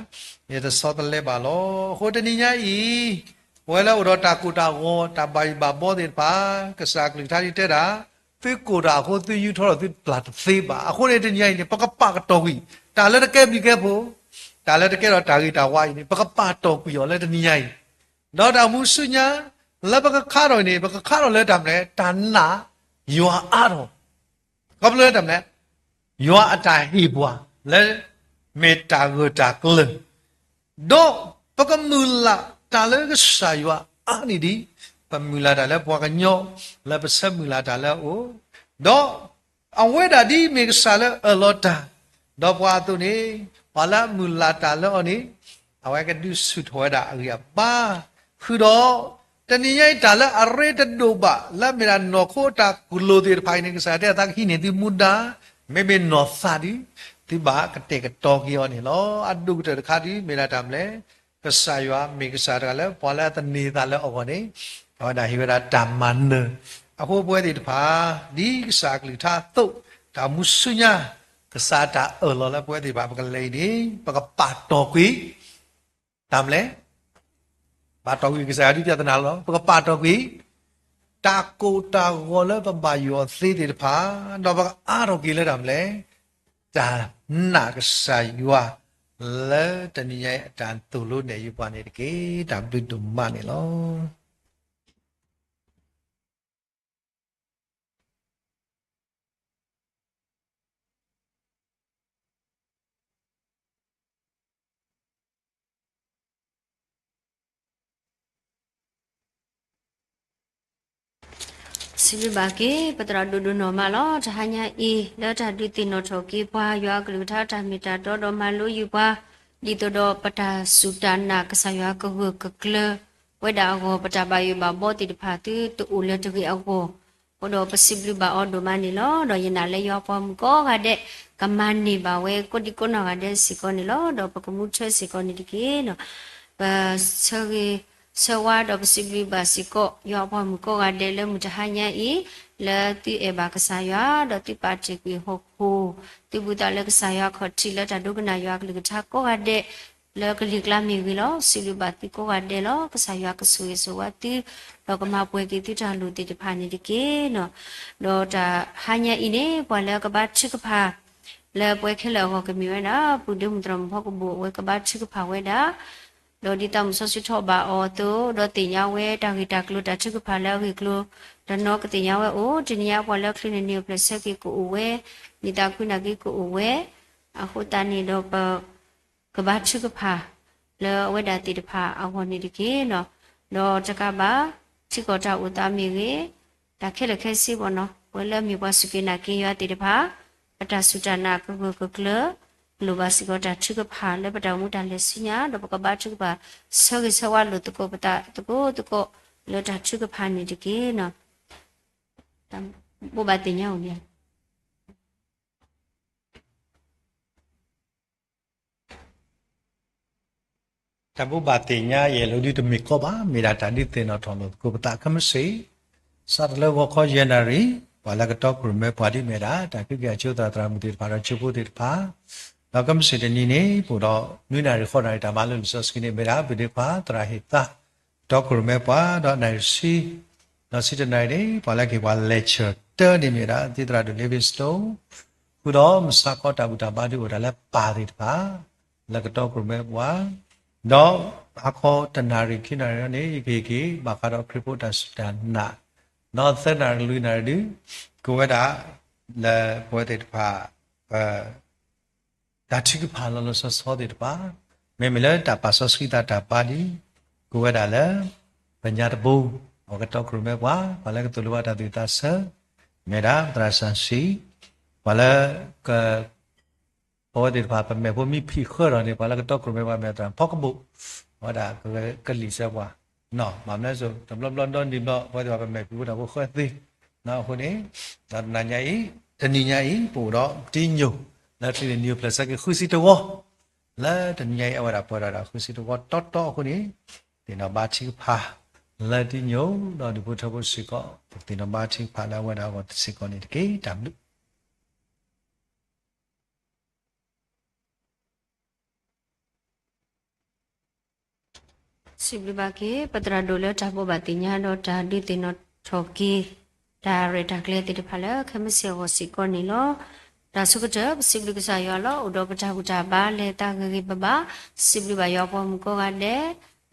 ယတဆီတလဲဘၣ်လီၤ. အဃိတနံၤညါအံၤ, ပဝဲလၢအိၣ်ဒီးတၢ်ကိၢ်တၢ်ဂီၤ တၢ်ဘၣ်ယိၣ်ဘၣ်ဘီသ့ၣ်တဖၣ်, ကစၢ်အကလုၢ်ကထါန့ၣ်တဲဒၣ်, သုကိၢ်တၢ်အဃိ သုယူထီၣ်ဒီးသုပျၢ်တသ့ဘၣ်. အဃိန့ၣ်တနံၤညါအံၤန့ၣ် ပကပာ်ကတီၢ်ကွံာ်, တၢ်လၢတကဲဘျုးကဲဖှိၣ်, တၢ်လၢတကဲထီၣ်တၢ်ဂ့ၤတၢ်ဝါအံၤန့ၣ် ပကပာ်တီၢ်ကွံာ်အီၤလၢတနံၤညါအံၤ ဒီးတၢ်မူဆူညါ လၢပကခါထီၣ်န့ၣ် ပကခါထီၣ်လၢတၢ်မနုၤလဲၣ်, တၢ်နာ်ယွၤအါထီၣ်, ခီဖျိလၢတၢ်မနုၤလဲၣ်, ယွၤအတၢ်ဟ့ၣ်ပှၤလၢ မ့ၢ်တၢ်ဂၢၢ်တၢ်ကျၢၤ, ဒီးပကမုၢ်လၢ်တၢ်လၢကစၢ်ယွၤအါန့ၢ်ဒံး, ပမုၢ်လၢ်တၢ်လၢပှၤကညီ, လၢပဆၢမုၢ်လၢ်တၢ်လၢအအိၣ်, ဒီးအဝဲဒၣ်ဒ်မ့ၢ်ကစၢ်လၢအၢၣ်လီၤတၢ်, ဒီးပှၤအသိးန့ၣ်, ပှၤလၢအမုၢ်လၢ်တၢ်လၢအီၤန့ၣ်, အဝဲကဒုးဆူၣ်ထီၣ်ဝဲဒၣ်အဂံၢ်အဘါ, ဃုာ်ဒီး တနံၤညါအံၤတၢ်လၢအရ့တဒိၣ်ဘၣ် လၢမ့ၢ်ဒၣ်နီၢ်ခိအတၢ်ကလိၣ်သ့ၣ်တဖၣ်အံၤန့ၣ် ကစၢ်ယွၤတဲအသးကဟံးန့ၢ်သုမူဒါ, မ့မ့ၢ်နီၢ်သးဒု, သုဘၣ်ကတဲာ်ကတီၤက့ၤအီၤန့ၣ်လီၤ. အဒိၣ်ကတၢၢ်တခါဒု မ့ၢ်ဒၣ်တၢ်မနုၤလဲၣ်, ကစၢ်ယွၤမ့ၢ်ကစၢ်တဂၤလၢပှၤလၢအသန့ၤသးလၢအဂီၢ်န့ၣ်, အဝဲဒၣ်ဟ့ၣ်ဝဲဒၣ်တၢ်မၤနၢၤ, အဃိပဝဲသ့ၣ်တဖၣ်, ဒ်ကစၢ်အကလုၢ်ကထါအသိး, တၢ်မူဆူညါ, ကစၢ်တၢ်အၢၣ်လီၤလၢပဝဲသ့ၣ်တဖၣ် ပကလဲၤအံၤန့ၣ်, ပကပာ်တီၢ်ကွံာ် တၢ်မနုၤလဲၣ်, ပာ်တီၢ်ကွံာ်ကစၢ်ယွၤဒ်ပြဿနာလီၤ. ပကပာ်တီၢ်ကွံာ် တၢ်ကိၢ်တၢ်ဂီၤလၢပဘၣ်ယိၣ်အီၤသ့သ့ၣ်တဖၣ်, ဒီးပကအါထီၣ်က့ၤလၢတၢ်မနုၤလဲၣ်, တၢ်နာ်ကစၢ်ယွၤ, လၢတနံၤညါအံၤအတၢ်သိၣ်လိနဲၣ်ယုာ်ပှၤန့ၣ်တက့ၢ်. တၢ်ဘျုးဒိၣ်မးန့ၣ်လီၤ. စံးဘျုးဘၣ်က့ၤ ပသရၣ်ဒိၣ်ဒိၣ်နီၢ်မးလီၤ. တဟါညါအံၤ လၢတၢ်ဒုးသ့ၣ်နီၣ်ထီၣ်က့ၤပှၤ ယွၤအကလုၢ်ကထါတၢ်မ့ၢ်တၢ်တီဒီးမၤလိယုာ်ပှၤ, ဒ်သိးဒီးပတၢ်စူၢ်တၢ်နာ်ကစၢ်ယွၤကဂၢၢ်ကကျၢၤဝဲဒၣ်အဂီၢ် ပတၢ်ဘၣ်ယိၣ်ဘၣ်ဘီသ့ၣ်တဖၣ်သုတအိၣ်လၢၤတဂ့ၤအဂီၢ်, အဃိဒီးပစံးဘျုးဘၣ်အီၤဒိၣ်မးန့ၣ်လီၤ. ဒီးယနာ်လၢယွၤပှၤမုၣ်ကိးဂၤဒဲး ကမၤန့ၢ်ဘၣ်ဝဲကိးဒံကိးနီၢ်ဂၤဒဲးစ့ၢ်ကီးန့ၣ်လီၤ. ဒီးပကမူထွဲစ့ၢ်ကီးန့ၣ်တက့ၢ်. ပဆၢဂ့ၤဆၢဝါဒီးပစံးဘျုးဘၣ်စ့ၢ်ကီး ယွၤအပှၤမုၣ်ကိးဂၤဒဲးလၢမုၢ်တဟါညါအံၤ, လၢသုအဲၣ်ဘၣ်ကစၢ်ယွၤ ဒီးသုပာ်တ့ၢ်ကွံာ်ဟီၣ်ခိၣ်, သုဘူးသးလၢကစၢ်ယွၤခီၣ်ထံးလၢတၢ်ဒိကနၣ်ယွၤအကလုၢ်ကထါကိးဂၤဒဲး လၢကလံၤကျါမ့ၢ်ဂ့ၤလီၤ. စံးဘျုးဘၣ်သုကိးဂၤဒဲးလီၤ. ကစၢ်ယွၤကဆိၣ်ဂ့ၤဆိၣ်ဝါသု, ဒီးကမၤပှဲၤက့ၤသုတၢ်လိၣ်သ့ၣ်တဖၣ်န့ၣ်တက့ၢ်. ဒီးတဟါညါအံၤန့ၣ် ပှၤလၢကဘါထုကဖၣ် လၢပဝဲခဲလၢာ်အဂီၢ်ကမ့ၢ်ဝဲဒၣ် ပုၢ်ဒ့မုၣ်သရၣ်မုၣ်ဖီကဘိၣ် အဝဲကဘါထုကဖၣ်ဝဲဒၣ်, ဒီးဒ်သးမုၣ်စီဆှံထီၣ်ဘၣ်အီၤအသိး ဒီးသ့ၣ်ညါဝဲတၢ်ဂ့ၢ်တၢ်ကျိၤတၢ်ထုကဖၣ်လၢအဂ့ၢ်အကျိၤ တနီၤကသ့ၣ်ညါဝဲအိၣ်, တနံၤညါပှၤလၢချ့န့ၣ်န့ၣ် အဖျဲၣ်ဆၢက့ၤကအိၣ်ဝဲ, နံၣ်သးကွံနၢ်က့ကအိၣ်ဝဲ, အဃိသတးန့ၣ်ဒီးပ ကဘါထုကဖၣ် လၢအဝဲဒၣ်သ့ၣ်တဖၣ်အဂီၢ်န့ၣ်တက့ၢ်. ဒီးတကးဘၣ် ထံကီၢ်တၢ်အိၣ်သးမ့ၢ်ဂ့ၤ, တၢ်ခဲလၢာ်ခဲဆ့ဘၣ်နီၤ ပဝဲလၢအမ့ၢ်ပှၤစူၢ်က့ၤနာ်က့ၤယွၤသ့ၣ်တဖၣ်, ပတၢ်စူၢ်တၢ်နာ်ကဂၢၢ်ကကျၢၤ, လိၣ်ဘၣ်စ့ၢ်ကီးတၢ်ထုကဖၣ်လၢပတၢ်အိၣ်မူတၢ်လဲၤဆူညါ, ဒီးပကဘါထုကဖၣ် ဆၢဂ့ၤဆၢဝါလိာ်သကိးပသးသကိးသကိး လၢတၢ်ထုကဖၣ်န့ၣ်တက့ၢ်. ဘိးဘၣ်သ့ၣ်ညါအိၣ်န့ၣ် တၢ်ဘိးဘၣ်သ့ၣ်ညါယဲၢ်လိာ်ဒုတမ့ၢ်ကီဘၣ်, မ့ၢ်ဒၣ်တၢ်ဒုးသ့ၣ်နီၣ်ထီၣ်လိာ်သကိးပသးခဲမုၢ်ဆ့ၣ်, စးထီၣ်လၢဂီၤခီယဲၢ်နၣ်ရံၣ်, ပှၤလၢကတီခိၣ်ရိၣ်မဲပှၤဒ်မ့ၢ်ဒၣ် တၢ်ကဲက့ၤအကၠိသရၣ်သရၣ်မုၣ်သ့ၣ်တဖၣ်ဒီးကၠိဖိသ့ၣ်တဖၣ်, ဒီးခဲမုၢ်ဆ့ၣ်တနံၤန့ၣ် ပအိၣ်ဒီးနွံနၣ်ရံၣ်ဃိးနၣ်ရံၣ်တၢ်မၤလိလံာ်စီဆှံန့ၣ် မ့ၢ်ဒၣ်ဘုၣ်ဒ့ခွါသရၣ်ဟ့ၣ်သး တီခိၣ်ရိၣ်မဲပှၤ ဒီးနၣ်ရံၣ်ဆံ, ဒီးဆံတနၣ်ရံၣ်န့ၣ် ပှၤလၢကဟ့ၣ်ပှၤ lecture တၢန့ၣ်မ့ၢ်ဝဲဒၣ် သံသရၣ်ဒိၣ် Livingstone, ဃုာ်ဒီးမုၢ်ဆါခီတၢ်ဘူၣ်တၢ်ဘါဒုးအိၣ်ဒၣ်လၢပၢ်သ့ၣ်တဖၣ် လၢကတီခိၣ်ရိၣ်မဲပှၤ, ဒီးဟါခီတနၣ်ရံၣ်ခံနၣ်ရံၣ်န့ၣ် ယကဟ့ၣ်က့ၤ ဘၣ်ဃးဒီးခရံာ်ဖိတၢ်စူၢ်တၢ်နာ်, ဒီးသၢနၣ်ရံၣ်လွံၢ်နၣ်ရံၣ်ဒုး ကဝဲဒၣ် လၢပဝဲသ့ၣ်တဖၣ် ပ တၢ်ထုကဖၣ်လီၤလီၤဆီဆီသ့ၣ်တဖၣ်, မ့မ့ၢ်လၢတၢ်ပာ်စီဆှံသးတၢ်ဘါဒုး ကဝဲဒၣ်လၢ ပညါတဘိ, အကတီခိၣ်ရိၣ်မဲပှၤ, ပှၤလၢကသိၣ်လိဘၣ်တၢ်သူၣ်ဝံၣ်သးဆၢ, မ့ၢ်ဒၣ်သရၣ်စၢ်စံ, ပှၤလၢက ပဝဲသ့ၣ်တဖၣ်ပမဲာ်ဖိမ့ၢ်ဖံးဃၢထီၣ်န့ၣ် ပှၤလၢကတီခိၣ်ရိၣ်မဲပှၤမ့ၢ်သရၣ်ဖီကဘိၣ်, အဝဲဒၣ်ကလံာ်စၢၤပှၤ, ဘၣ်မနုၤလဲၣ် တဘျီဘျီဒီနံၤဘျီ ပဝဲသ့ၣ်တဖၣ်ပမဲာ်ဖံးဖိတၢ်ဖိဃၢသ့, အဃိန့ၣ် ဒီးတနံၤညါအံၤ, တနံၤညါအံၤ ပအိၣ်ဒီးတံညိၣ် လၢချံန့ၣ် နံၣ်အိၣ်ဖျဲၣ်ဆၢက့ၤဃုဆံတဝီ, လၢတနံၤညါအံၤ အဝဲဒၣ်ပှဲၤဒီးဒၣ်ဃုဆံတဝီတီတီအဃိန့ၣ်, သ့ၣ်နီၣ်ဘါထုကဖၣ် လၢတံညိၣ် ဒီးဒူၣ်ဖိထၢဖိစ့ၢ်ကီး, ပကသ့ၣ်နီၣ်ဘါထုကဖၣ်လၢအဝဲဒၣ်အဂီၢ်စ့ၢ်ကီးန့ၣ်တက့ၢ်. တၢ်ဘျုး စံးဘျုးဘၣ်က့ၤ ပသရၣ်ဒိၣ်လၢတၢ်ဘိးဘၣ်သ့ၣ်ညါဒီးတၢ်ဒုးသ့ၣ်နီၣ်ထီၣ်က့ၤ တၢ်ရဲၣ်တၢ်ကျဲၤသ့ၣ်တဖၣ်လၢခဲမုၢ်ဆ့ၣ်အဂီၢ်စ့ၢ်ကီးန့ၣ်လီၤ. တၢ်ဆိကတၢၢ် ပစံးဘျုးကစၢ်ယွၤလီၤ. အိၣ်ဒီးပတၢ်ဘူၣ်တၢ်ဘါလဲၤသးဂ့ၤဂ့ၤဘၣ်ဘၣ်, စံးဘျုးဘၣ်ယွၤပှၤမုၣ်ကိးဂၤဒဲး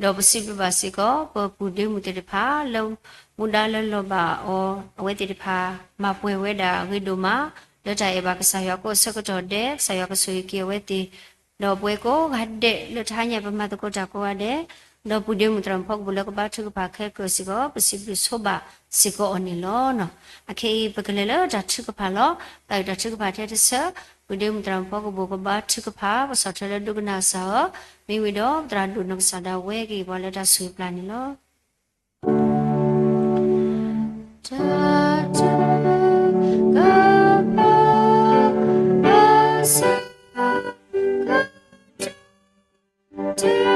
ဒီးပစံးဘျုးဘၣ်စ့ၢ်ကီး ပပုၢ်ဒ့မုၣ်သ့ၣ်တဖၣ် လၢမူဒါလၢလီၤဘၣ်အီၤ အဝဲသ့ၣ်တဖၣ် မၤပှဲၤဝဲဒၣ်အဂ့ၤဒိၣ်မး လၢတၢ်အဲၣ်ဘၣ်ကစၢ်ယွၤအကီၢ်အဆၢကတီၢ်ဒဲး ကစၢ်ယွၤကဆိၣ်ဂ့ၤက့ၤအဝဲသ့ၣ် ဒီးပဝဲကိးဂၤဒဲး လၢတဟါညါပမၤသကိးတၢ်ကိးဂၤဒဲး ဒီးပုၢ်ဒ့မုၣ်သရၣ်မုၣ်ဖီကဘူးလၢကဘါထုကဖၣ်ခဲကၢၢ်စ့ၢ်ကီး ပစံးဘျုးဆိဘၣ်စ့ၢ်ကီးအီၤန့ၣ်လီၤ. အခဲအံၤ ပကလဲၤလၢတၢ်ထုကဖၣ်လီၤ. တၢ်အုၣ်တၢ်ထုကဖၣ်ထဲတဆၢ ပုၢ်ဒ့မုၣ်သရၣ်မုၣ်ဖီကဘူးကဘါထုကဖၣ် ပဆီၣ်ထွဲလၢဒိကနၣ်ကစၢ်ဧၢ, မ့ၢ်ဝံၤဒီးပသရၣ်ဒိၣ်နီၢ်ကစၢ်ဒၣ်ဝဲကဟ့ၣ်ပှၤလၢတၢ်ဆိၣ်ဂ့ၤပျၢ်န့ၣ်လီၤ. တၢ်ထုကဖၣ် အဆၢကတီၢ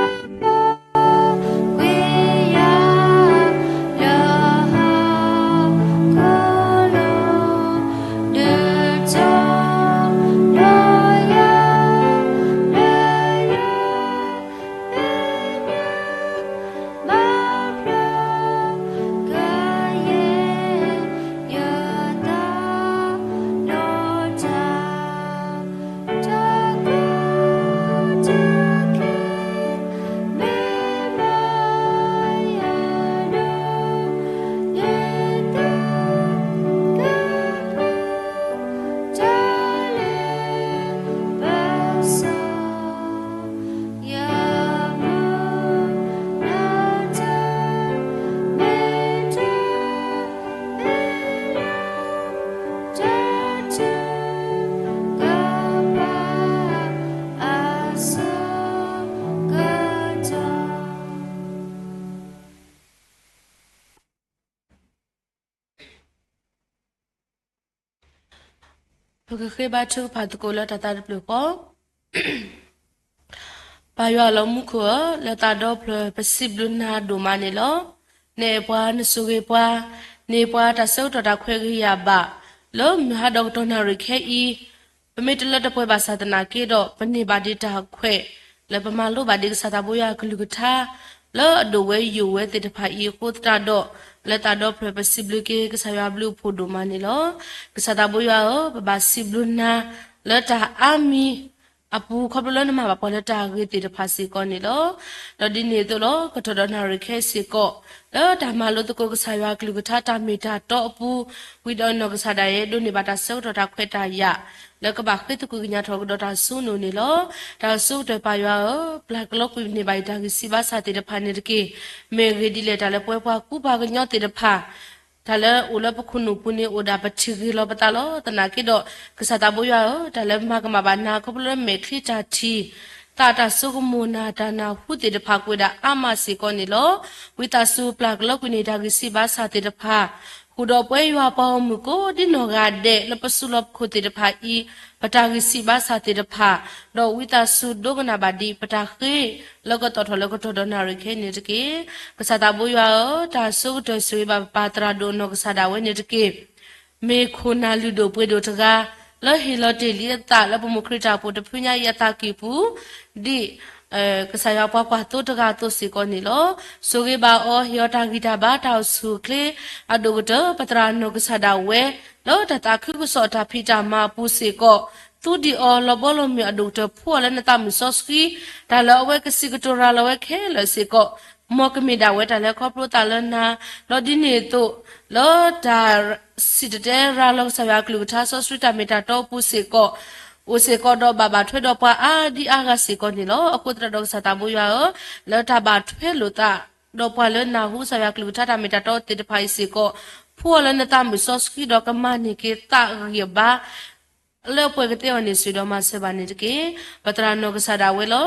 ် ပကဃ့ဘါထုကဖၣ်သကိးလၢတၢ်သးတဖျၢၣ်ဃီ, ပၢ်ယွၤလၢမူခိၣ်ဧၢ, လၢသးဒီဖျၢၣ် ပစံးဘျုးနၤဒိၣ်မးန့ၣ်လီၤ. နအဲၣ်ပှၤ နဆိၣ်ဂ့ၤပှၤ, န့ၢ်ပှၤတၢ်ဆၢကတီၢ်တၢ်ခွဲးဂ့ၤယာ်ဘၣ်, လၢမုၢ်ဟါဒီးကတီၢ်နၣ်ရံၣ်ခဲအံၤ, ပမ့ၢ်တလၢတပှဲၤဘၣ်ဆၣ်သနာ်က့ဒီး ပန့ၢ်ဘၣ်ဒံးတၢ်ခွဲး လၢပမၤလိဘၣ်ဒံးကစၢ်သးဘိယွၤအကလုၢ်ကထါ လၢအဒိၣ်ဝဲယိာ်ဝဲသ့ၣ်တဖၣ်အံၤအဃိသတးဒီး, လၢသးဒီဖျၢၣ်ပစံးဘျုးက့ၤကစၢ်ယွၤဘျုးအဖှိၣ်ဒိၣ်မးန့ၣ်လီၤ. ကစၢ်သးဘိယွၤဧၢ, ပဘၣ်စံးဘျုးနၤ လၢတၢ်အါမံၤအပူၤ ခီဖျိလၢနမၤဘၣ်ပှၤလၢတၢ်ဂ့ၤသ့ၣ်တဖၣ်စ့ၢ်ကီးန့ၣ်လီၤ. ဒီးဒ်န့ၣ်အသိးလီၤ, ကတီၢ်ဒီးနၣ်ရံၣ်ခဲအံၤစ့ၢ်ကီး, လၢတၢ်မၤလိသကိးကစၢ်ယွၤအကလုၢ်ကထါတၢ်မ့ၢ်တၢ်တီအပူၤ, ဝံၤဒီးနီၢ်ကစၢ်ဒၣ်ယဲ ဒိးန့ၢ်ဘၣ်တၢ်ဆၢကတီၢ်တၢ်ခွဲးတၢ်ယာ် လၢကဘၣ်ဃ့သကွံာ်ကညးထီၣ်ကဒီးတၢ်စိနူာ်န့ၣ်လီၤ. တၢ်အဆိကတၢၢ်ပၢ်ယွၤဧၢ, ပျၢ်ကလီကွံာ်န့ၢ်ဘၣ်ယတၢ်ဂံၢ်စၢ်ဘါစၢ်သ့ၣ်တဖၣ်န့ၣ်တက့ၢ်. မ့ၢ်အဂ့ၢ်ဒ်လဲၣ် တၢ်လၢပဝဲပှၤကူပှၤကညီသ့ၣ်တဖၣ် တၢ်လၢအိၣ်လၢပခိၣ်နူာ်ပူၤန့ၣ် အိၣ်ဒၣ်ပထံၣ်ဂ့ၤလီၤပသးလီၤ. သနာ်က့ဒီး ကစၢ်သးဘိယွၤဧၢ, တၢ်လၢမၤကမၣ်ဘၣ်နၤခီဖျိလၢမဲာ်ချံတၢ်ထံၣ်, သးတၢ်ဆိကမိၣ်နၤတၢ်နၢ်ဟူသ့ၣ်တဖၣ် ကအိၣ်ဒၣ်အါမးစ့ၢ်ကီးန့ၣ်လီၤ. ဝံသးစူၤပျၢ်ကလီကွံာ်န့ၢ်တၢ်ဂံၢ်စၢ်ဘါစၢ်သ့ၣ်တဖၣ်, ဃုာ်ဒီးပဝဲယွၤပှၤဂီၢ်မုၢ်ကိးဒ်နီၢ်ဂၤဒဲး လၢပစုလီၢ်ပခိၣ်သ့ၣ်တဖၣ်အံၤ ပတၢ်ဂံၢ်စၢ်ဘါစၢ်သ့ၣ်တဖၣ်, ဒီးဝံသးစူၤဒိကနၣ်ဘၣ်ဒံးပတၢ်ဃ့ လၢကတီၢ်ထီၣ်လၢကတီၢ်ဒီးနၣ်ရံၣ်ခဲအံၤန့ၣ်တက့ၢ်. ကစၢ်သးဘိယွၤဧၢ, တၢ်ဆိကတၢၢ်ဆိၣ်ဂ့ၤဘၣ်ပပၢ်သရၣ်ဒိၣ်နီၢ်ကစၢ်ဒၣ်ဝဲန့ၣ်တက့ၢ်. မ့ၢ်ခိၣ်နၢ်လုၢ်ဒိၣ်ပှ့ၤဒိၣ်တဂၤ လၢဟ့ၣ်လီၤတ့ၢ်လံအသးလၢပမိၢ်ခရံာ်တၢ်အိၣ်ဖှိၣ်တဖုညါအံၤအသးကံၢ်ပူၤ, ဒ် ကစၢ်ယွၤပှၤကွၢ်သိတဂၤအသိးစ့ၢ်ကီးန့ၣ်လီၤ. ဆိၣ်ဂ့ၤဘၣ်အီၤ, ဟ့ၣ်အီၤတၢ်ဂံၢ်တၢ်ဘါတၢ်အိၣ်ဆူၣ်အိၣ်ချ့, အဒိၣ်ကတၢၢ် ပသရၣ်နီၢ်ကစၢ်ဒၣ်ဝဲ လၢတၢ်သးခုကစီၣ်တၢ်ဖံးတၢ်မၤအပူၤစ့ၢ်ကီး, သူဒံးအီၤလီၤဘီလီၤမုၢ်အဒိၣ်ကတၢၢ် ဖှူအီၤလၢနသးမုၢ်စီဆှံ, တၢ်လၢအဝဲကစံးကတိၤရၤလီၤဝဲခဲလၢာ်စ့ၢ်ကီး, မ်ကမ့ၢ်ဒၣ်ဝဲတၢ်လၢခီဖျိသးလၢနၤ, ဒီးဒ်န့ၣ်အသိး လၢတၢ် စံၣ်တဲၤတဲရၤလီၤကစၢ်ယွၤအကလုၢ်ကထါစီဆှံတၢ်မ့ၢ်တၢ်တီအပူၤစ့ၢ်ကီး, အိၣ်စ့ၢ်ကီးဒီးဘၣ်ဘၣ်ထွဲဒီးပှၤအါဒံအါဂၤစ့ၢ်ကီးန့ၣ်လီၤ. အဃိသတးဒီးကစၢ်သးဘိယွၤဧၢ, လၢတၢ်ဘၣ်ထွဲလိာ်သး ဒီးပှၤလၢနၢ်ဟူကစၢ်ယွၤအကလုၢ်ကထါတၢ်မ့ၢ်တၢ်တီသ့ၣ်တဖၣ်အံၤစ့ၢ်ကီး, ဖှူအီၤလၢနသးမုၢ်စီဆှံဒီးကမၤန့ၢ်က့ၤသးဂံၢ်အဘါ လၢအပှဲၤကသ့အီၤန့ၣ် ဆိၣ်ဂ့ၤဒီးမၤစၢၤဘၣ်န့ၣ်တက့ၢ်. ပသရၣ်နီၢ်ကစၢ်ဒၣ်ဝဲလီၤ.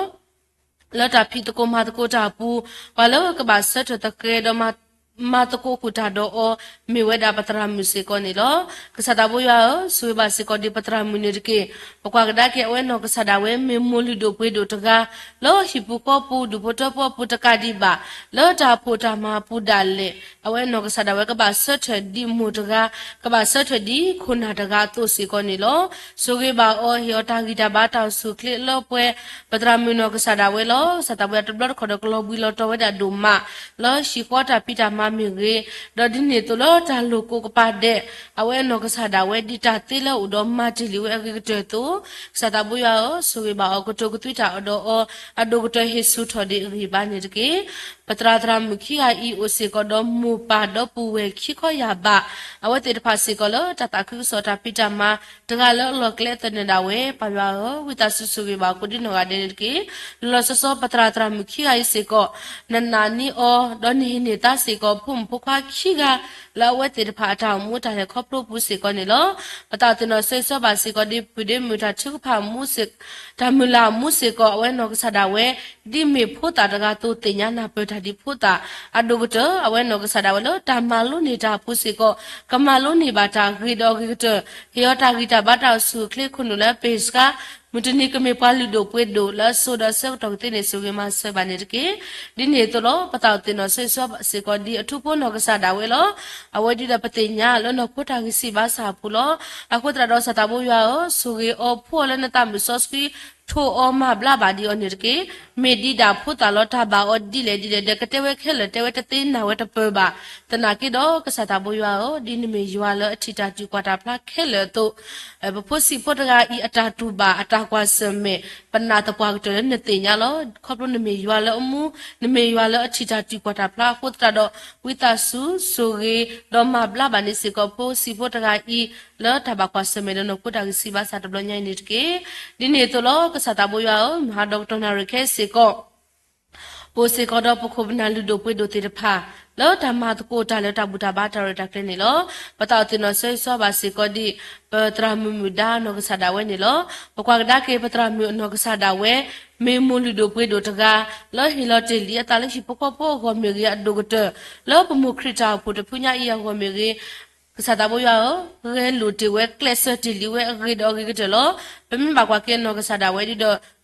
လၢတၢ်ဖံးသကိးမၤသကိးတၢ်အပူၤ, ပှၤလၢကဘၣ်ဆၢထၢၣ်သဃဲၤဒီးမၤသကိးဃုာ်တၢ်ဒီးအီၤ, မ့ၢ်ဝဲဒၣ်ပသရၣ်မုၣ်စ့ၢ်ကီးန့ၣ်လီၤ. ကစၢ်သးဘိယွၤဧၢ, ဆိၣ်ဂ့ၤဘၣ်စ့ၢ်ကီးဒံးပသရၣ်မုၣ်န့ၣ်တက့ၢ်. ပကွၢ်ကဒါက့ၤအဝဲနီၢ်ကစၢ်ဒၣ်ဝဲ မ့ၢ်မိၢ်လုၢ်ဒိၣ်ပှ့ၤဒိၣ်တဂၤ, လၢဟံၣ်ပူၤဃီပူၤဒူၣ်ဖိထၢဖိအပူၤတကးဒံးဘၣ်, လၢတၢ်ဖှူတၢ်မၤအပူၤဒၣ်လဲာ်, အဝဲနီၢ်ကစၢ်ဒၣ်ဝဲကဘၣ်ဆၢထၢၣ်ဒ်မိၢ်တဂၤ, ကဘၣ်ဆၢထၢၣ်ဒ်ခိၣ်နၢ်တဂၤအသိးစ့ၢ်ကီးန့ၣ်လီၤ. ဆိၣ်ဂ့ၤဘၣ်အီၤ, ဟ့ၣ်အီၤတၢ်ဂံၢ်တၢ်ဘါတၢ်အိၣ်ဆူၣ်အိၣ်ချ့လၢပှဲၤ, ပသရၣ်မုၣ်နီၢ်ကစၢ်ဒၣ်ဝဲလီၤ. ကစၢ်သးဘိယွၤတဘျီတခီၣ်ဒီးကလီၤဘှံးလီၤတီၤဝဲဒၣ်ဒိၣ်မး, လၢဟံၣ်ဃီတၢ်ဖံးတၢ်မၤ မ့ၢ်ဂ့ၤ, ဒီးဒ်န့ၣ်အသိးလၢတၢ်လိာ်ကိးကပၤဒဲး အဝဲအနီၢ်ကစၢ်ဒၣ်ဝဲဒ်တၢ်သ့လၢအအိၣ်ဒီးမၤတ့ၢ်လံဝဲအဂ့ၤကတၢၢ်အသိး, ကစၢ်သးဘိယွၤဧၢ, ဆိၣ်ဂ့ၤဘၣ်အီၤ ကတိၤကသွံတၢ်အီၤဒီးအီၤ, အဒိၣ်ကတၢၢ်ဟ့ၣ်ဆူၣ်ထီၣ်ဒံးအဂံၢ်အဘါန့ၣ်တက့ၢ်. ပသရၣ်သရၣ်မုၣ်ခံဂၤအံၤအိၣ်စ့ၢ်ကီးဒီးမိၢ်ပၢ်ဒီပုၢ်ဝဲၢ်ခံခီယၢ်ဘး, အဝဲသ့ၣ်တဖၣ်စ့ၢ်ကီးလၢတၢ်သးခုကစီၣ်တၢ်ဖံးတၢ်မၤ တဂၤလၢအလီၢ်ကျဲသနၢၣ်ဒၣ်ဝဲ, ပၢ်ယွၤဧၢ, ဝံသးစူၤဆိၣ်ဂ့ၤဘၣ်ကိးဒ်နီၢ်ဂၤဒဲးန့ၣ်တက့ၢ်. လီၤလီၤဆီဆီပသရၣ်သရၣ်မုၣ်ခံဂၤအံၤစ့ၢ်ကီး နနာ်န့ၢ်အီၤ, ဒီးနဟ့ၣ်န့ၢ်သါစ့ၢ်ကီး ဖိမုၣ်ဖိခွါခံဂၤ လၢအဝဲသ့ၣ်တဖၣ်အတၢ်အိၣ်မူတၢ်လဲၤခီဖျိအပူၤစ့ၢ်ကီးန့ၣ်လီၤ. ပသးအိၣ်သ့ၣ်နီၣ်ဆိၣ်ဂ့ၤဘၣ်စ့ၢ်ကီးဒ်ပုၢ်ဒ့မုၣ်တၢ်ထုကဖၣ်အမူစ့ၢ် တၢ်မုၢ်လၢ်အမူစ့ၢ်ကီး အဝဲနီၢ်ကစၢ်ဒၣ်ဝဲ ဒ်မ့ၢ်ဖိသၣ်တဂၤအသိးသ့ၣ်ညါနၢ်ပၢၢ်တၢ်ဒ်ဖိသၣ်, အဒိၣ်ကတၢၢ် အဝဲနီၢ်ကစၢ်ဒၣ်ဝဲလၢတၢ်မၤလိန့ၢ်တၢ်အပူၤစ့ၢ်ကီး ကမၤလိန့ၢ်ဘၣ်တၢ်ဂ့ၤဒီးအဂ့ၤကတၢၢ်, ဟ့ၣ်အီၤတၢ်ဂံၢ်တၢ်ဘါတၢ်အိၣ်ဆူၣ်အိၣ်ချ့ခိၣ်နူာ်လၢအပ့ၢ်စှါ, မုၢ်တနံၤကမ့ၢ်ပှၤလုၢ်ဒိၣ်ပှ့ၤဒိၣ်လၢအစိၤဒီးအဆၢကတီၢ်ကသ့န့ၣ် ဆိၣ်ဂ့ၤမၤစၢၤဘၣ်န့ၣ်တက့ၢ်. ဒ်န့ၣ်အသိးလီၤ. ပသးအိၣ်သ့ၣ်နီၣ်ဆိၣ်ဂ့ၤဘၣ်စ့ၢ်ကီးဒ်အထူဖိနီၢ်ကစၢ်ဒၣ်ဝဲလီၤ. အဝဲဒ်ဒီးပသ့ၣ်ညါလၢနီၢ်ခိတၢ်ဂံၢ်စၢ်ဘါစၢ်အပူၤလီၤ. အဃိသတးဒီးကစၢ်သးဘိယွၤဧၢ, ဆိၣ်ဂ့ၤအီၤဖှိၣ်အီၤလၢနသးမုၢ်စီဆှံ ထိၣ်အီၤမၤဘျါဘၣ်ဒံးအီၤန့ၣ်တက့ၢ်. မ့ၢ်ဒံးဒၣ်ဖိသၣ်လီၤ တၢ်ဘၣ်အီၤဒ်လဲၣ်ဒ်လဲၣ်ဒီး ကတဲဝဲခဲလၢာ်တဲဝဲတသ့နၢ်ဝဲတပၢၢ်ဘၣ်. သနာ်က့ဒီးကစၢ်သးဘိယွၤဧၢ, ဒ်နမ့ၢ်ယွၤလၢအထံၣ်တၢ်တူၢ်ကွၢ်တၢ်ဖျါခဲလၢာ်အသိး ပဖိဆံးဖိတဂၤအံၤအတၢ်တူၢ်ဘၣ်အတၢ်ကွၢ်ဆၢၣ်မဲာ် ပနာ်သပှၢ်ကတၢၢ်လၢနသ့ၣ်ညါလီၤ. ခီဖျိနမ့ၢ်ယွၤလၢအမူ, နမ့ၢ်ယွၤလၢအထံၣ်တၢ်တူၢ်ကွၢ်တၢ်ဖျါအဃိသတးဒီး ဝံသးစူၤဆိၣ်ဂ့ၤ ဒီးမၤဘျါဘၣ်န့ၣ်စ့ၢ်ကီး ဖိဆံးဖိတဂၤအံၤ လၢတၢ်ဘၣ်ကွၢ်ဆၢၣ်မဲာ်ဒီးနီၢ်ခိတၢ်ဂံၢ်စၢ်ဘါစၢ်တဘျီညါအံၤန့ၣ်တက့ၢ်. ဒ်န့ၣ်အသိးလီၤ. ကစၢ်သးဘိယွၤဧၢ, မုၢ်ဟါဒီးကတီၢ်နၣ်ရံၣ်ခဲအံၤစ့ၢ်ကီး ပအိၣ်စ့ၢ်ကီးဒီးပခိၣ်ပနၢ်လုၢ်ဒိၣ်ပှ့ၤဒိၣ်သ့ၣ်တဖၣ် လၢတၢ်မၤသကိးတၢ်လၢတၢ်ဘူၣ်တၢ်ဘါတၢ်ရဲၣ်တၢ်ကျဲၤန့ၣ်လီၤ. ပသးအိၣ်သ့ၣ်နီၣ်ဆိၣ်ဂ့ၤဘၣ်စ့ၢ်ကီးဒ် ပသရၣ်မုၣ်မုၣ်ဒါအနီၢ်ကစၢ်ဒၣ်ဝဲန့ၣ်လီၤ. ပကွၢ်ကဒါက့ၤ ပသရၣ်မုၣ်အနီၢ်ကစၢ်ဒၣ်ဝဲ မ့ၢ်မိၢ်လုၢ်ဒိၣ်ပှ့ၤဒိၣ်တဂၤ လၢဟ့ၣ်လီၤတ့ၢ်လံအသးလၢဟံၣ်ဖိဃီဖိအဂီၢ်မ့ၢ်ဂ့ၤ အဒိၣ်ကတၢၢ် လၢပမိၢ်ခရံာ်တၢ်အိၣ်ဖှိၣ်တဖုညါအံၤအဂီၢ်မ့ၢ်ဂ့ၤ ကစၢ်သးဘိယွၤဧၢ, ဂဲၤလိာ်တ့ၢ်ဝဲ ကျဲးစၢးတ့ၢ်လံဝဲအဂ့ၤဒီးအဂ့ၤကတၢၢ်လီၤ. ပမ့ၢ်ဘၣ်ကွၢ်က့ၤအနီၢ်ကစၢ်ဒၣ်ဝဲဒ်ဒီး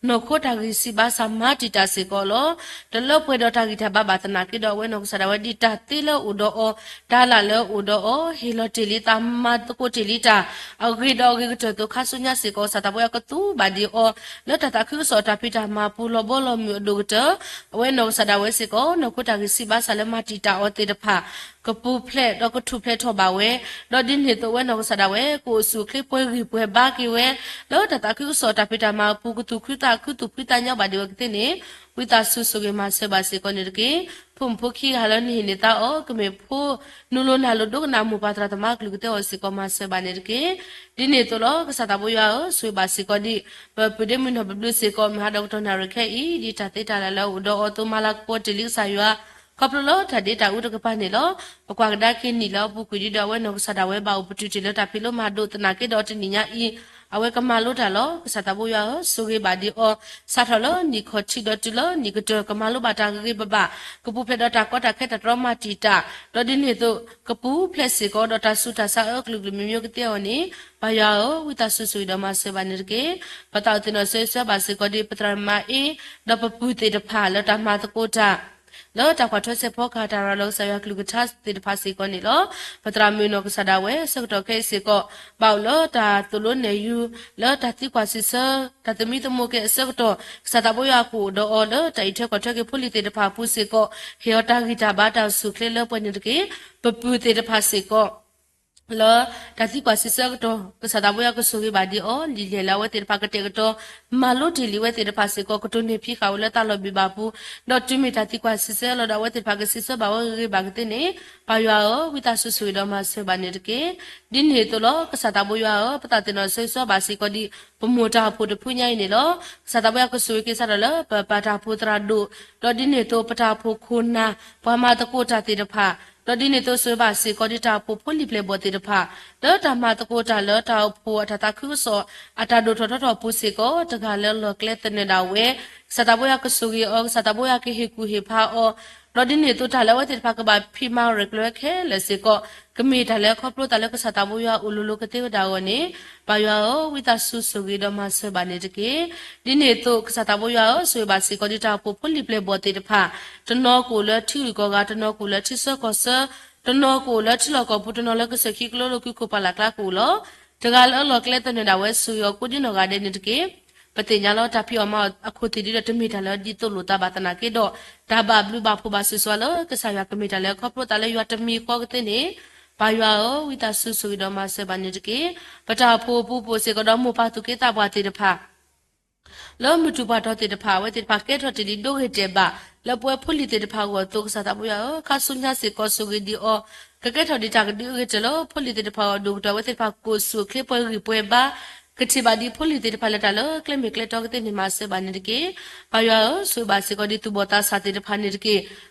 နီၢ်ခိတၢ်ဂံၢ်စၢ်ဘါစၢ်မၤတံာ်တာ်စ့ၢ်ကီးလီၤ. တလၢပှဲၤဒီးတၢ်ဂံၢ်တၢ်ဘါဘၣ်သနာ်က့ဒီး အဝဲနီၢ်ကစၢ်ဒၣ်ဝဲဒ်တၢ်သ့လၢအအိၣ်ဒီးအီၤ, တၢ်လၢ်လၢအအိၣ်ဒီးအီၤ, ဟ့ၣ်လီၤတ့ၢ်လံတၢ်မၤသကိးတ့ၢ်လံတၢ် အဂ့ၤဒီးအဂ့ၤကတၢၢ်အသိး ခါဆူညါစ့ၢ်ကီး ကစၢ်သးဘိယွၤကသူဘၣ်ဒံးအီၤ လၢတၢ်သးခုကစီၣ်တၢ်ဖံးတၢ်မၤပူၤလီၤဘီလီၤမုၢ်အဒိၣ်ကတၢၢ် အဝဲနီၢ်ကစၢ်ဒၣ်ဝဲစ့ၢ်ကီး နီၢ်ခိတၢ်ဂံၢ်စၢ်ဘါစၢ်လၢမၤတံာ်တာ်အီၤသ့ၣ်တဖၣ် ကပူၤဖျဲးဒီးကထူၣ်ဖျဲးထီၣ်ဘၣ်ဝဲ, ဒီးဒ်န့ၣ်အသိးအဝဲနီၢ်ကစၢ်ဒၣ်ဝဲ ကအိၣ်ဆူၣ်အိၣ်ချ့ပှဲၤဂံၢ်ပှဲၤဘါက့ၤဝဲ လၢတၢ်သးခုကစီၣ်တၢ်ဖံးတၢ်မၤအပူၤ ကသူၣ်ခုသးခုသူၣ်ဖှံသးညီဘၣ်ဒံးဝဲကသ့န့ၣ် ဝံသးစူၤဆိၣ်ဂ့ၤမၤစၢၤဘၣ်စ့ၢ်ကီးန့ၣ်တက့ၢ်. ဖိမုၣ်ဖိခံဂၤလၢနဟ့ၣ်န့ၢ်သါအီၤ ကမ့ၢ်ဖိနူလိနၤလိၤဒိကနၣ်မိၢ်ပၢ်သရၣ်သမါကလုၢ်ကသ့အီၤစ့ၢ်ကီးမၤစၢၤဘၣ်န့ၣ်တက့ၢ်. ဒ်န့ၣ်အသိးလီၤ. ကစၢ်သးဘိယွၤဧၢ, ဆိၣ်ဂ့ၤဘၣ်စ့ၢ်ကီးဒ် ပပုၢ်ဒ့မုၣ်နီၢ်ဘျုးဘျုးစ့ၢ်ကီး မုၢ်ဟါဒီးကတီၢ်နၣ်ရံၣ်ခဲအံၤ ဒ်တၢ်သ့တၢ်လၢ်လၢအအိၣ်ဒီးအီၤအသိး မၤလၤကပီၤတ့ၢ်လံကစၢ်ယွၤ ခီဖျိလၢတၢ်ဒ့တၢ်အူတကပၤန့ၣ်လီၤ. ပကွၢ်ကဒါက့ၤနံၣ်လၢအပူၤကွံာ်ဒ်ဒီး အဝဲနီၢ်ကစၢ်ဒၣ်ဝဲဘၣ်အိၣ်ပတုာ်တ့ၢ်လၢတၢ်ဖံးလိမၤဒိးသနာ်က့ဒီးတနံၣ်ညါအံၤ အဝဲကမၤလိတၢ်လီၤ. ကစၢ်သးဘိယွၤဧၢ, ဆိၣ်ဂ့ၤဘၣ်ဒံးအီၤ စးထီၣ်လၢနံၣ်ခီၣ်ထံးဒီးတုၤလၢနံၣ်ကတၢၢ် ကမၤလိဘၣ်တၢ်ဂ့ၤဂ့ၤဘၣ်ဘၣ်, ကပူၤဖျဲးဒီးတၢ်ကီတၢ်ခဲတၢ်တြီမၤတံာ်တာ်, ဒီးဒ်န့ၣ်အသိး ကပူၤဖျဲးစ့ၢ်ကီးဒီးတၢ်ဆူးတၢ်ဆါအၢကလုာ်ကလုာ်မံၤမံၤကသ့အီၤန့ၣ် ပၢ်ယွၤဧၢ, ဝံသးစူၤဆိၣ်ဂ့ၤဒီးမၤစၢၤဘၣ်န့ၣ်တက့ၢ်. ပသးအိၣ်သ့ၣ်နီၣ်ဆိၣ်ဂ့ၤဘၣ်စ့ၢ်ကီးဒ် ပသရၣ်မၤအ့ ဒီးပပုၢ်သ့ၣ်တဖၣ်လၢတၢ်မၤသကိးတၢ် လၢတၢ်ကွၢ်ထွဲစဲးဖီကၤတၢ်ရၤလီၤ ကစၢ်ယွၤကလုၢ်ကထါသ့ၣ်တဖၣ်စ့ၢ်ကီးန့ၣ်လီၤ. ပသရၣ်မုၣ်နီၢ်ကစၢ်ဒၣ်ဝဲ ဆၢကတီၢ်ခဲအံၤစ့ၢ်ကီး ဘၣ်အိၣ်လၢတၢ်သိၣ်လိနဲၣ်ယုၤ လၢတၢ်သံကွၢ်စံးဆၢ တၢ်သမံသမိးက့ၤအဆၢကတီၢ် ကစၢ်သးဘိယွၤကအိၣ်ဒီးအီၤလၢတၢ်အံးထွဲကွၢ်ထွဲက့ၤဖိလံၤသ့ၣ်တဖၣ်အပူၤစ့ၢ်ကီး ဟ့ၣ်အီၤတၢ်ဂံၢ်တၢ်ဘါတၢ်အိၣ်ဆူၣ်အိၣ်ချ့လၢပှဲၤန့ၣ်တက့ၢ်. ပပုၢ်သ့ၣ်တဖၣ်စ့ၢ်ကီး လၢတၢ်သံကွၢ်စံးဆၢအကတီၢ် ကစၢ်သးဘိယွၤကဆိၣ်ဂ့ၤဘၣ်ဒံးအီၤ လံာ်လဲၢ်လၢအဝဲသ့ၣ်တဖၣ်ကတဲာ်ကတီၤ မၤလိတ့ၢ်လံဝဲသ့ၣ်တဖၣ်စ့ၢ်ကီး ကတိၤန့ၢ်ဖံးဃာ်ဝဲလၢသးလီၤဘံၣ်ဘၣ်ပူၤ, ဒီးတုၤမ့ၢ်တၢ်သံကွၢ်စံးဆၢလီၤဒီး အဝဲသ့ၣ်တဖၣ်ကစံးဆၢဘၣ်ဝဲဂ့ၤဂ့ၤဘၣ်ကသ့န့ၣ် ပၢ်ယွၤဧၢ, ဝံသးစူၤဆိၣ်ဂ့ၤဒီးမၤစၢၤဘၣ်န့ၣ်တက့ၢ်. ဒ်န့ၣ်အသိးလီၤ. ကစၢ်သးဘိယွၤဧၢ, ပသးသ့ၣ်နီၣ်ဆိၣ်ဂ့ၤဘၣ်စ့ၢ်ကီးဒ် ပမိၢ်တၢ်အိၣ်ဖှိၣ်တဖုညါအံၤန့ၣ်လီၤ. ကစၢ်သးဘိယွၤကဆိၣ်ဂ့ၤက့ၤစးထီၣ်လၢပပၢ်တၢ်အိၣ်ဖှိၣ်သရၣ်ဒိၣ်, ဒီးဒ်န့ၣ်အသိးပတၢ်အိၣ်ဖှိၣ်ခိၣ်နၢ် ပှၤမၤသကိးတၢ်သ့ၣ်တဖၣ်, ဒီးဒ်န့ၣ်အသိးဆိၣ်ဂ့ၤဘၣ်စ့ၢ်ကီးဒ်တၢ်အိၣ်ဖှိၣ်ဖိလံၤပျဲၢ်ဘီၣ်သ့ၣ်တဖၣ် လၢတၢ်မၤသကိးတၢ်လၢတၢ်အိၣ်ဖှိၣ်အတၢ်သးခုကစီၣ် အတၢ်ဒိၣ်ထီၣ်ထီထီၣ်အပူၤစ့ၢ်ကီး တဂၤလၢအလီၢ်ကျဲသနၢၣ်ဒၣ်ဝဲ ကစၢ်သးဘိယွၤကဆိၣ်ဂ့ၤအီၤ, ကစၢ်သးဘိယွၤကဟ့ၣ်ကူၣ်ဟ့ၣ်ဖးအီၤ, ဒီးဒ်န့ၣ်အသိးတၢ်လၢအဝဲသ့ၣ်တဖၣ် ကဘၣ်ဖံးမၤရဲၣ်ကျဲၤဝဲခဲလၢာ်စ့ၢ်ကီး ကမ့ၢ်တၢ်လၢခီဖျိသးလၢကစၢ်သးဘိယွၤအိၣ်လိၤလိၤကသ့ဝဲဒၣ်အဂီၢ်န့ၣ် ပၢ်ယွၤဧၢ, ဝံသးစူၤဆိၣ်ဂ့ၤဒီးမၤစၢၤဘၣ်န့ၣ်တက့ၢ်. ဒ်န့ၣ်အသိး ကစၢ်သးဘိယွၤဧၢ, ဆိၣ်ဂ့ၤဘၣ်စ့ၢ်ကီးဒ်တၢ်အိၣ်ဖှိၣ်ဖိလံၤပျဲၢ်ဘီၣ်သ့ၣ်တဖၣ်, တနီၤကအိၣ်လၢထံဂုၤကီၢ်ဂၤ, တနီၤကအိၣ်လၢထံဆၢကီၢ်ဆၢ, တနီၤကအိၣ်လၢထံလီၢ်ကီၢ်ပူၤ, တနီၤလၢကစၢၢ်ခံကလိလိၤကွံခိၣ်ပှၢ်လၢ်ကျါကအိၣ်လီၤ. တဂၤလၢအလီၢ်ကျဲသနၢၣ်ဒၣ်ဝဲ ဆိၣ်ဂ့ၤအီၤကိးဒ်နီၢ်ဂၤဒဲးန့ၣ်တက့ၢ်. ပသ့ၣ်ညါလီၤတၢ်ဖံးအီၣ်မၤအီၣ်အခိၣ်သ့ၣ်ဒ်ဒီးတမ့ၢ်တၢ်လၢဒ်သိးလိာ်သးဘၣ်သနာ်က့ဒီး, တၢ်ဘၣ်ဘျုးဘၣ်ဖှိၣ်ဘၣ်ဆိၣ်ဂ့ၤလၢကစၢ်ယွၤကမ့ၢ်တၢ်လၢခီဖျိသးလၢယွၤတမံၤဃီကသ့န့ၣ်, ပၢ်ယွၤဧၢ, ဝံသးစူၤဆိၣ်ဂ့ၤဒီးမၤစၢၤဘၣ်န့ၣ်တက့ၢ်. ပတၢ်အိၣ်ဖှိၣ်အပူၤပအိၣ်စ့ၢ်ကီးဒီးမိၢ်ပၢ်သူၣ်က့သးပှၢ်သ့ၣ်တဖၣ် လၢမုၢ်တူၢ်ပှၢ်တီၤသ့ၣ်တဖၣ် အဝဲသ့ၣ်တဖၣ်ကဲထီၣ်တ့ၢ်လံဒိဂ့ၤတဲာ်ဘၣ် လၢပဝဲဖိလံၤသ့ၣ်တဖၣ်အဂီၢ်အသိး ကစၢ်သးဘိယွၤဧၢ, ခါဆူညါစ့ၢ်ကီးဆိၣ်ဂ့ၤဒံးအီၤ, ကကဲထီၣ်ဒံးတၢ်ကဒုအဂ့ၤကတၢၢ်လၢဖိလံၤသ့ၣ်တဖၣ်အဂီၢ် ဒိၣ်ကတၢၢ်အဝဲသ့ၣ်တဖၣ်ကိၣ်ဆူၣ်အိၣ်ချ့ပှဲၤဂံၢ်ပှဲၤဘါ, ကထံၣ်ဘၣ်ဒံးဖိလံၤသ့ၣ်တဖၣ်လၢတၢ်လၢကျဲမ့ၢ်ကျဲတီကသ့ၣ်န့ၣ် မၤစၢၤဘၣ်န့ၣ်တက့ၢ်. ပၢ်ယွၤဧၢ, ဆိၣ်ဂ့ၤဘၣ်စ့ၢ်ကီးဒံးသူၣ်ဘီၣ်သးစၢ်သ့ၣ်တဖၣ်န့ၣ်တက့ၢ်.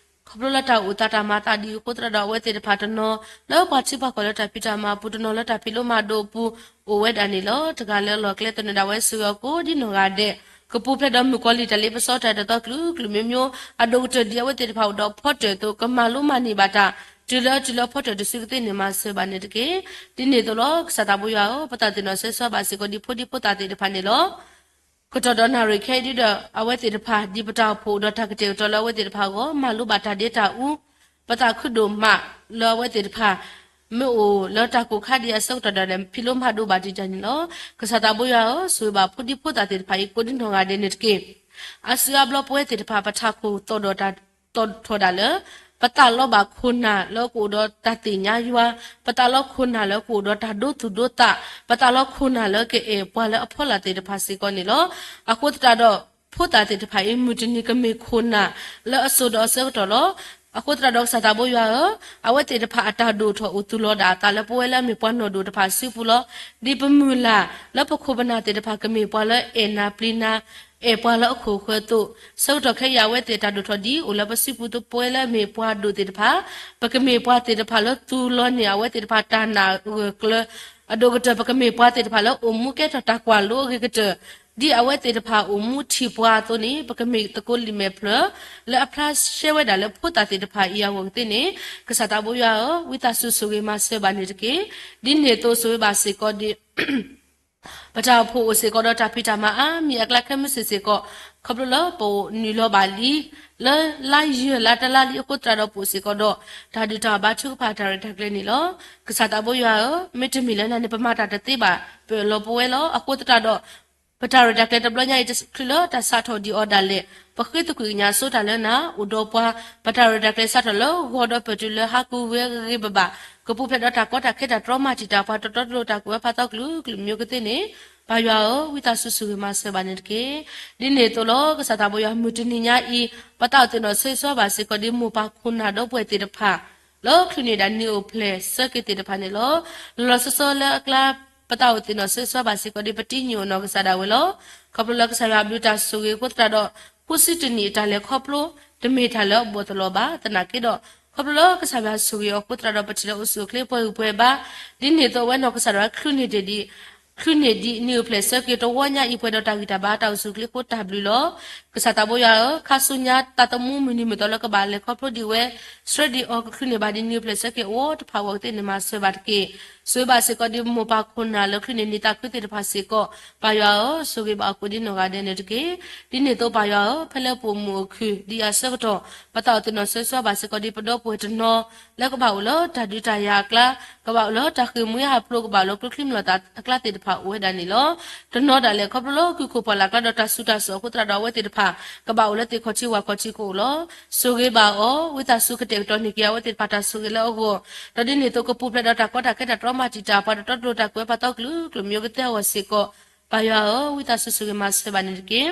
ခီဖျိလၢတၢ်အိၣ်သးတၢ်မၤသးဒ်အံၤအဃိသတးဒီး အဝဲသ့ၣ်တဖၣ်တနီၤ လၢပှၤထံပှၤကီၢ်လၢတၢ်ဖံးတၢ်မၤအပူၤ တနီၤလၢတၢ်ဖံးလိမၤဒိးအပူၤ အိၣ်ဝဲဒၣ်န့ၣ်လီၤ. တဂၤလၢအလီၢ်ကျဲသနၢၣ်ဒၣ်ဝဲဆိၣ်ဂ့ၤအီၤကိးဒ်နီၢ်ဂၤဒဲး, ကပူၤဖျဲးဒီးမုၣ်ကီၤလံၢ်တၢ်လ့ပစီတၢ်အဲၣ်တၢ်သီကလုာ်ကလုာ်မျိုးမျိုး အဒိၣ်ကတၢၢ်ဒ်အဝဲသ့ၣ်တဖၣ်အိၣ်ဒီးဖီတၢၣ်အသိး ကမၤလိမၤန့ၢ်ဘၣ်တၢ် တုၤလၢတုၤလၢဖီတၢၣ်တစုကသ့ၣ်န့ၣ် မၤစၢၤဘၣ်န့ၣ်တက့ၢ်. ဒ်န့ၣ်အသိးလီၤ. ကစၢ်သးဘိယွၤဧၢ, ပသးသ့ၣ်နီၣ်ဆၢဆှါဘၣ်စ့ၢ်ကီးဒ်ဖိဒံဖိသၣ်သ့ၣ်တဖၣ်န့ၣ်လီၤ. ကတီၢ်ဒီးနၣ်ရံၣ်ခဲအံၤဒ်ဒီး အဝဲသ့ၣ်တဖၣ် ဒ်ပတၢ်အိၣ်ဖှိၣ်အိၣ်ဒီးတၢ်ကတဲာ်ကတီၤလၢအဝဲသ့ၣ်တဖၣ်အဂီၢ် မၤလိဘၣ်တၢ်ဒ့တၢ်အူ, ပသးခုဒိၣ်မးလၢအဝဲသ့ၣ်တဖၣ် မ့ၢ်အိၣ်လၢတၢ်ကိၢ်ခါဒံးအဆၢကတီၢ်ဒၣ်လဲာ် ဖံးလိမၤဒိးဘၣ်တံၢ်တၢ်န့ၣ်လီၤ. ကစၢ်သးဘိယွၤဧၢ, ဆိၣ်ဂ့ၤဘၣ်ဖိဒံဖိသၣ်သ့ၣ်တဖၣ်အံၤ ကိးဒ်နီၢ်ဂၤဒဲးန့ၣ်တက့ၢ်. အါစုအါဘျီပဝဲသ့ၣ်တဖၣ် ပထးခိၣ်သီၣ်ဒီးတၢ်တီၣ်ထီၣ်ဒၣ်လၢ ပသးလီဘၣ်ခိၣ်နၢ်လၢကအိၣ်ဒီးတၢ်သ့ၣ်ညါယွၤ, ပသးလီခိၣ်နၢ်လၢကအိၣ်ဒီးတၢ်ဒိသူၣ်ဒိသး, ပသးလီခိၣ်နၢ်လၢကအဲၣ်ပှၤလၢအဖီလာ်သ့ၣ်တဖၣ်စ့ၢ်ကီးန့ၣ်လီၤ. အဃိသတးဒီး ဖိသၣ်သ့ၣ်တဖၣ်အံၤ မုၢ်တနံၤကမ့ၢ်ခိၣ်နၢ်လၢအစိၤဒီးအဆၢကတီၢ်လီၤ. အဃိသတးဒီးကစၢ်သးဘိယွၤဧၢ, အဝဲသ့ၣ်တဖၣ်အတၢ်ဒိၣ်ထီၣ်အိၣ်သူၣ်လီၤဒၣ်အသးလၢပဝဲလၢအမ့ၢ်ပှၤနီၢ်ဒိၣ်တဖၣ်စုပူၤလီၤ. ဒ်ပမုၢ်လၢ်လၢပခိၣ်ပနၢ်သ့ၣ်တဖၣ်ကမ့ၢ်ပှၤလၢအဲၣ်နၤပျံၤနၤ အဲၣ်ပှၤလၢအခိၣ်ဃၢၤအသိး, ဆၢကတီၢ်ခဲအံၤ အဝဲသ့ၣ်တၢ်ဒိၣ်ထီၣ်ဒ်အိၣ်လၢပစုပူၤပဝဲလၢအမ့ၢ်ပှၤဒိၣ်သ့ၣ်တဖၣ်, ပကမ့ၢ်ပှၤသ့ၣ်တဖၣ်လၢသူၣ်လီၤန့ၢ်အဝဲသ့ၣ်တဖၣ်တၢ်နာ်ဂၢၢ်ကျၢၤ, အဒိၣ်ကတၢၢ် ပကမ့ၢ်ပှၤသ့ၣ်တဖၣ်လၢအိၣ်မူကဲထီၣ်တၢ်ကွၢ်လိအဂ့ၤကတၢၢ်, ဒ်အဝဲသ့ၣ်တဖၣ်အိၣ်မူထံၣ်ပှၤအသိးန့ၣ် ပကမ့ၢ်သကိးလံာ်မဲာ်ဖျၢၣ် လၢအဖျါရှဲဝဲဒၣ်လၢဖိသၣ်သ့ၣ်တဖၣ်အံၤအဂီၢ်ကသ့န့ၣ်, ကစၢ်သးဘိယွၤဧၢ, ဝံသးစူၤဆိၣ်ဂ့ၤမၤစၢၤဘၣ်န့ၣ်တက့ၢ်. ဒ်န့ၣ်အသိးဆိၣ်ဂ့ၤဘၣ်စ့ၢ်ကီးဒ် ပတၢ်အိၣ်ဖှိၣ်အိၣ်စ့ၢ်ကီးဒီးတၢ်ဖံးတၢ်မၤအါမံၤအကျါခဲမုၢ်ဆ့ၣ်စ့ၢ်ကီး, ခီဖျိလၢပအိၣ်နုာ်လီၤဘၣ်လံ လၢလါယဲၢ်လါတလါလံအဃိသတးဒီး ပအိၣ်စ့ၢ်ကီးဒီး တၢ်ဒုၣ်တၢ်အီၣ်ဘါထုကဖၣ်တၢ်ရဲၣ်တၢ်ကျဲၤန့ၣ်လီၤ. ကစၢ်သးဘိယွၤဧၢ, မ့တမ့ၢ်လၢနၤန့ၣ် ပမၤတၢ်တသ့ဘၣ် ပၢၢ်လီၤပဝဲလီၤ. အဃိသတးဒီး ပတၢ်ရဲၣ်တၢ်ကျဲၤတဘျီညါအံၤ တချုးလၢတၢ်စးထီၣ်ဒံးအီၤဒၣ်လဲာ် ပဃ့သကွံာ်ကညးဆိတၢ်လၢနၤ အိၣ်ဒီးပှၤ, ပတၢ်ရဲၣ်တၢ်ကျဲၤစးထီၣ်လၢဂီၤဒီးပၢၢ်တုၤလၢဟါကူၤဝဲဂ့ၤဂ့ၤဘၣ်ဘၣ်, ကပူၤဖျဲးဒီးတၢ်ကီတၢ်ခဲတၢ်တြီမၤတံာ်တာ်ပှၤတတီတလိၤတၢ်ကွဲးဖးသီကလုာ်ကလုာ်မျိုးကသ့န့ၣ်, ပၢ်ယွၤဧၢ, ဝံသးစူၤဆိၣ်ဂ့ၤမၤစၢၤဘၣ်န့ၣ်တက့ၢ်. ဒ်န့ၣ်အသိးလီၤ. ကစၢ်သးဘိယွၤ မုၢ်တနံၤညါအံၤ ပသးအိၣ်သ့ၣ်နီၣ်ဆၢဂ့ၤဆၢဝါဘၣ်စ့ၢ်ကီးဒ်မိၢ်ပၢ်ခိၣ်နၢ်ဒီပုၢ်ဝဲၢ်သ့ၣ်တဖၣ် လၢချုးန့ၢ်ဒၣ်နံၤအိၣ်ဖျဲၣ်ဆၢက့ၤသ့ၣ်တဖၣ်န့ၣ်လီၤ. လီၤလီၤဆီဆီလၢအကျါ ပသးအိၣ်သ့ၣ်နီၣ်ဆၢဂ့ၤဆၢဝါဘၣ်စ့ၢ်ကီးဒ်ပတံၤညိၣ်အနီၢ်ကစၢ်ဒၣ်ဝဲလီၤ. ခီဖျိလၢကစၢ်ယွၤအဘျုးတၢ်ဆိၣ်ဂ့ၤအဃိသတးဒီး ဃုဆံတနံၣ်အတၢ်လဲၤခီဖျိ တမ့ၢ်တၢ်လၢအဘီၣ်သလီၤဘၣ်. သနာ်က့ဒီး ခီဖျိလၢကစၢ်ယွၤဆိၣ်ဂ့ၤအီၤအဃိသတးဒီး ပထံၣ်လၢအိၣ်ဆူၣ်အိၣ်ချ့ပှဲၤဂံၢ်ပှဲၤဘါ, ဒ်န့ၣ်အသိးအဝဲနီၢ်ကစၢ်ဒၣ်ဝဲ ချုးန့ၢ်ဒံး ချုးန့ၢ်ဒံးနံၤအိၣ်ဖျဲၣ်ဆၢက့ၤတဝီညါအံၤ ပှဲၤဒီးတၢ်ဂံၢ်တၢ်ဘါတၢ်အိၣ်ဆူၣ်အိၣ်ချ့အဃိတၢ်ဘျုးလီၤ. ကစၢ်သးဘိယွၤဧၢ, ခါဆူညါသးသမူမုၢ်နံၤမုၢ်သီလၢကဘၣ်လဲၤခီဖျိဒံးဝဲ ဆှၢဒံးအီၤကချုးန့ၢ်ဘၣ်ဒံးနံၤအိၣ်ဖျဲၣ်ဆၢက့ၤအဝီတဖၣ်အဂီၢ်ကသ့ၣ်န့ၣ် မၤစၢၤဘၣ်တက့ၢ်. ဆိၣ်ဂ့ၤဘၣ်စ့ၢ်ကီးဒ်မိၢ်ပၢ်ခိၣ်နၢ်လၢချုးန့ၢ်နံၤသးခုသ့ၣ်တဖၣ်စ့ၢ်ကီး, ပၢ်ယွၤဧၢ, ဆိၣ်ဂ့ၤဘၣ်အီၤကိးဒ်နီၢ်ဂၤဒဲးန့ၣ်တက့ၢ်. ဒ်န့ၣ်အသိးပၢ်ယွၤဧၢ, ဖဲလၢပအိၣ်မုာ်အိၣ်ခုၣ်ဒံးအဆၢကတီၢ် ပသးအိၣ်သ့ၣ်နီၣ်ဆၢဂ့ၤဆၢဝါဘၣ်စ့ၢ်ကီးဒ်ပဒီပုၢ်ဝဲၢ်တနီၤ လၢကဘၣ်အိၣ်လၢတၢ်ဒုးတၢ်ယၤအကျါ, ကဘၣ်အိၣ်လၢတၢ်ဃ့ၢ်မှံဟးဖျိး ကဘၣ်အိၣ်လၢကျိချံမျိာ်သၣ်အကျါသ့ၣ်တဖၣ်အိၣ်ဝဲဒၣ်န့ၣ်လီၤ. တနီၤဒၣ်လဲာ်ခီဖျိလၢကုၢ်ခိၣ်ပှၢ်လၢ်ကျါဒီးတၢ်ဆူးတၢ်ဆါအဃိသတးဒီး အဝဲသ့ၣ်တဖၣ် ကဘၣ်အိၣ်လၢသ့ၣ်ခီၣ်ထံးဝၣ်ခီၣ်ထံးကအိၣ်လီၤ. ဆိၣ်ဂ့ၤဘၣ်အီၤ, ဝံသးစူၤကတဲာ်ကတီၤန့ၢ်က့ၤအဝဲသ့ၣ်တဖၣ်တၢ်ဆိၣ်ဂ့ၤလၢအဂီၢ်, ဒီးဒ်န့ၣ်အသိးကပူၤဖျဲးဒီးတၢ်ကီတၢ်ခဲတၢ်တြီမၤတံာ်တာ်ပှၤတတီတလိၤတၢ်ကွဲးဖးသီကလုာ်ကလုာ်မျိုးကသ့အဂီၢ်စ့ၢ်ကီး, ပၢ်ယွၤဧၢ, ဝံသးစူၤဆိၣ်ဂ့ၤမၤစၢၤဘၣ်န့ၣ်တက့ၢ်.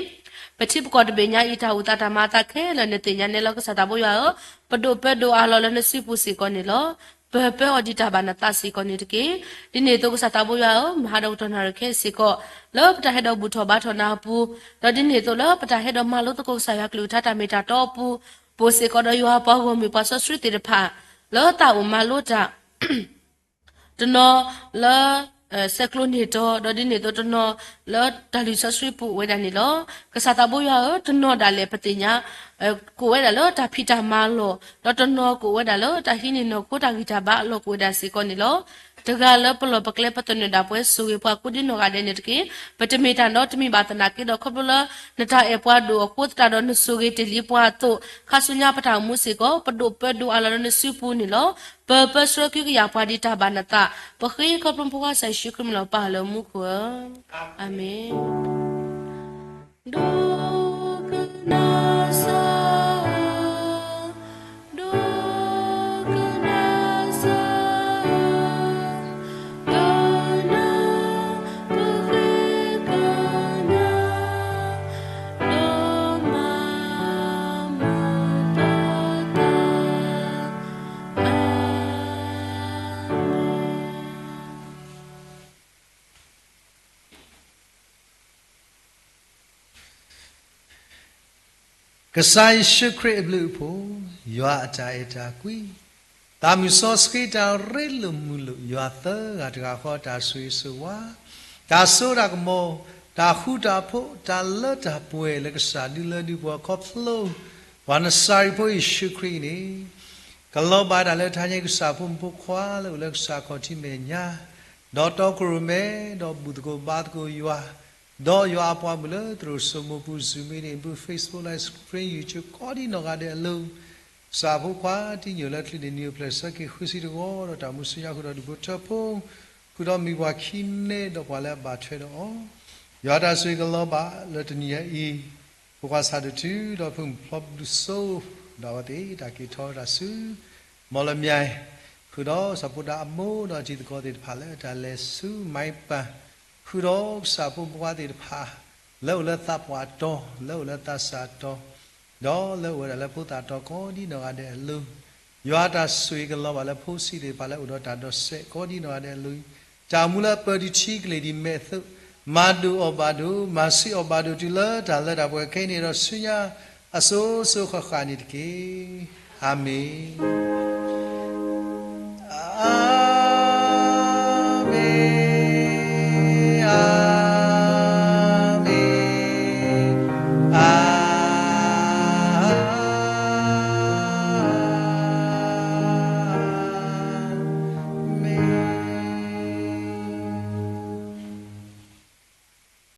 ပထံပကီၢ်တဘ့ၣ်ညါအံၤ တၢ်အိၣ်သးတၢ်မၤအသးခဲလၢာ် နသ့ၣ်ညါနဲလီၤ. ကစၢ်သးဘိယွၤဧၢ, ပဒိၣ်ပၢဒိၣ်အါလီၤလၢနစုပူၤစ့ၢ်ကီးန့ၣ်လီၤ. ပၢၢ်ပၢအီၤဒံးတၢ်ဘၣ်နသးစ့ၢ်ကီးန့ၣ်တက့ၢ်. ဒ်န့ၣ်အသိးကစၢ်သးဘိယွၤဧၢ, မဟါဒီးကတီၢ်နၣ်ရံၣ်ခဲအံၤစ့ၢ်ကီး လၢပတၢ်ဟဲဒီးဘူၣ်ထီၣ်ဘါထီၣ်နၤအပူၤ, ဒီးဒ်န့ၣ်အသိးလၢပတၢ်ဟဲဒီးမၤလိသကိးကစၢ်ယွၤကလုၢ်ကထါတၢ်မ့ၢ်တၢ်တီအပူၤ, ပအိၣ်စ့ၢ်ကီးဒီးယွၤပှၤဂီၢ်မုၢ်ပှၤစီဆှံသ့ၣ်တဖၣ် လၢသးအိၣ်မၤလိတၢ် တနီၤလၢ ဆဲးကျိးန့ၢ်တီၤ, ဒီးဒ်န့ၣ်အသိးတနီၤလၢတၢ်လုၢ်စီဆှံပူၤအိၣ်ဝဲဒၣ်န့ၣ်လီၤ. ကစၢ်သးဘိယွၤဧၢ, တနီၤဒၣ်လဲာ်ပသ့ၣ်ညါ ကအိၣ်ဝဲဒၣ်လၢတၢ်ဖံးတၢ်မၤအလီၢ်, ဒီးတနီၤကအိၣ်ဝဲဒၣ်လၢတၢ်ဟံးန့ၢ်နီၢ်ခိတၢ်ဂံၢ်တၢ်ဘါအလီၢ်ကအိၣ်ဝဲဒၣ်စ့ၢ်ကီးန့ၣ်လီၤ. တဂၤလၢပလီၢ်ပကျဲပသနၢၣ်ဒၣ်ပှၤ ဆိၣ်ဂ့ၤပှၤကိးဒ်နီၢ်ဂၤဒဲးန့ၣ်တက့ၢ်. ပတမ့ၢ်တၢ်နီတမံၤဘၣ်သနာ်က့ဒီး ခီဖျိလၢ နတၢ်အဲၣ်ပှၤဒိၣ်အဃိသတးဒီး နဆိၣ်ဂ့ၤတ့ၢ်လံပှၤအသိး, ခါဆူညါပတၢ်အိၣ်မူစ့ၢ်ကီး ပဒိၣ်ပၢဒိၣ်အါလီၤလၢနစုပူၤန့ၣ်လီၤ. ပၢၢ်ပၢဆှၢကဟုကယာ်ပှၤဒံးတၢ်ဘၣ်နသး, ပဃ့ခီဖျိဖိခွါကစၢ်ယ့ၣ်ၡူးခရံာ်မံၤလီၤပၢ်လၢမူခိၣ်ဧၢ, အၤမ့ၣ်. ဒိကနၣ်စၢ်, ဒိကနၣ်စၢ်, ဒီးနၢ်ပဃ့ကညး, ဒီးမၤမုာ်တၢ်တၢ်, အၤမ့ၣ်. ကစၢ်ယ့ၣ်ၡူးခရံာ်အဘျုးအဖှိၣ်, ယွၤအတၢ်အဲၣ်တၢ်ကွံ, သးမုၢ်စီဆှံတၢ်ရ့လိာ်မုာ်လိာ် ယွၤသၢဂၤတဂၤဃီတၢ်ဆိၣ်ဂ့ၤဆိၣ်ဝါ, တၢ်စိတၢ်ကမီၤ, တၢ်ဃူတၢ်ဖိး, တၢ်လၢတၢ်ပှဲၤလၢကစၢ်ဒုးလၢဒုးပှၤခီဖျိ ပှၤနစၤရ့းဖိယ့ၣ်ၡူးခရံာ်အံၤန့ၣ် ကလီၤဘၣ်တၢ်လၢတဟါညါ ကစၢ်ဖိမုၣ်ဖိခွါလၢအိၣ်လၢကစၢ်ခီၣ်ထံးမဲာ်ညါ, ဒီးတီခိၣ်ရိၣ်မဲ, ဒီးဘူၣ်သကိးဘါသကိးယွၤ, ဒီးယွၤအပှၤမုၣ်လၢသရိာ်စိမိၢ်ပူၤ Zoom meeting ပူၤ Facebook Live Stream YouTube ကိးဒံနီၢ်ဂၤဒဲးအလိၤ, ကစၢ်ဖိခွါတံၢ်ညိၣ်လၢချံန့ၣ် နံၣ်အိၣ်ဖျဲၣ်ဆၢက့ၤဃုဆံတဝီဒီး တၢ်မူဆူညါဃုာ်ဒီးဒူၣ်ဖိထၢဖိ, ဃုာ်ဒီးမံၤပှၤခံန့ၣ်ဒီးပှၤလၢအဘၣ်ထွဲဒီးအီၤ, ယွၤတၢ်ဆိၣ်ဂ့ၤကလီၤဘၣ်လၢတနံၤအံၤ ဖိခွါဆၣ်ဒိၣ်တု ဒီးဖိမုၣ်ဖျီဘျုးစိ ဒီးအဝဲသ့ၣ် တၢ်က့ၤထီၣ်တၢ်ဆူ မီၣ်လမၠဲၣ်, ဃုာ်ဒီးစီၤဖိဒါအမိၢ်ဒီးတံၤသကိးသ့ၣ်တဖၣ်လၢတၢ်လဲၤဆူမၤပၢ်, ဃုာ်ဒီးကစၢ်ဖိမုၣ်ဖိခွါသ့ၣ်တဖၣ် လၢအိၣ်လၢသးပှၢ်တီၤ, လၢအိၣ်လၢသးစၢ်တီၤ, ဒီးလၢအိၣ်ဝဲဒၣ်လၢဖိသၣ်တီၤကိးဒံနီၢ်ဂၤဒဲးအလိၤ, ယွၤတၢ်ဆိၣ်ဂ့ၤကလီၤဘၣ်လၢဖိဆံးသ့ၣ်တဖၣ်လၢအိၣ်ဒီးတၢ်ဒိးစဲး ကိးဒံနီၢ်ဂၤဒဲးအလိၤ, တၢ်မူလၢအပၢၤဒံးထံကလ့ၢ်ဒံးမဲာ်အသိး, မၤဒိၣ်အီၣ်ဘၣ်ဒိၣ်, မၤဆံးအီၣ်ဘၣ်ဒိၣ်တုၤလၢတၢ်လၢတၢ်ပှဲၤခဲအံၤန့ၣ်ဒီးဆူညါ အစိၤစိၤဃၣ်ဃၣ်န့ၣ်တက့ၢ်. အၤမ့ၣ်.